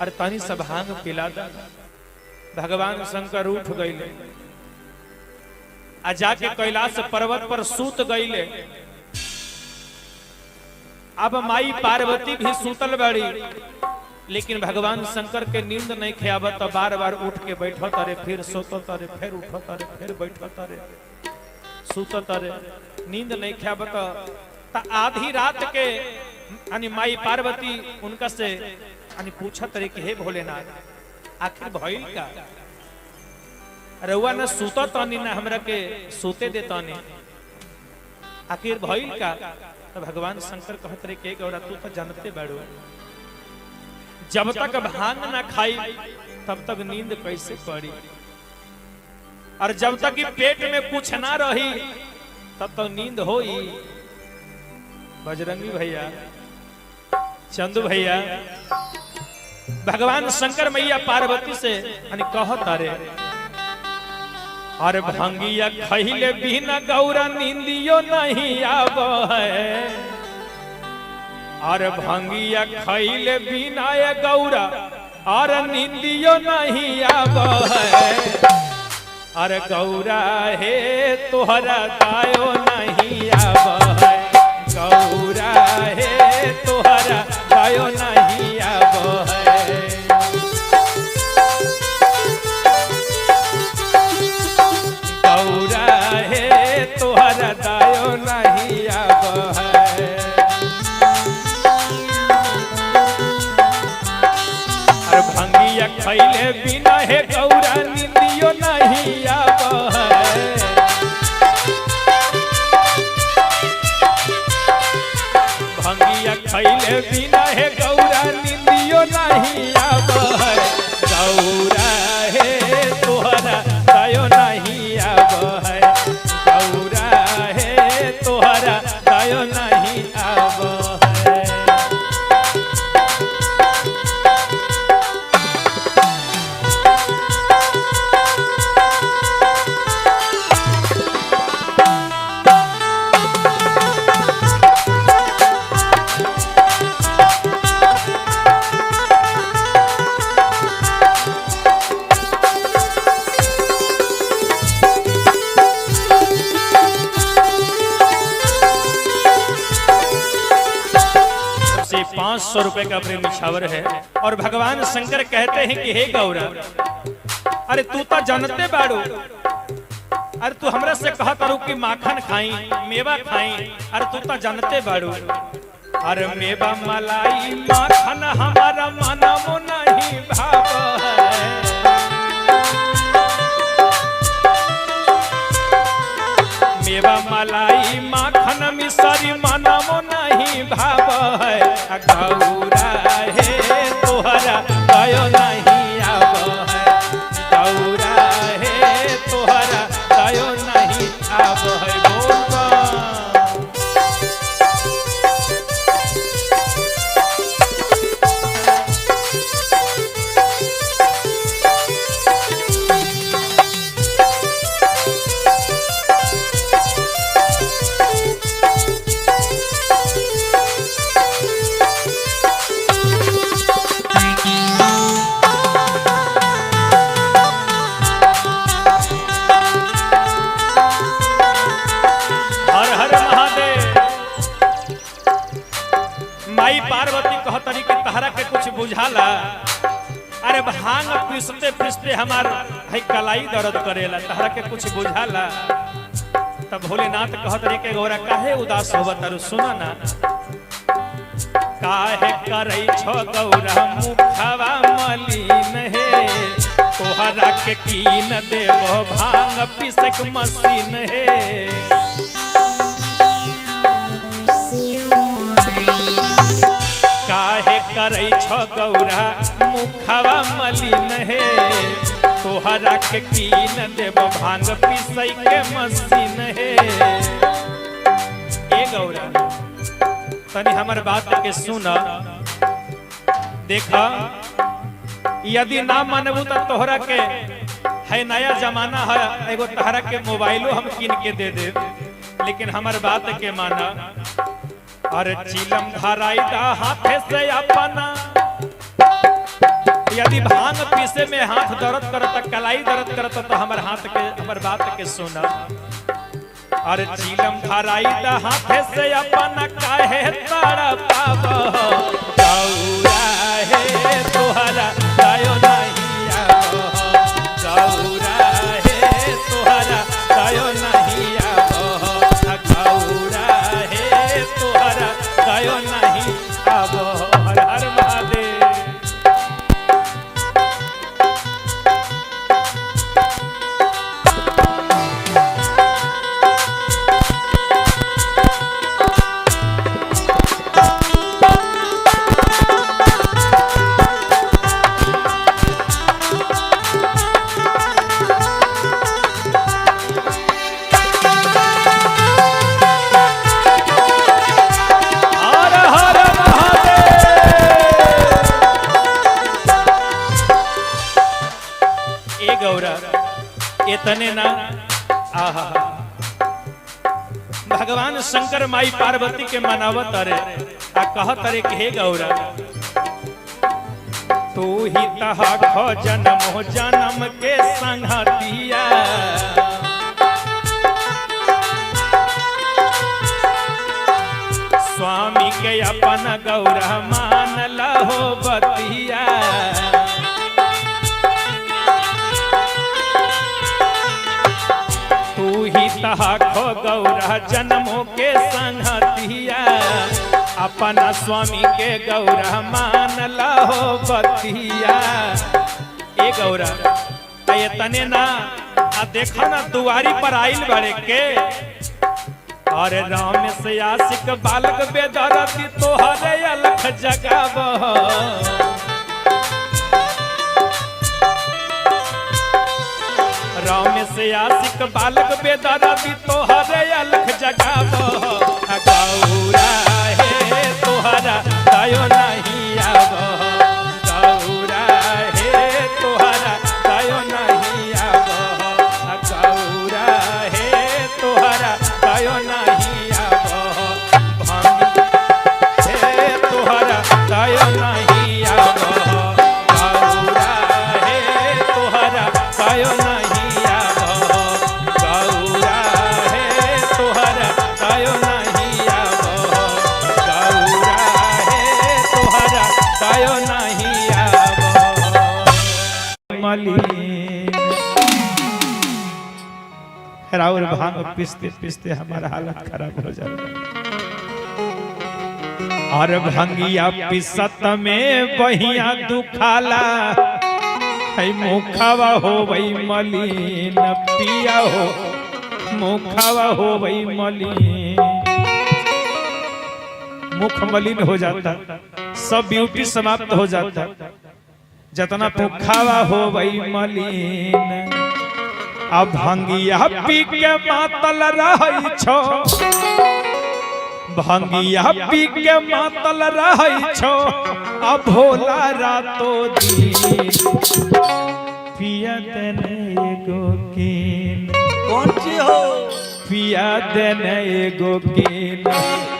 अरे तनी सब भांग पिला दा। भगवान शंकर उठ गईले आ जाके कैलाश पर्वत पर सूत गईले। अब माई पार्वती भी सूतल बड़ी, लेकिन भगवान शंकर के नींद नहीं खेआवत, तो बार बार उठ के बैठो तारे, फिर सोतो तारे, फिर उठो तारे, फिर बैठो तारे, सुतो तारे, नींद नहीं खेआवत। त आधी रात के यानी माई पार्वती उनका से यानी पूछत रही कि हे भोलेनाथ, आखिर भइल का? रउआ न सुतो तानी न हमरा के सोते देतानी, आखिर भइल का? तो भगवान शंकर कहत रहे के गौरा, तू तो जानते बाड़ू, जब तक भांग ना खाई तब तक नींद कैसे पड़ी, और जब तक कि पेट में कुछ ना रही तब तक नींद होई? बजरंगी भैया, चंदू भैया, भगवान शंकर मैया पार्वती से यानी कहत अरे अरे भंगिया खहिले बिना गौरा निंदियो नहीं आब है। अरे भंगिया खहिले बिना ये गौरा अरे निंदियो नहीं आब है। अरे गौरा हे तोहरा दायो नहीं आब है। गौरा हे तोहरा दायो नहीं आब है। गौरा हे तोहरा दायो नहीं आब है। अरे भंगिया खैले बिना हे गौरा निंदियो नहीं आब है। भंगिया खैले बिना हे गौरा निंदियो नहीं आब है। गौरा हे तोहरा दायो नहीं आब है। गौरा हे तोहरा दायो नहीं आब है। से 500 रुपए का प्रेम निछावर है। और भगवान शंकर कहते हैं कि हे गौरा, अरे तू तो जानते बाड़ू, अरे तू हमरा से कहत तारू कि माखन खाई मेवा खाई, अरे तू तो जानते बाड़ू। अरे मेवा मलाई माखन हमारा मनमो नहीं भाव है। मेवा मलाई माखन मिसरी मनमो नहीं भाव है। गौरा हे तोहरा दयो नहीं आब है। गौरा हे तोहरा दयो नहीं आब है। बोल बा। हर हर महादेव। माई पार्वती कहतरी कि तहरा के कुछ बुझाला? अरे भांग पीसते पीसते हमार है कलाई दर्द करेला, तहरा के कुछ बुझाला? तब भोलेनाथ कहतरी के गौरा काहे उदास होब तारू, सुना ना। काहे करई छो गौरा मुखवा मलिन हे, तोहरा के कीन देबो भांग पीसक मशीन हे। काहे करई छो गौरा मुखवा मलिन हे, तोहरा के कीन देब भांग पीसै के मशीन हे। ए गौरा तनी हमर बात के सुन, देखा यदि ना मनबू त तोहरा के है नया जमाना है, एगो तोहरा के मोबाइलो हम कीन के दे दे, लेकिन हमर बात के माना। अरे चिलम धराई दा हाथे से अपना, यदि भांग पीसे में हाथ दर्द करत कलाई दर्द करत तो हमर हाथ के हमर बात के सुना। अरे चिलम धराई दा हाथे से अपना काहे तड़ा पाब। गौरा हे तोहरा दयो नहीं आब। गौरा हे तोहरा दयो नहीं आब। गौरा हे तोहरा दयो नहीं आब। हर हर महादेव। हर हर महादेव। इतने ना, आहा भगवान शंकर माई पार्वती के मनावत अरे आ कहत अरे कि हे गौरा, तू ही तहा खो जन्म जन्म के संगतिया, स्वामी के अपन गौरा मान लहो बतिया। तू ही तहा खो गौरा जन्मों के संगतिया, अपना स्वामी के गौरा मान लहो बतिया। ए गौरा तने ना, आ देखा ना दुआरी पर आइल बड़े के, अरे राम से आशिक बालक बेदरती तोहरे अलख जगाब। राम से आशिक बालक बेदरती तोहरे अलख जगाब। गौरा हे तोहरा दयो नहीं आब, गौरा हे तोहरा दयो नहीं आब, गौरा हे तोहरा दयो नहीं आब, भांग हे तोहरा दयो नहीं आब, गौरा हे तोहरा दयो नहीं आब, गौरा हे तोहरा दयो नहीं आब, गौरा हे तोहरा दयो नहीं आब। मलिन राउर भांग पिसते पिसते हमारा हालत खराब हो जाता। और भंगिया पिसत में बहिया दुखाला, है मुखावा हो वही मलिन पिया हो, मुखावा हो वही मलिन, मुख मलिन हो जाता, सब ब्यूटी समाप्त हो जाता। जतना मुखावा हो वही मलिन, अब भंगिया पी के मातल रहै छो, भंगिया पी के मातल रहै छो, अब भोला रातो दिन पिया देने एगो कीन, कौन चीज हो पिया देने एगो कीन,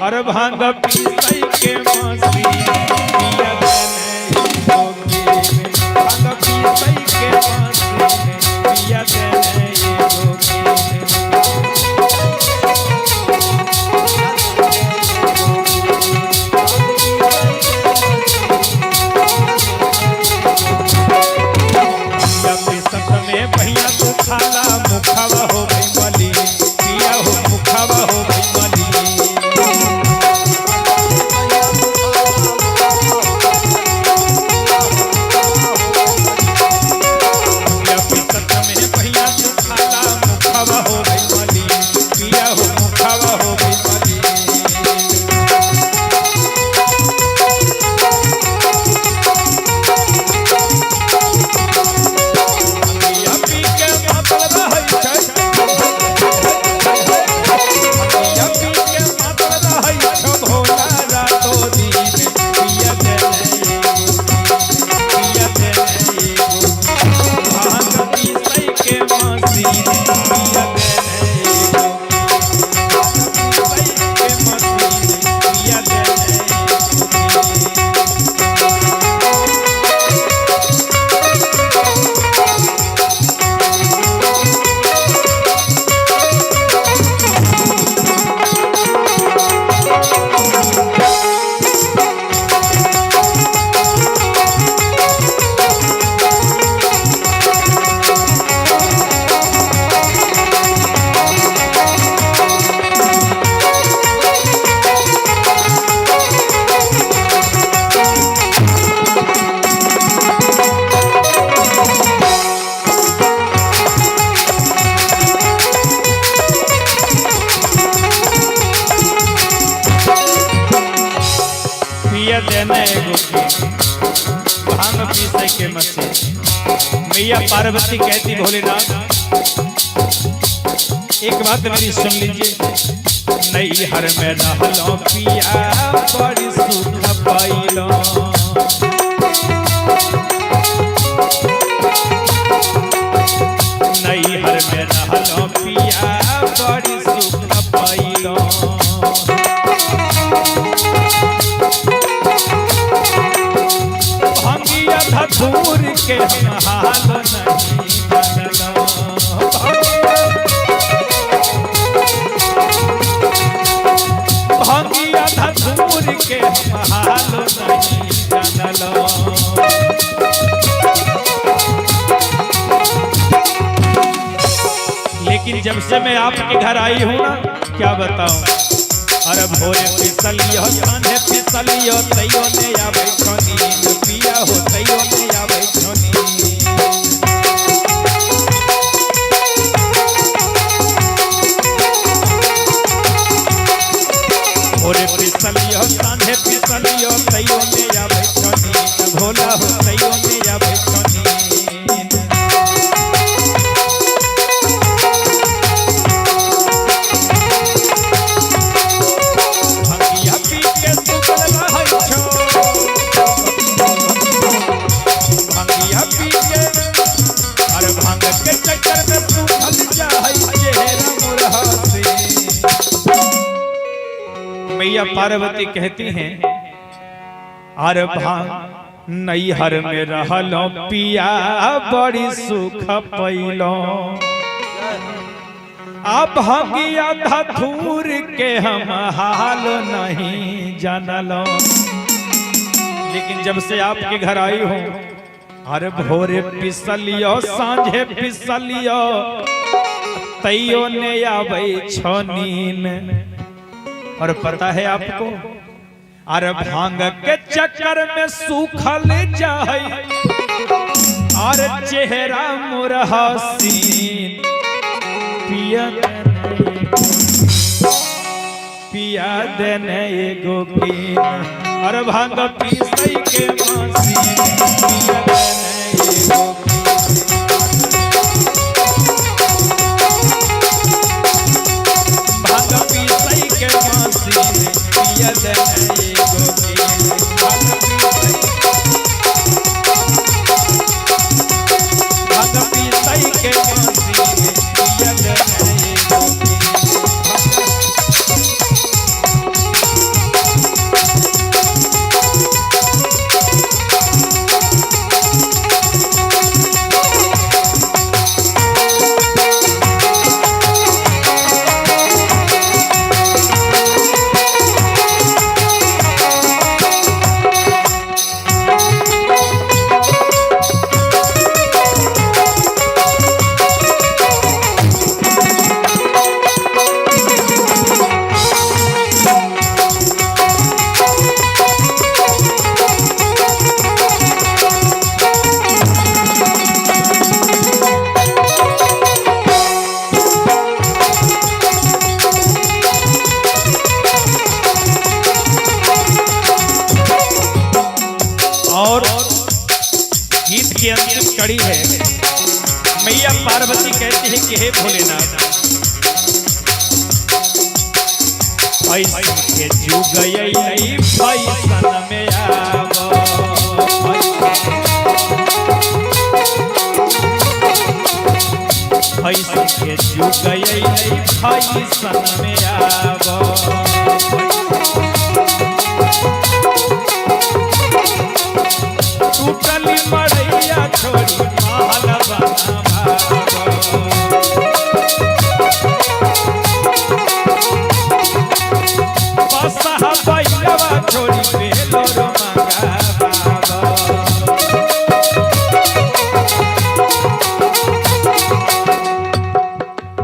और भांग पीसै के मसीन, पिया देने एगो कीन, भांग पीसै के मसीन, पिया देने एगो कीन। पिया पिसत में भैया तू खाला, मुखावा हो गई मली, पिया हो मुखावा हो गई मली। पिया पिसत में भैया तू खाला, मुखावा हो गई मली, पिया हो मुखावा हो गई मली। पिया पी के मातल रहै छै, पिया पी के मातल रहै छौ भोला रातो दिन, पिया देने एगो, पिया देने एगो, भांग पीसै के मसीन, पिया देने एगो, भांग पीसै के मसीन, पिया देने एगो। पिया देने एगो की भांग पीसे के मसीन। मैया पार्वती कहती भोलेनाथ एक बात मेरी सुन लीजिए, नैहर में रहलो पिया बड़ी सुख पाइलो, नैहर में के हम हाल नहीं जानलो। भंगिया धतूर के हम हाल नहीं जानलो। लेकिन जब से मैं आपके घर आई हूँ ना, क्या बताऊं। अरे भोरे फिसलियो साँझे फिसलियो तैयो ने आबै छौ नीन, पिया हो तैयो ने आबै छौ नीन। भोरे फिसलियो साँझे फिसलियो तैयो ने आबै छौ नीन, भोला हो तैयो ने आबै छौ नीन। भंगिया पी के सुतल रहै छौ, भंगिया पी के, अरे भांग के चक्कर में सुखल जाहै चेहरा मोर हसीन। मैया पार्वती कहती हैं, अरे भांग नैहर में रहलो पिया बड़ी सुख पैलो, अब भंगिया धतूर के हम हाल नहीं जानलो। लेकिन जब से आपके घर आई हूँ, अरे भोरे पिसलियो साँझे पिसलियो तैयो ने आबै छौ नीन। और पता है आपको, अरे भांग के चक्कर में सूखल जाए और चेहरा मोर हसीन, पिया पिया देने एगो कीन, और भांग पीसै के मसीन, पिया देने एगो कीन। भांग पीसै के मसीन, पिया देने एगो कीन। भांग पीसै के मसीन, पिया देने एगो कीन। और गीत की अंतिम कड़ी है, मैया पार्वती कहती है कि हे भोलेनाथ, ऐसन के जुग अइलै फैशन में आवो, ऐसन के जुग अइलै फैशन में आवो। टूटली मड़ैया छोड़ी महल बनावो, बसहा बैलवा छोड़ी बेलोर मंगावो।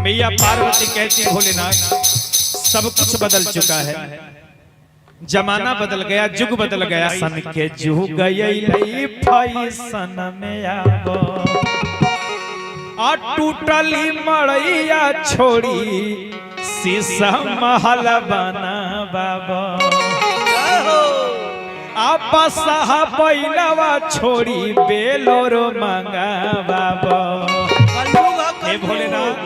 मैया पार्वती कहती भोलेनाथ, सब कुछ बदल चुका है, जमाना बदल गया, जुग बदल गया। सन के जुग अइलै फैशन में आवो, आ टूटली मड़ैया छोड़ी शीशा महल बनावो, आ बसहा बैलवा छोड़ी बेलोर मंगावो। हे भोलेनाथ,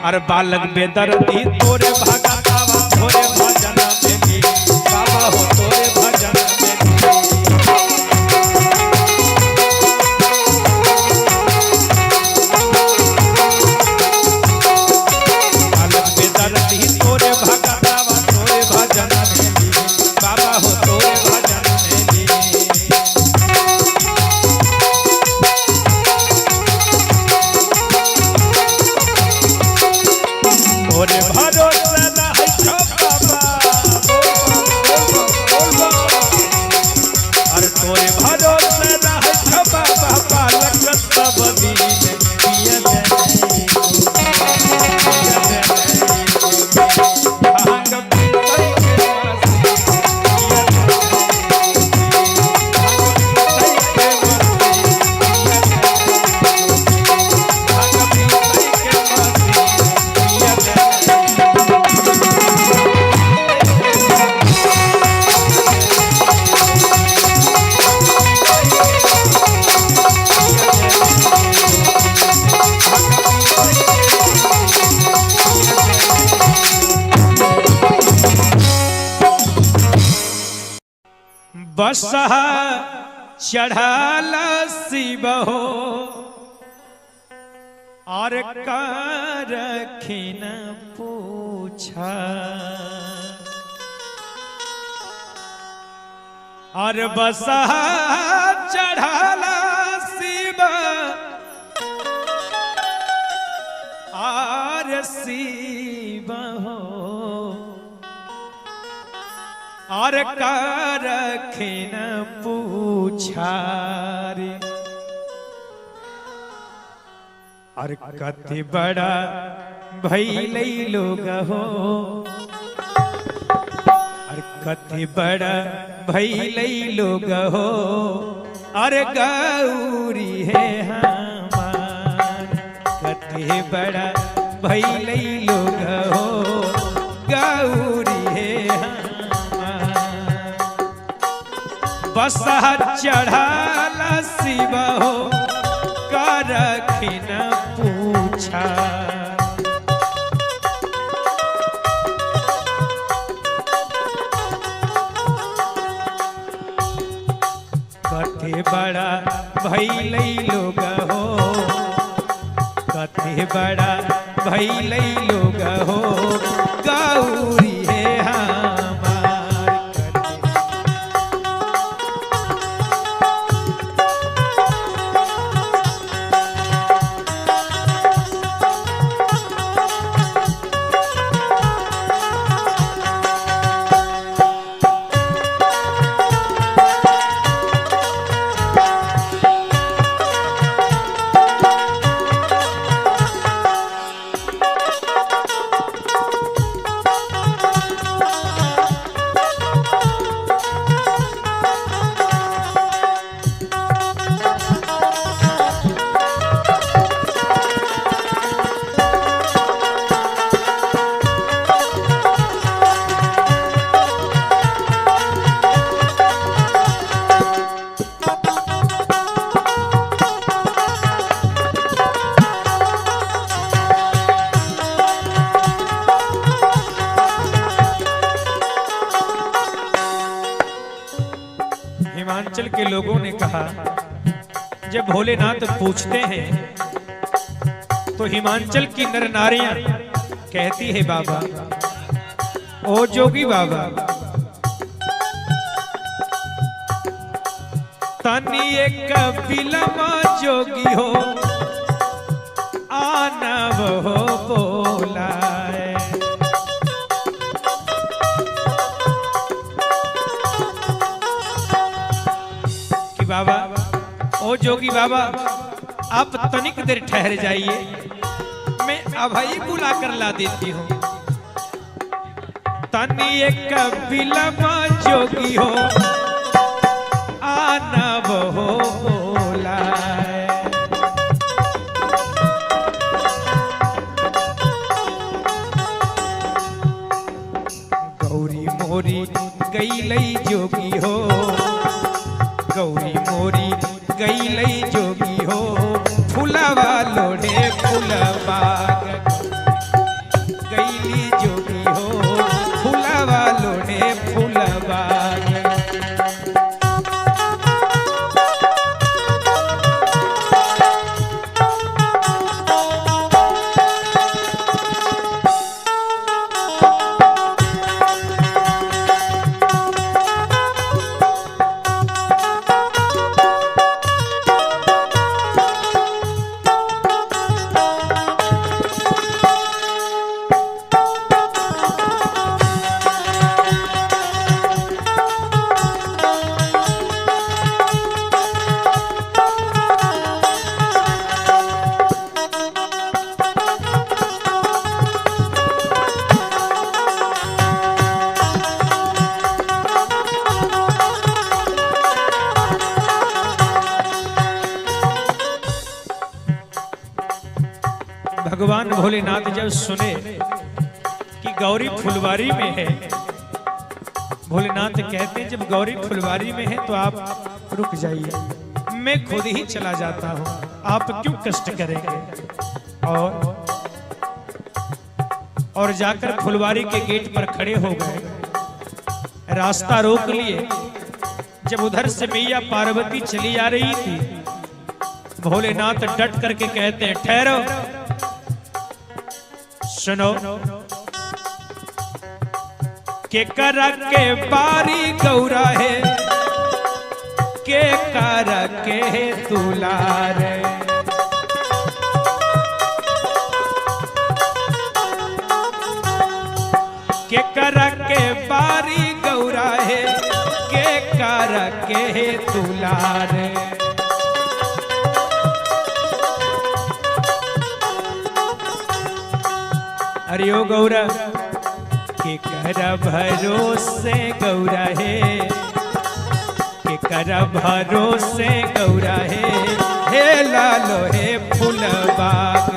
अरे बालक बेदर्दी तोरे भगतावा, तोरे भजन में लीन, बाबा हो तोरे भजन में लीन। बालक बेदर्दी तोरे भगतावा, तोरे भजन में लीन, बाबा हो तोरे भजन में लीन। बसहा चढ़ाला शिव हो और करखिन पूछा और बसहा चढ़ाला शिव और शिव हो और करखिन पूछा रे। और कति बड़ा भैलै लोग हो और कति बड़ा भैलै लोग हो और गौरी है हमार। कति बड़ा भैलै लोग हो गौरी है हमार। बसहा चढ़ाला शिव हो करखिन पूछा। कथे बड़ा भैलै लोग हो कथे बड़ा भैलै लोग हो गौरी है हमार। हिमाचल के लोगों ने कहा, जब भोलेनाथ पूछते हैं तो हिमाचल की नर नारियां कहती है, बाबा ओ जोगी बाबा तनी एक बिलमा जोगी हो आना वो बोलाए। कि बाबा ओ जोगी बाबा आप तनिक देर ठहर जाइए, मैं अभई बुला कर ला देती हूँ। तनी एक बिलमा जोगी हो आना वो बोलाए। गौरी मोरी गई लई जोगी हो गौरी मोरी गई लई जोगी हो फुलवा लोढ़े फुलवा गईली जोगी हो फुलवा लोढ़े फुलवा। भगवान भोलेनाथ जब सुने कि गौरी फुलवारी में है, भोलेनाथ कहते हैं जब गौरी फुलवारी में है तो आप रुक जाइए, मैं खुद ही चला जाता हूं, आप क्यों कष्ट करेंगे। और जाकर फुलवारी के गेट पर खड़े हो गए, रास्ता रोक लिए। जब उधर से मैया पार्वती चली आ रही थी, भोलेनाथ डट करके कहते हैं, ठहरो, सुनो, के करा के बारी गौरा है, के करा के दुलार। के करा के बारी गौरा है, के करा के दुलार। अरे ओ गौरा, के कर भरोसे गौरा है, के कर भरोसे गौरा है, हे लालो हे फूलबाग।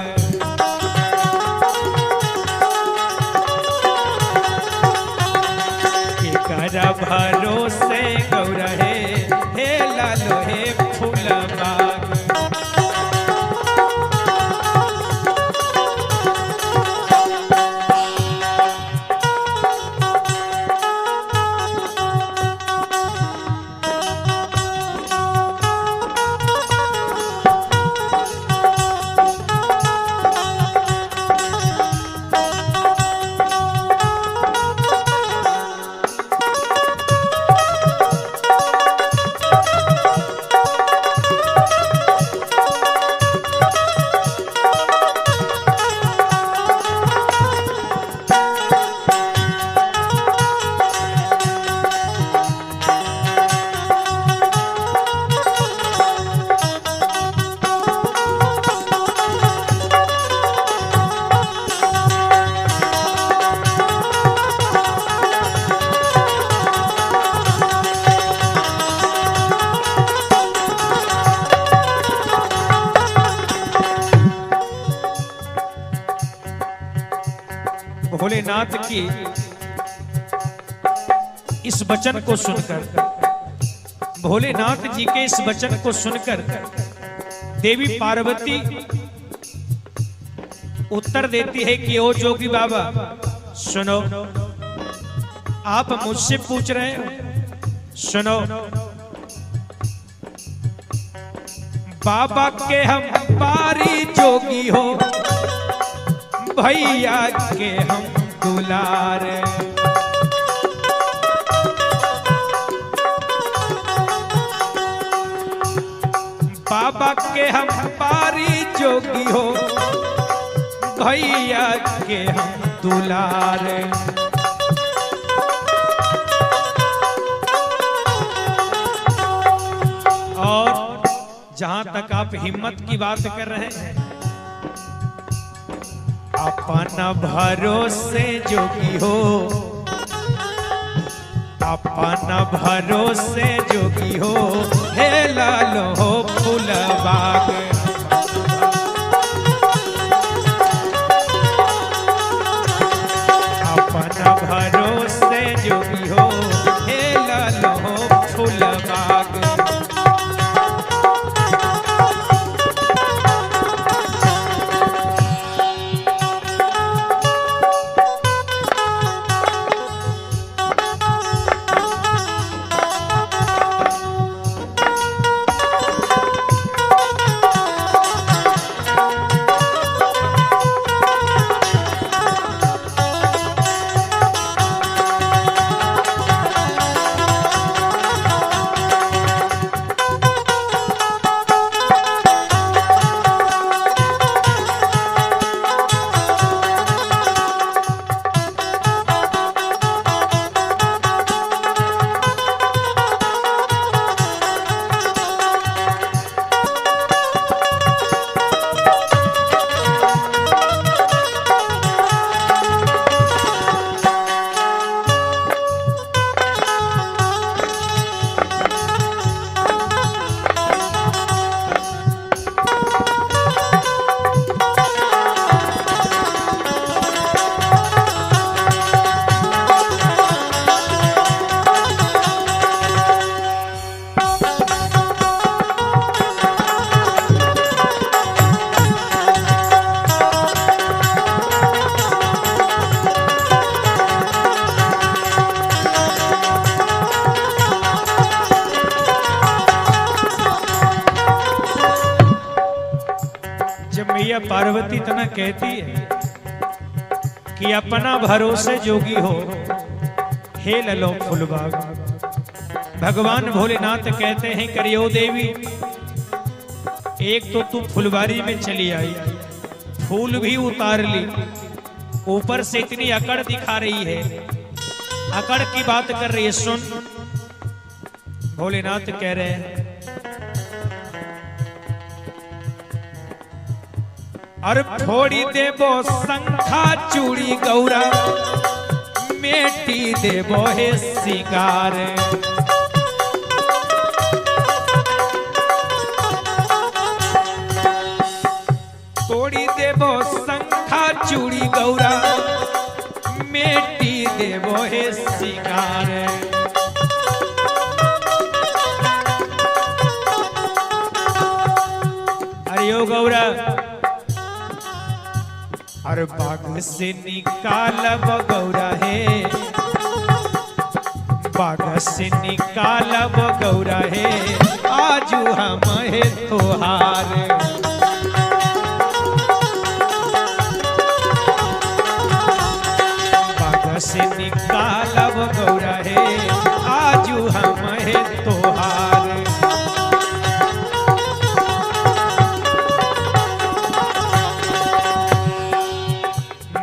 के कर भरोसे गौरा है, हे लालो हे फूलबाग। भोलेनाथ की इस वचन को सुनकर, भोलेनाथ जी के इस वचन को सुनकर देवी पार्वती उत्तर देती है कि ओ जोगी बाबा सुनो, आप मुझसे पूछ रहे हो, सुनो, बाबा के हम बारी जोगी हो, भैया के हम दुलार। बाबा के हम बारी जोगी हो, भैया के हम दुलार। और जहां तक आप हिम्मत की बात कर रहे हैं, अपना भरोसे जोगी हो, अपना भरोसे जोगी हो, हे लालो हो फूलबाग। अपना भरोसे जोगी हो, हे लालो हो फूलबाग। मैया पार्वती इतना कहती है कि अपना भरोसे जोगी हो, हे ललो फूलबाग। भगवान भोलेनाथ कहते हैं करियो देवी, एक तो तू फुलवारी में चली आई, फूल भी उतार ली, ऊपर से इतनी अकड़ दिखा रही है, अकड़ की बात कर रही है। सुन, भोलेनाथ कह रहे हैं, अरे फोड़ी देबो शंखा चूड़ी गौरा, मेटी देबो हे सिंगार। तोड़ी देबो शंखा चूड़ी गौरा, मेटी देबो हे सिंगार। अरे ओ गौरा, अरे बाग से निकालब गौरा है, बाग से निकालब गौरा है, आजू हम है तोहार। बाग से निकालब गौरा है, आजू हम है तोहार।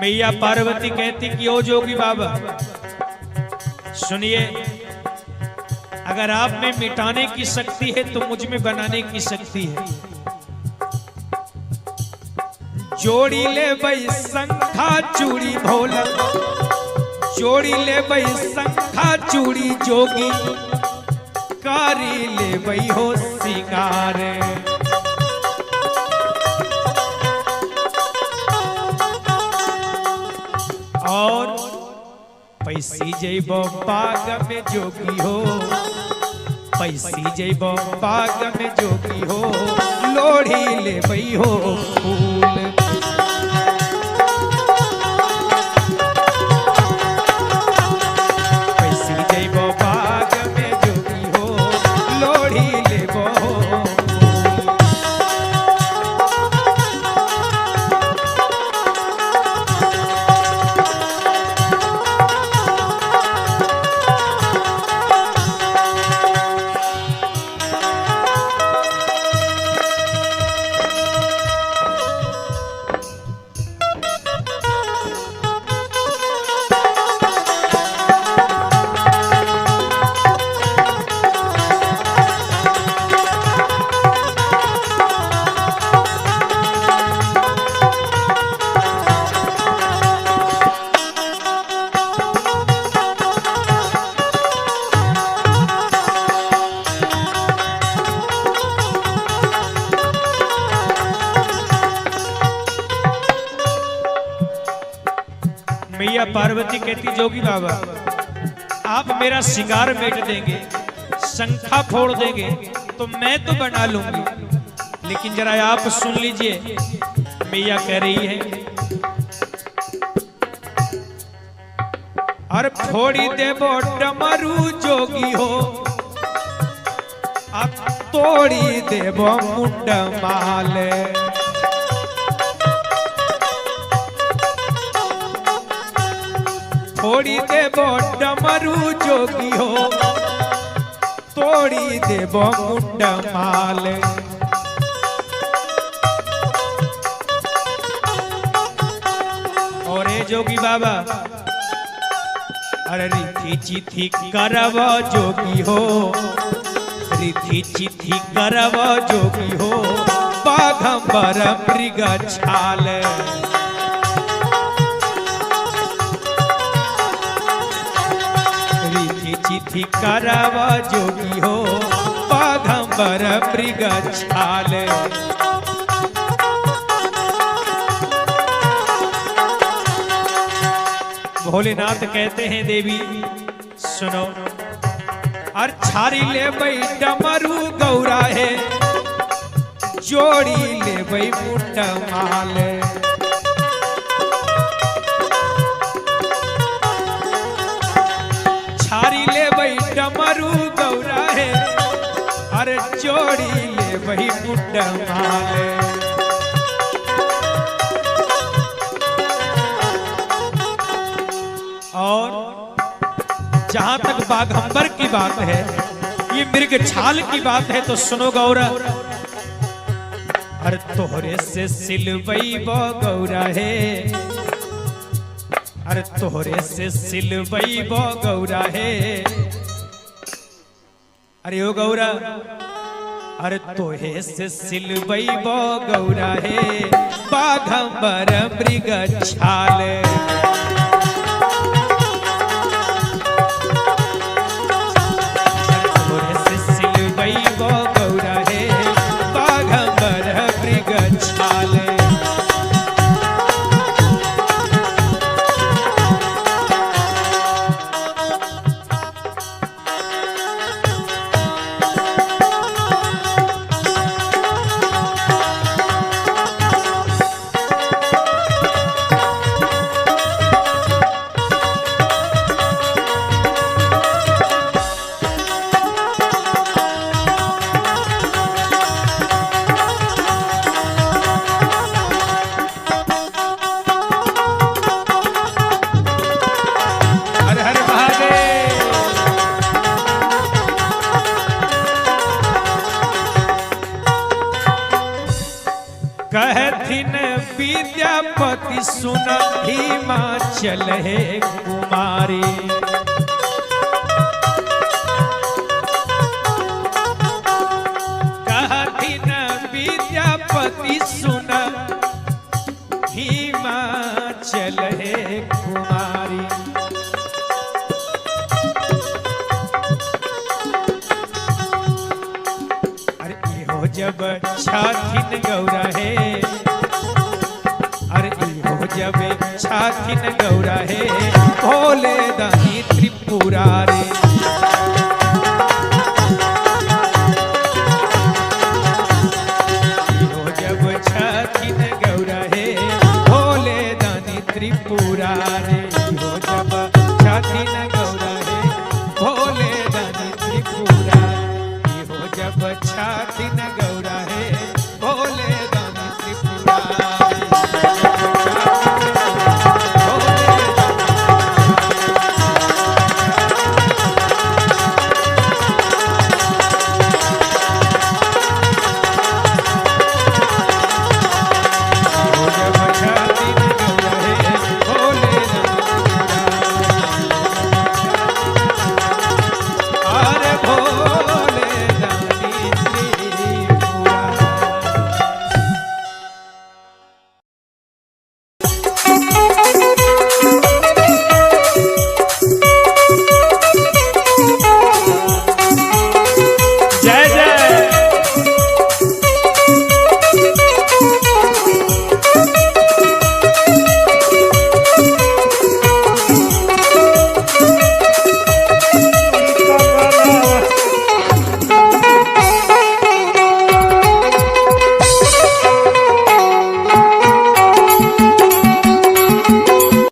मैया पार्वती कहती कि ओ जोगी बाबा सुनिए, अगर आप में मिटाने की शक्ति है तो मुझ में बनाने की शक्ति है। जोड़ी ले भाई शंखा चूड़ी भोला, जोड़ी ले भाई शंखा चूड़ी जोगी, कारी ले भाई हो सिंगार। और पैसी जैबो बाग में जोगी हो, पैसी जैबो बाग में जोगी हो, लोढ़ी ले बई हो फूल। पैसी जैबो बाग में जोगी हो, लोढ़ी ले बो फूल। मैया पार्वती कहती जोगी बाबा आप मेरा श्रृंगार मेट देंगे, शंखा फोड़ देंगे तो मैं तो बना लूंगी, लेकिन जरा आप सुन लीजिए। मैया कह रही है, अरे फोड़ी देबो डमरू जोगी हो, अब तोड़ी देबो मुंड माल। फोड़ी देबो डमरू जोगी हो, तोड़ी देबो मुंड माल। और ए जोगी बाबा, अरे रिथी चिथी करब जोगी हो, रिथी चिथी करब जोगी हो, बाघंबर मृग छाल। चिथी करब जोगी हो, बाघंबर मृग छाल। भोलेनाथ कहते हैं देवी सुनो, और छारी ले बई डमरू गौरा है, जोड़ी ले बई मुंड माल। छारी ले बई डमरू गौरा है, अरे जोड़ी ले बई मुंड माल। जहां तक बाघंबर की बात है, ये मृगछाल की बात है, तो सुनो गौरा। अरे तोहरे से सिलवई गौरा है, अरे तोहरे से सिलवई गौरा है, अरे ओ गौरा, अरे तोहे से सिलवई गौरा है, बाघंबर मृग छाल। तोहरे से सिलवई गौरा है, बाघंबर मृग छाल। हर हर महादेव। कहथिन विद्यापति सुन हिमाचल है कुमारी, कहथिन विद्यापति सुन हिमाचल है कुमारी। अरे इहो जब छाथिन गौरा है, अरे इहो जब छाथिन गौरा है, भोले दानी त्रिपुरारी। इहो जब छाथिन गौरा है, भोले दानी त्रिपुरारी। इहो जब छाथिन गौरा है, भोले दानी त्रिपुरारी। इहो जब छाथिन गौरा है, भोले दानी त्रिपुरारी। इहो जब छाथिन गौरा है, भोले दानी त्रिपुरारी। अरे भोले दानी त्रिपुरारी। जय जय।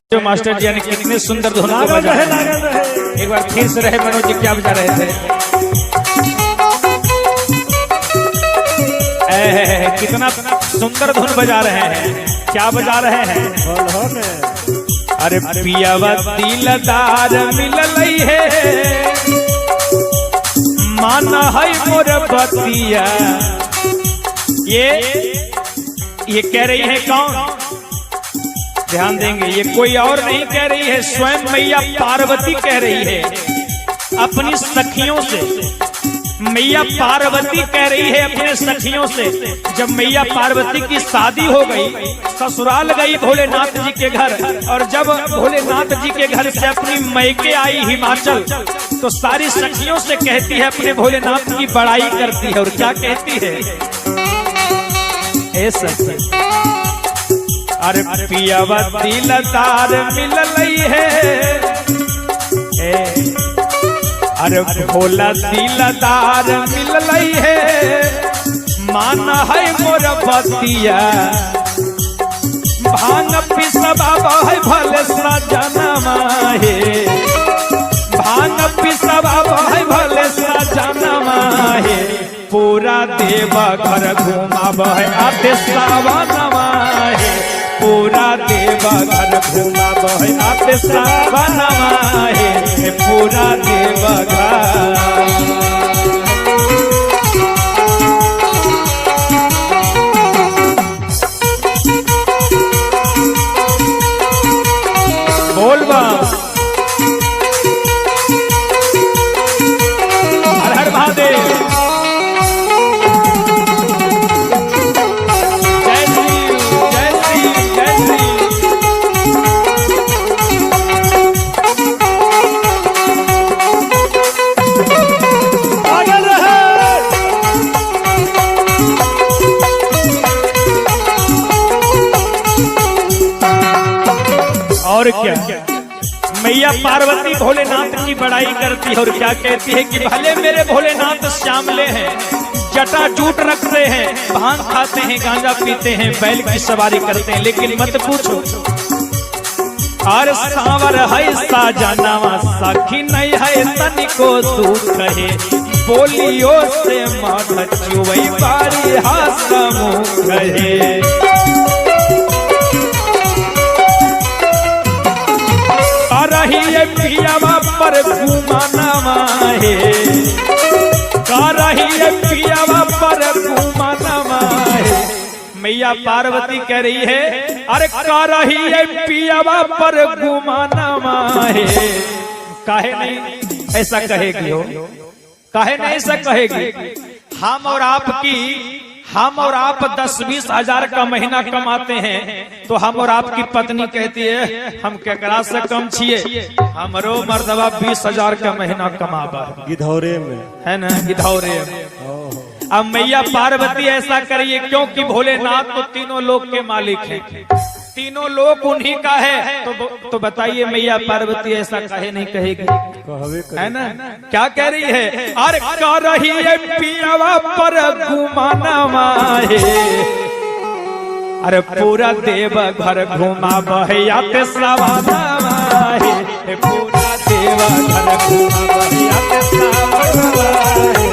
जो मास्टर जी ने कितने सुंदर धुन को लागल बजाया। रहे, लागल रहे। एक बार फिर से रहे मनोज जी, क्या बजा रहे थे? कितना सुंदर धुन बजा रहे हैं, क्या बजा रहे हैं? हल हो ने। अरे पियावा दिलदार मिललई है, माना है मोर बतिया। ये कह रही है कौन? ध्यान देंगे, ये कोई और नहीं कह रही है, स्वयं मैया पार्वती कह रही है अपनी सखियों से। मैया पार्वती कह रही है अपने सखियों से, जब मैया पार्वती की शादी हो गई, ससुराल गई भोलेनाथ जी के घर, और जब भोलेनाथ जी के घर से अपनी मैके आई हिमाचल, तो सारी सखियों से कहती है, अपने भोलेनाथ की बड़ाई करती है। और क्या कहती है? ए सखी, अरे पियावा दिलदार मिललई है, ए अरे भोला दिलदार मिललई है, मान है मोर बतिया। भांग पिसवा है भले सजनमा हे, भांग पिसवा है भले सजनमा हे, पूरा देव घर घुमाव है आते सावनमा हे, पूरा देवा घर घुमा बहे आते सावनवा हे पूरा देवा घर। बोल बा हर हर महादेव। जय श्री जय श्री जय श्री। पागल रहे। और क्या मैया पार्वती भोलेनाथ की बड़ाई करती है और क्या कहती है कि भले मेरे भोलेनाथ श्यामले हैं, जटा जूट रखते हैं, भांग खाते हैं, गांजा पीते हैं, बैल की सवारी करते हैं, लेकिन मत पूछो और सावर है साजनवा सखी नहीं है तनिको दुख है, बोलियो से माथ चुवई बारी हास मुख है। रही है पियावा पर घुमानवा है, रही है पियावा पर घुमानवा है। मैया पार्वती कह रही है अरे का रही है पियावा पर घुमानवा है। काहे नहीं ऐसा कहेगी हो, काहे नहीं ऐसा कहेगी। हम और आपकी, हम और आप 10-20 हजार का महीना कमाते हैं तो हम और आपकी पत्नी कहती है हम केकरा से कम छिए, हमरो मर्दवा 20,000 का महीना कमाबा है। गिधौरे में है ना, गिधौरे में। अब मैया पार्वती ऐसा करिए क्योंकि भोलेनाथ तो तीनों लोक के मालिक हैं, तीनों लोक उन्हीं का है, तो बताइए मैया पार्वती ऐसा काहे नहीं कहेगी, कहवे करे। है ना। क्या कह रही है, अरे कह रही है पियावा पर घुमानवा है, अरे पूरा देव घर घुमा बहयाते सवाना है, पूरा देव घर घुमा बहयाते सवाना है।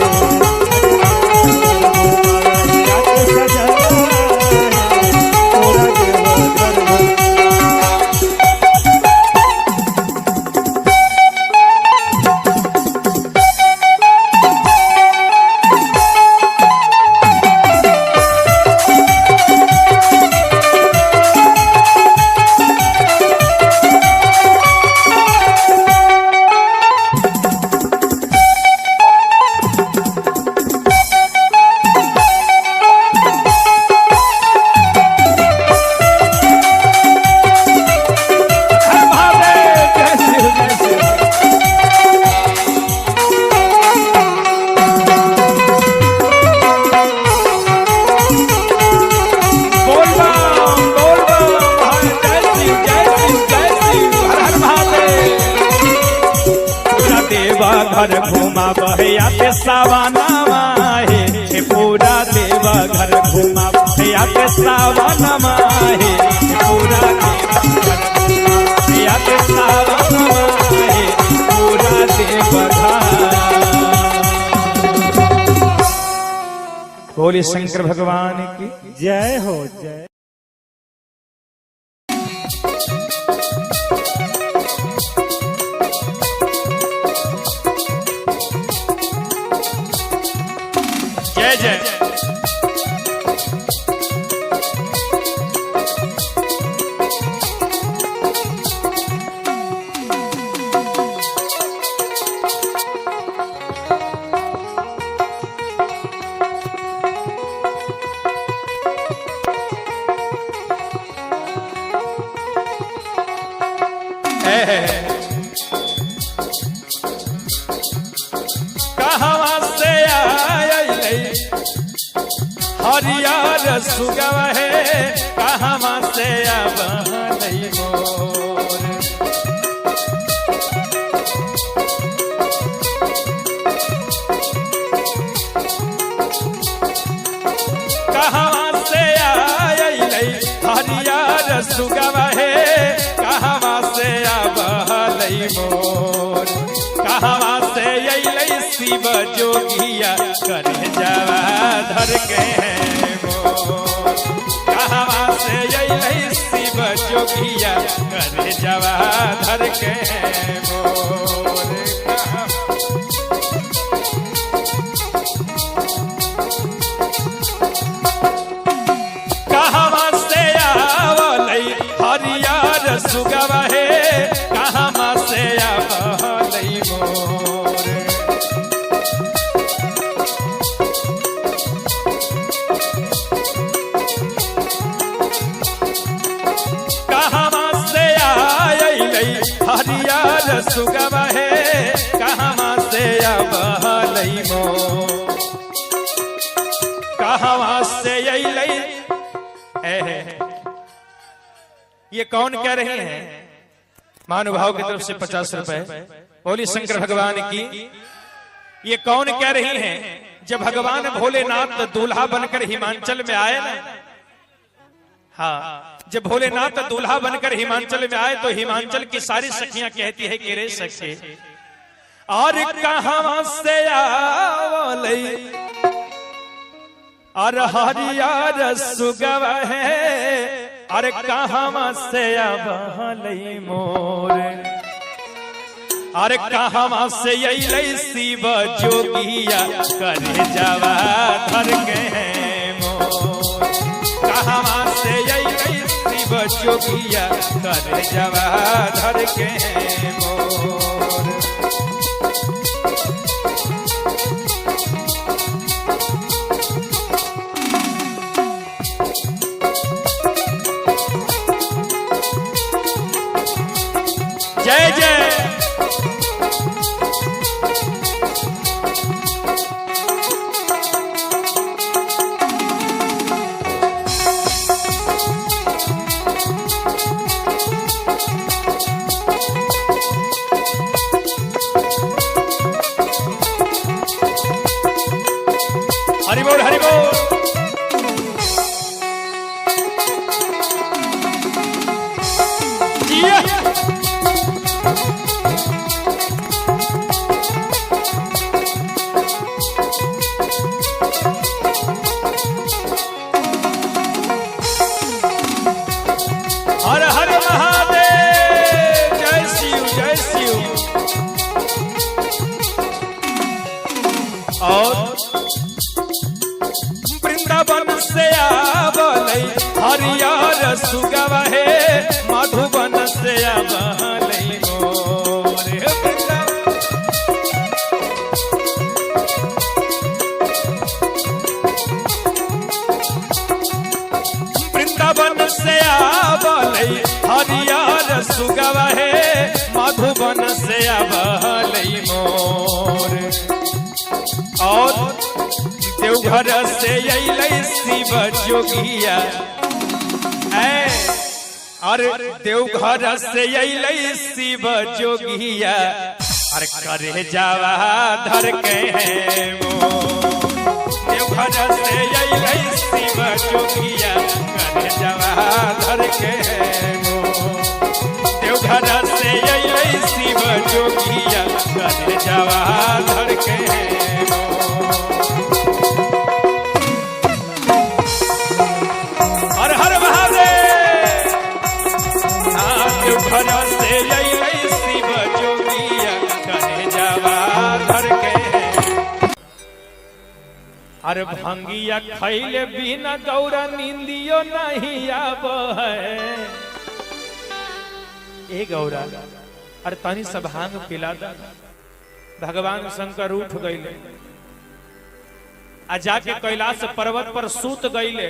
हर महादेव, जय शिव, जय शिव। बोल बम, बोल बम, हर जय शिव, जय शिव, जय शिव, हर हर महादेव। पूरा देवा घर घुमा बहयाते सावना है, पूरा देवा घर घुमा बहयाते सावना है, पूरा देवा घर घुमा बहयाते सावना है, पूरा देवा घर। बोले शंकर भगवान की जय हो, जय। जय जय। कहवा से आयल हरियर सुगव है, कहवा से अब मोर। कहवा से आयल हरियर सुगव है, कहवा से अब मोर। कहवा से अइलै शिव जोगिया कर जावा धर के मोर। कहवा से अइलै शिव जोगिया करे जवा धर के मोर। कहवा से आवलै हरियर सुगवा हे, कहवा से आवलै मोर। कहवा से आयलै हरियर सुगवा हे, कहवा से आवलै मोर। कहवा से अइलै। ये कौन कह रहे हैं? महानुभाव की तरफ से 50 रुपए। बोली शंकर भगवान की। ये कौन कह रही हैं? जब भगवान भोलेनाथ दूल्हा बनकर हिमाचल में आए ना, हाँ, जब भोलेनाथ दूल्हा बनकर हिमाचल में आए तो हिमाचल की सारी सखियां कहती है कि रे सखी, और कहां से आवलै और हरियर सुगव है, अरे कहां से आवलै मोर। अरे कहां से अइलै शिव जोगिया करे जावा धर के मोर। कहां से अइलै शिव जोगिया करे जावा धर के मोर। जय जय। हरि बोल हरि बोल। जिया। हर हर महादेव। जय शिव जय शिव। और वृंदावन से आवलै हरियर सुगवा हे, मधुबन से आवलै मोर। वृंदावन वृंदावन से आवलै हरियर सुगवा हे, मधुबन से आवलै मोर। और देवघर से अइलै शिव जोगिया, और देवघर से अइलै शिव जोगिया, अरे करे जावा धर के मोर। देवघर से अइलै शिव जोगिया करे जावा धर के मोर। देवघर से अइलै शिव जोगिया करे जावा धर के मोर। हर हर महादेव। देवघर से अइलै शिव जोगिया करे जावा धर के। अरे भंगिया खैले बिना गौरा नींदियो नहीं आब है। ए गौरा, अरे तनी सब भांग पिला दा। भगवान शंकर उठ गईले आ जाके कैलाश पर्वत पर सूत गईले।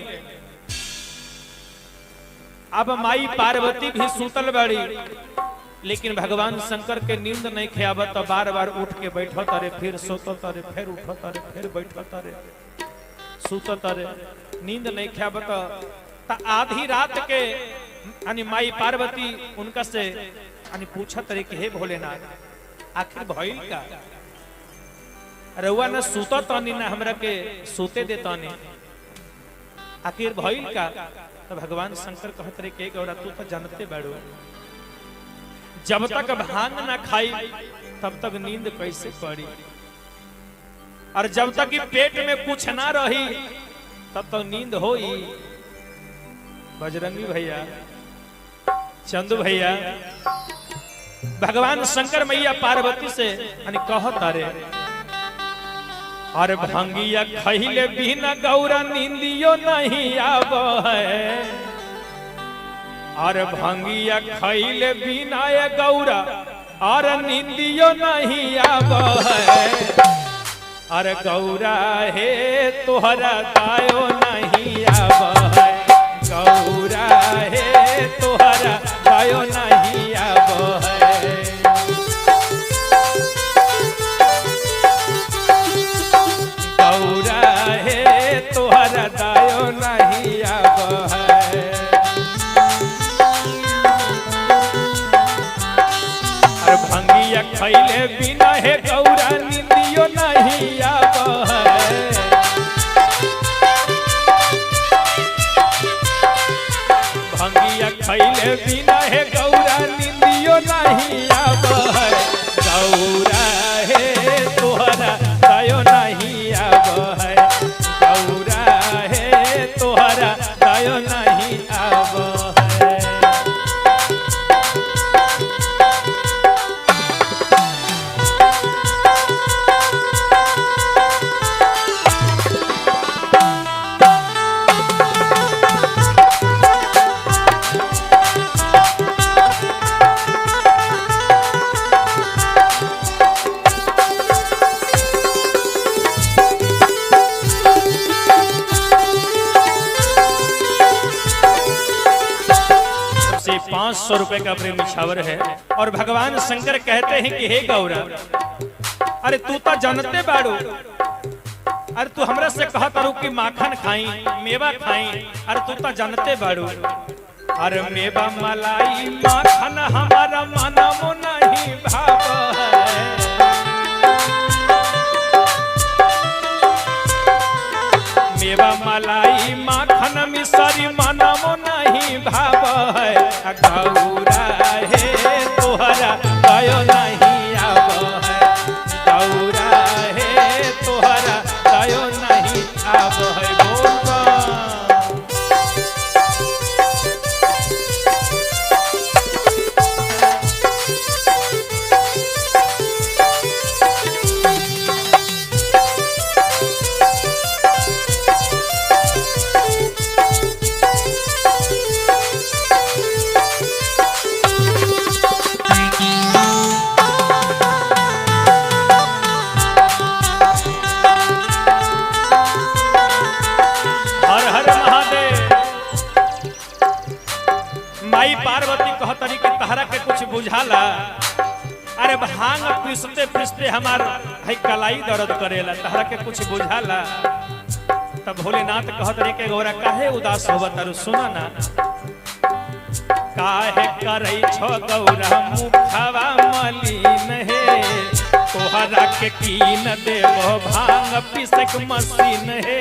अब माई पार्वती भी सूतल बड़ी, लेकिन भगवान शंकर के नींद नहीं खेआवत तो बार बार उठ के बैठत अरे, फिर सोतत अरे, फिर उठत अरे, फिर बैठत अरे, सुतत अरे, नींद नहीं खेआवत। त आधी रात के यानी माई पार्वती उनका से यानी पूछत रहे कि हे भोलेनाथ, आखिर भइल का? रउआ न सुतत तानी न हमरा के सुते देतानी, आखिर भइल का? तो भगवान शंकर कहत रहे कि गौरा, तू तो जानते बाड़ू, जब तक भांग ना खाई तब तक नींद कैसे पड़ी, और जब तक कि पेट में कुछ ना रही तब तक नींद होई? बजरंगी भैया, चंदू भैया भगवान शंकर मैया पार्वती से यानी कहत अरे अरे भंगिया खहिले बिना गौरा निंदियो नहीं आब है। अरे भंगिया खहिले बिना ये गौरा अरे निंदियो नहीं आब है। अरे गौरा हे तोहरा दायो नहीं आब है। गौरा हे तोहरा दायो नहीं आब है। गौरा हे तोहरा दायो नहीं आब है। अरे भंगिया खैले बिना हे गौरा निंदियो नहीं आब है। भंगिया खैले बिना हे गौरा निंदियो नहीं आब है। गौरा हे तोहरा दायो नहीं आब है। गौरा हे तोहरा दायो नहीं आब है। से 500 रुपए का प्रेम निछावर है। और भगवान शंकर कहते हैं कि हे गौरा, अरे तू तो जानते बाड़ू, अरे तू हमरा से कहत अरु कि माखन खाई मेवा खाई, अरे तू तो जानते बाड़ू। अरे मेवा मलाई माखन हमारा मनमो नहीं भाव है। मेवा मलाई माखन मिसरी मनमो नहीं भाव है। गौरा हे तोहरा दयो नहीं आब है। गौरा हे तोहरा दयो नहीं आब है। बोल बा। हर हर महादेव। माई पार्वती कहतरी कि तहरा के कुछ बुझाला? अरे भांग पीसते पीसते हमार है कलाई दर्द करेला, तहरा के कुछ बुझाला? तब भोलेनाथ कहतरी के गौरा काहे उदास होवत तारू, सुना ना। काहे करई छो गौरा मुखवा मलिन हे, तोहरा के कीन देव भांग पीसक मशीन हे।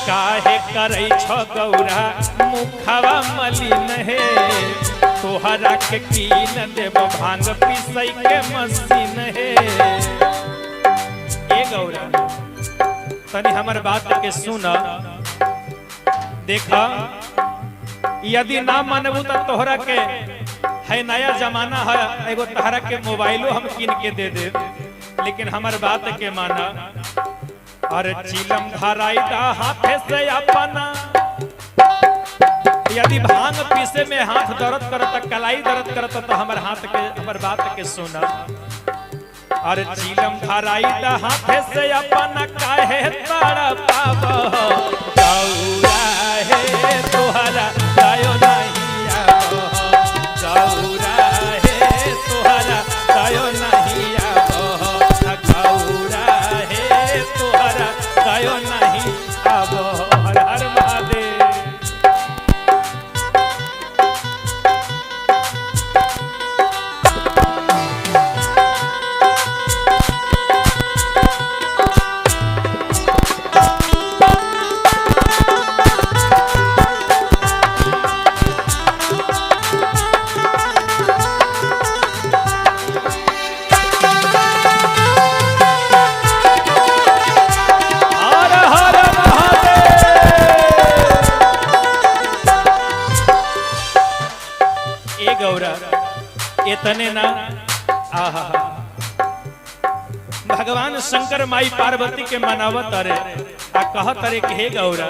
काहे करई छो गौरा मुखवा मलिन हे, तोहरा के कीन देव भांग पीसै के मशीन हे। ए गौरा तनी हमर बात के सुन, देखा यदि ना मनबू त तोहरा के है नया जमाना है, एगो तोहरा के मोबाइलो हम किन के दे दे, लेकिन हमर बात के माना। अरे चिलम धराई दा हाथे से अपना, यदि भांग पीसे में हाथ दर्द करत कलाई दर्द करत तो हमर हाथ के हमर बात के सुना। अरे चिलम धराई दा हाथे से अपना काहे तड़पाव, गौरा हे तोहरा दायो नहीं आबो। गौरा हे तोहरा दायो नहीं आबो। गौरा हे तोहरा दायो नहीं आबो। हर हर महादेव। इतने ना, आहा भगवान शंकर माई पार्वती के मनावत अरे आ कहत अरे कि हे गौरा,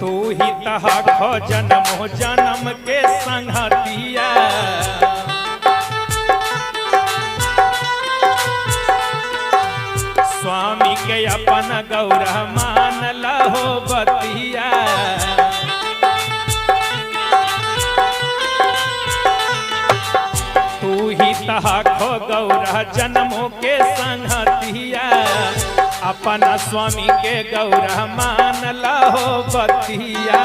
तू ही तहा खो जन्म जन्म के संगतिया, स्वामी के अपन गौरा मान लहो बतिया। तू ही तहा खो गौरा जन्मों के संगतिया, अपना स्वामी के गौरा मान लहो बतिया।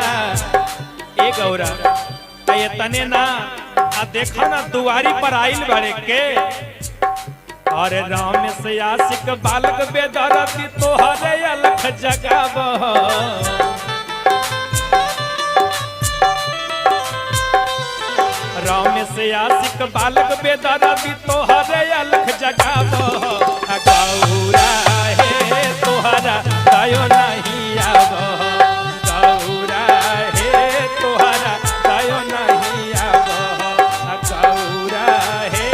ए गौरा तने ना, आ देखा ना दुआरी पर आइल बड़े के, अरे राम से आशिक बालक बेदरती तोहरे अलख जगाव। राम से आशिक बालक बेदरती तोहरे अलख जगाव। गौरा हे तोहरा दयो नहीं आव, गौरा हे तोहरा दयो नहीं आव, गौरा हे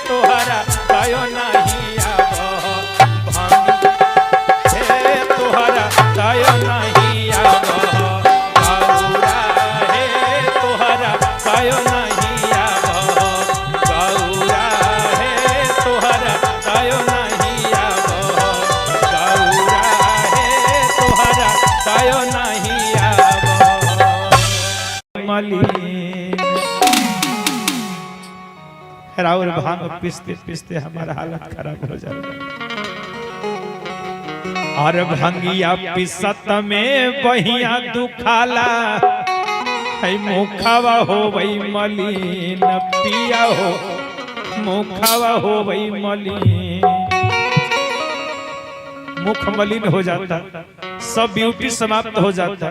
तोहरा दयो नहीं आव, भांग हे तोहरा दयो नहीं आव, गौरा हे तोहरा दयो नहीं आव, गौरा हे तोहरा दयो नहीं आव, गौरा हे तोहरा दयो नहीं आव। मलिन राउर भांग पिसते पिसते हमारा हालत खराब हो जाता। और भंगिया पिसत में बहिया दुखाला, है मुखावा हो वही मलिन पिया हो, मुखावा हो वही मलिन, मुख मलिन हो जाता, सब ब्यूटी समाप्त हो जाता।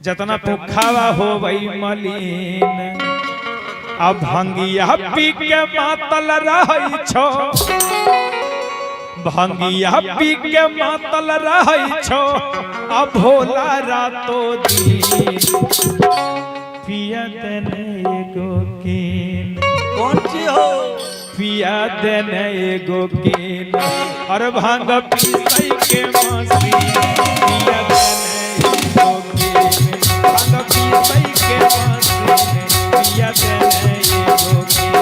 जतना मुखावा हो वही मलिन, अब भंगिया पी के मातल रहै छो, भंगिया पी के मातल रहै छो, अब भोला रातो दिन पिया देने एगो कीन, कौन सी हो पिया देने एगो कीन, और भांग पीसै के मसीन, पिया देने एगो कीन, भांग पीसै के मसीन, पिया देने एगो कीन।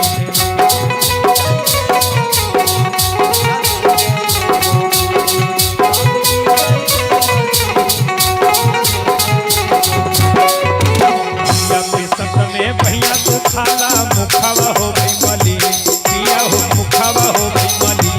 पिया पिसत में भैया तू खाला, मुखावा हो भई मली, पिया हो मुखावा हो भई मली।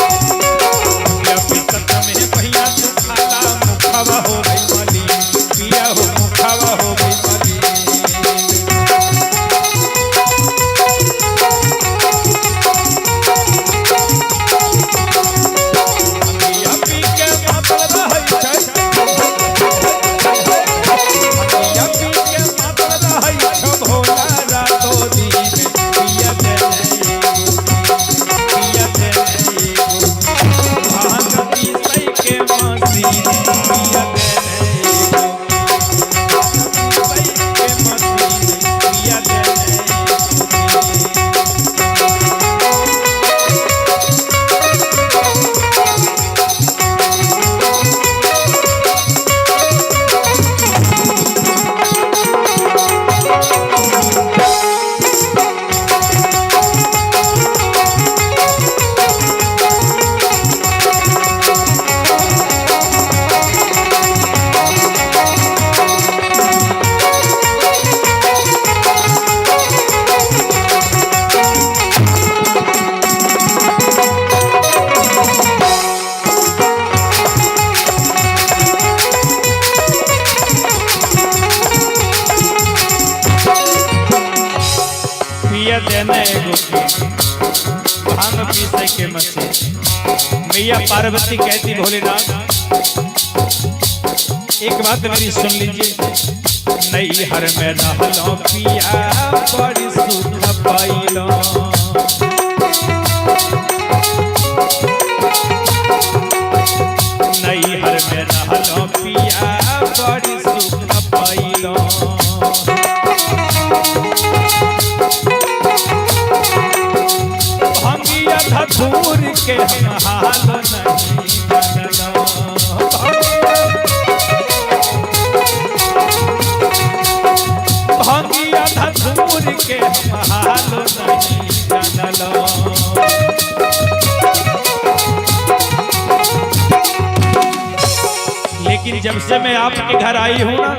पिया पिसत में भैया तू खाला, मुखावा हो भई मली, पिया हो मुखावा हो भई मली। पिया पी के मातल रहै छै, पिया पी के मातल रहै छौ भोला रातो दिन, पिया देने एगो, पिया देने एगो, भांग पीसै के मसीन, पिया देने एगो, पीसै के मसीन, पिया देने एगो। पिया देने एगो के भांग पीसे के मसीन। मैया पार्वती कहती भोलेनाथ एक बात मेरी सुन लीजिए, नैहर में रहलो पिया बड़ी सुख पाइलो, नैहर में रहलो पिया बड़ी सुख पैलो। भंगिया धतूर के हम हाल नहीं जानलो। भंगिया धतूर के हम हाल नहीं जानलो। लेकिन जब से मैं आपके घर आई हूँ ना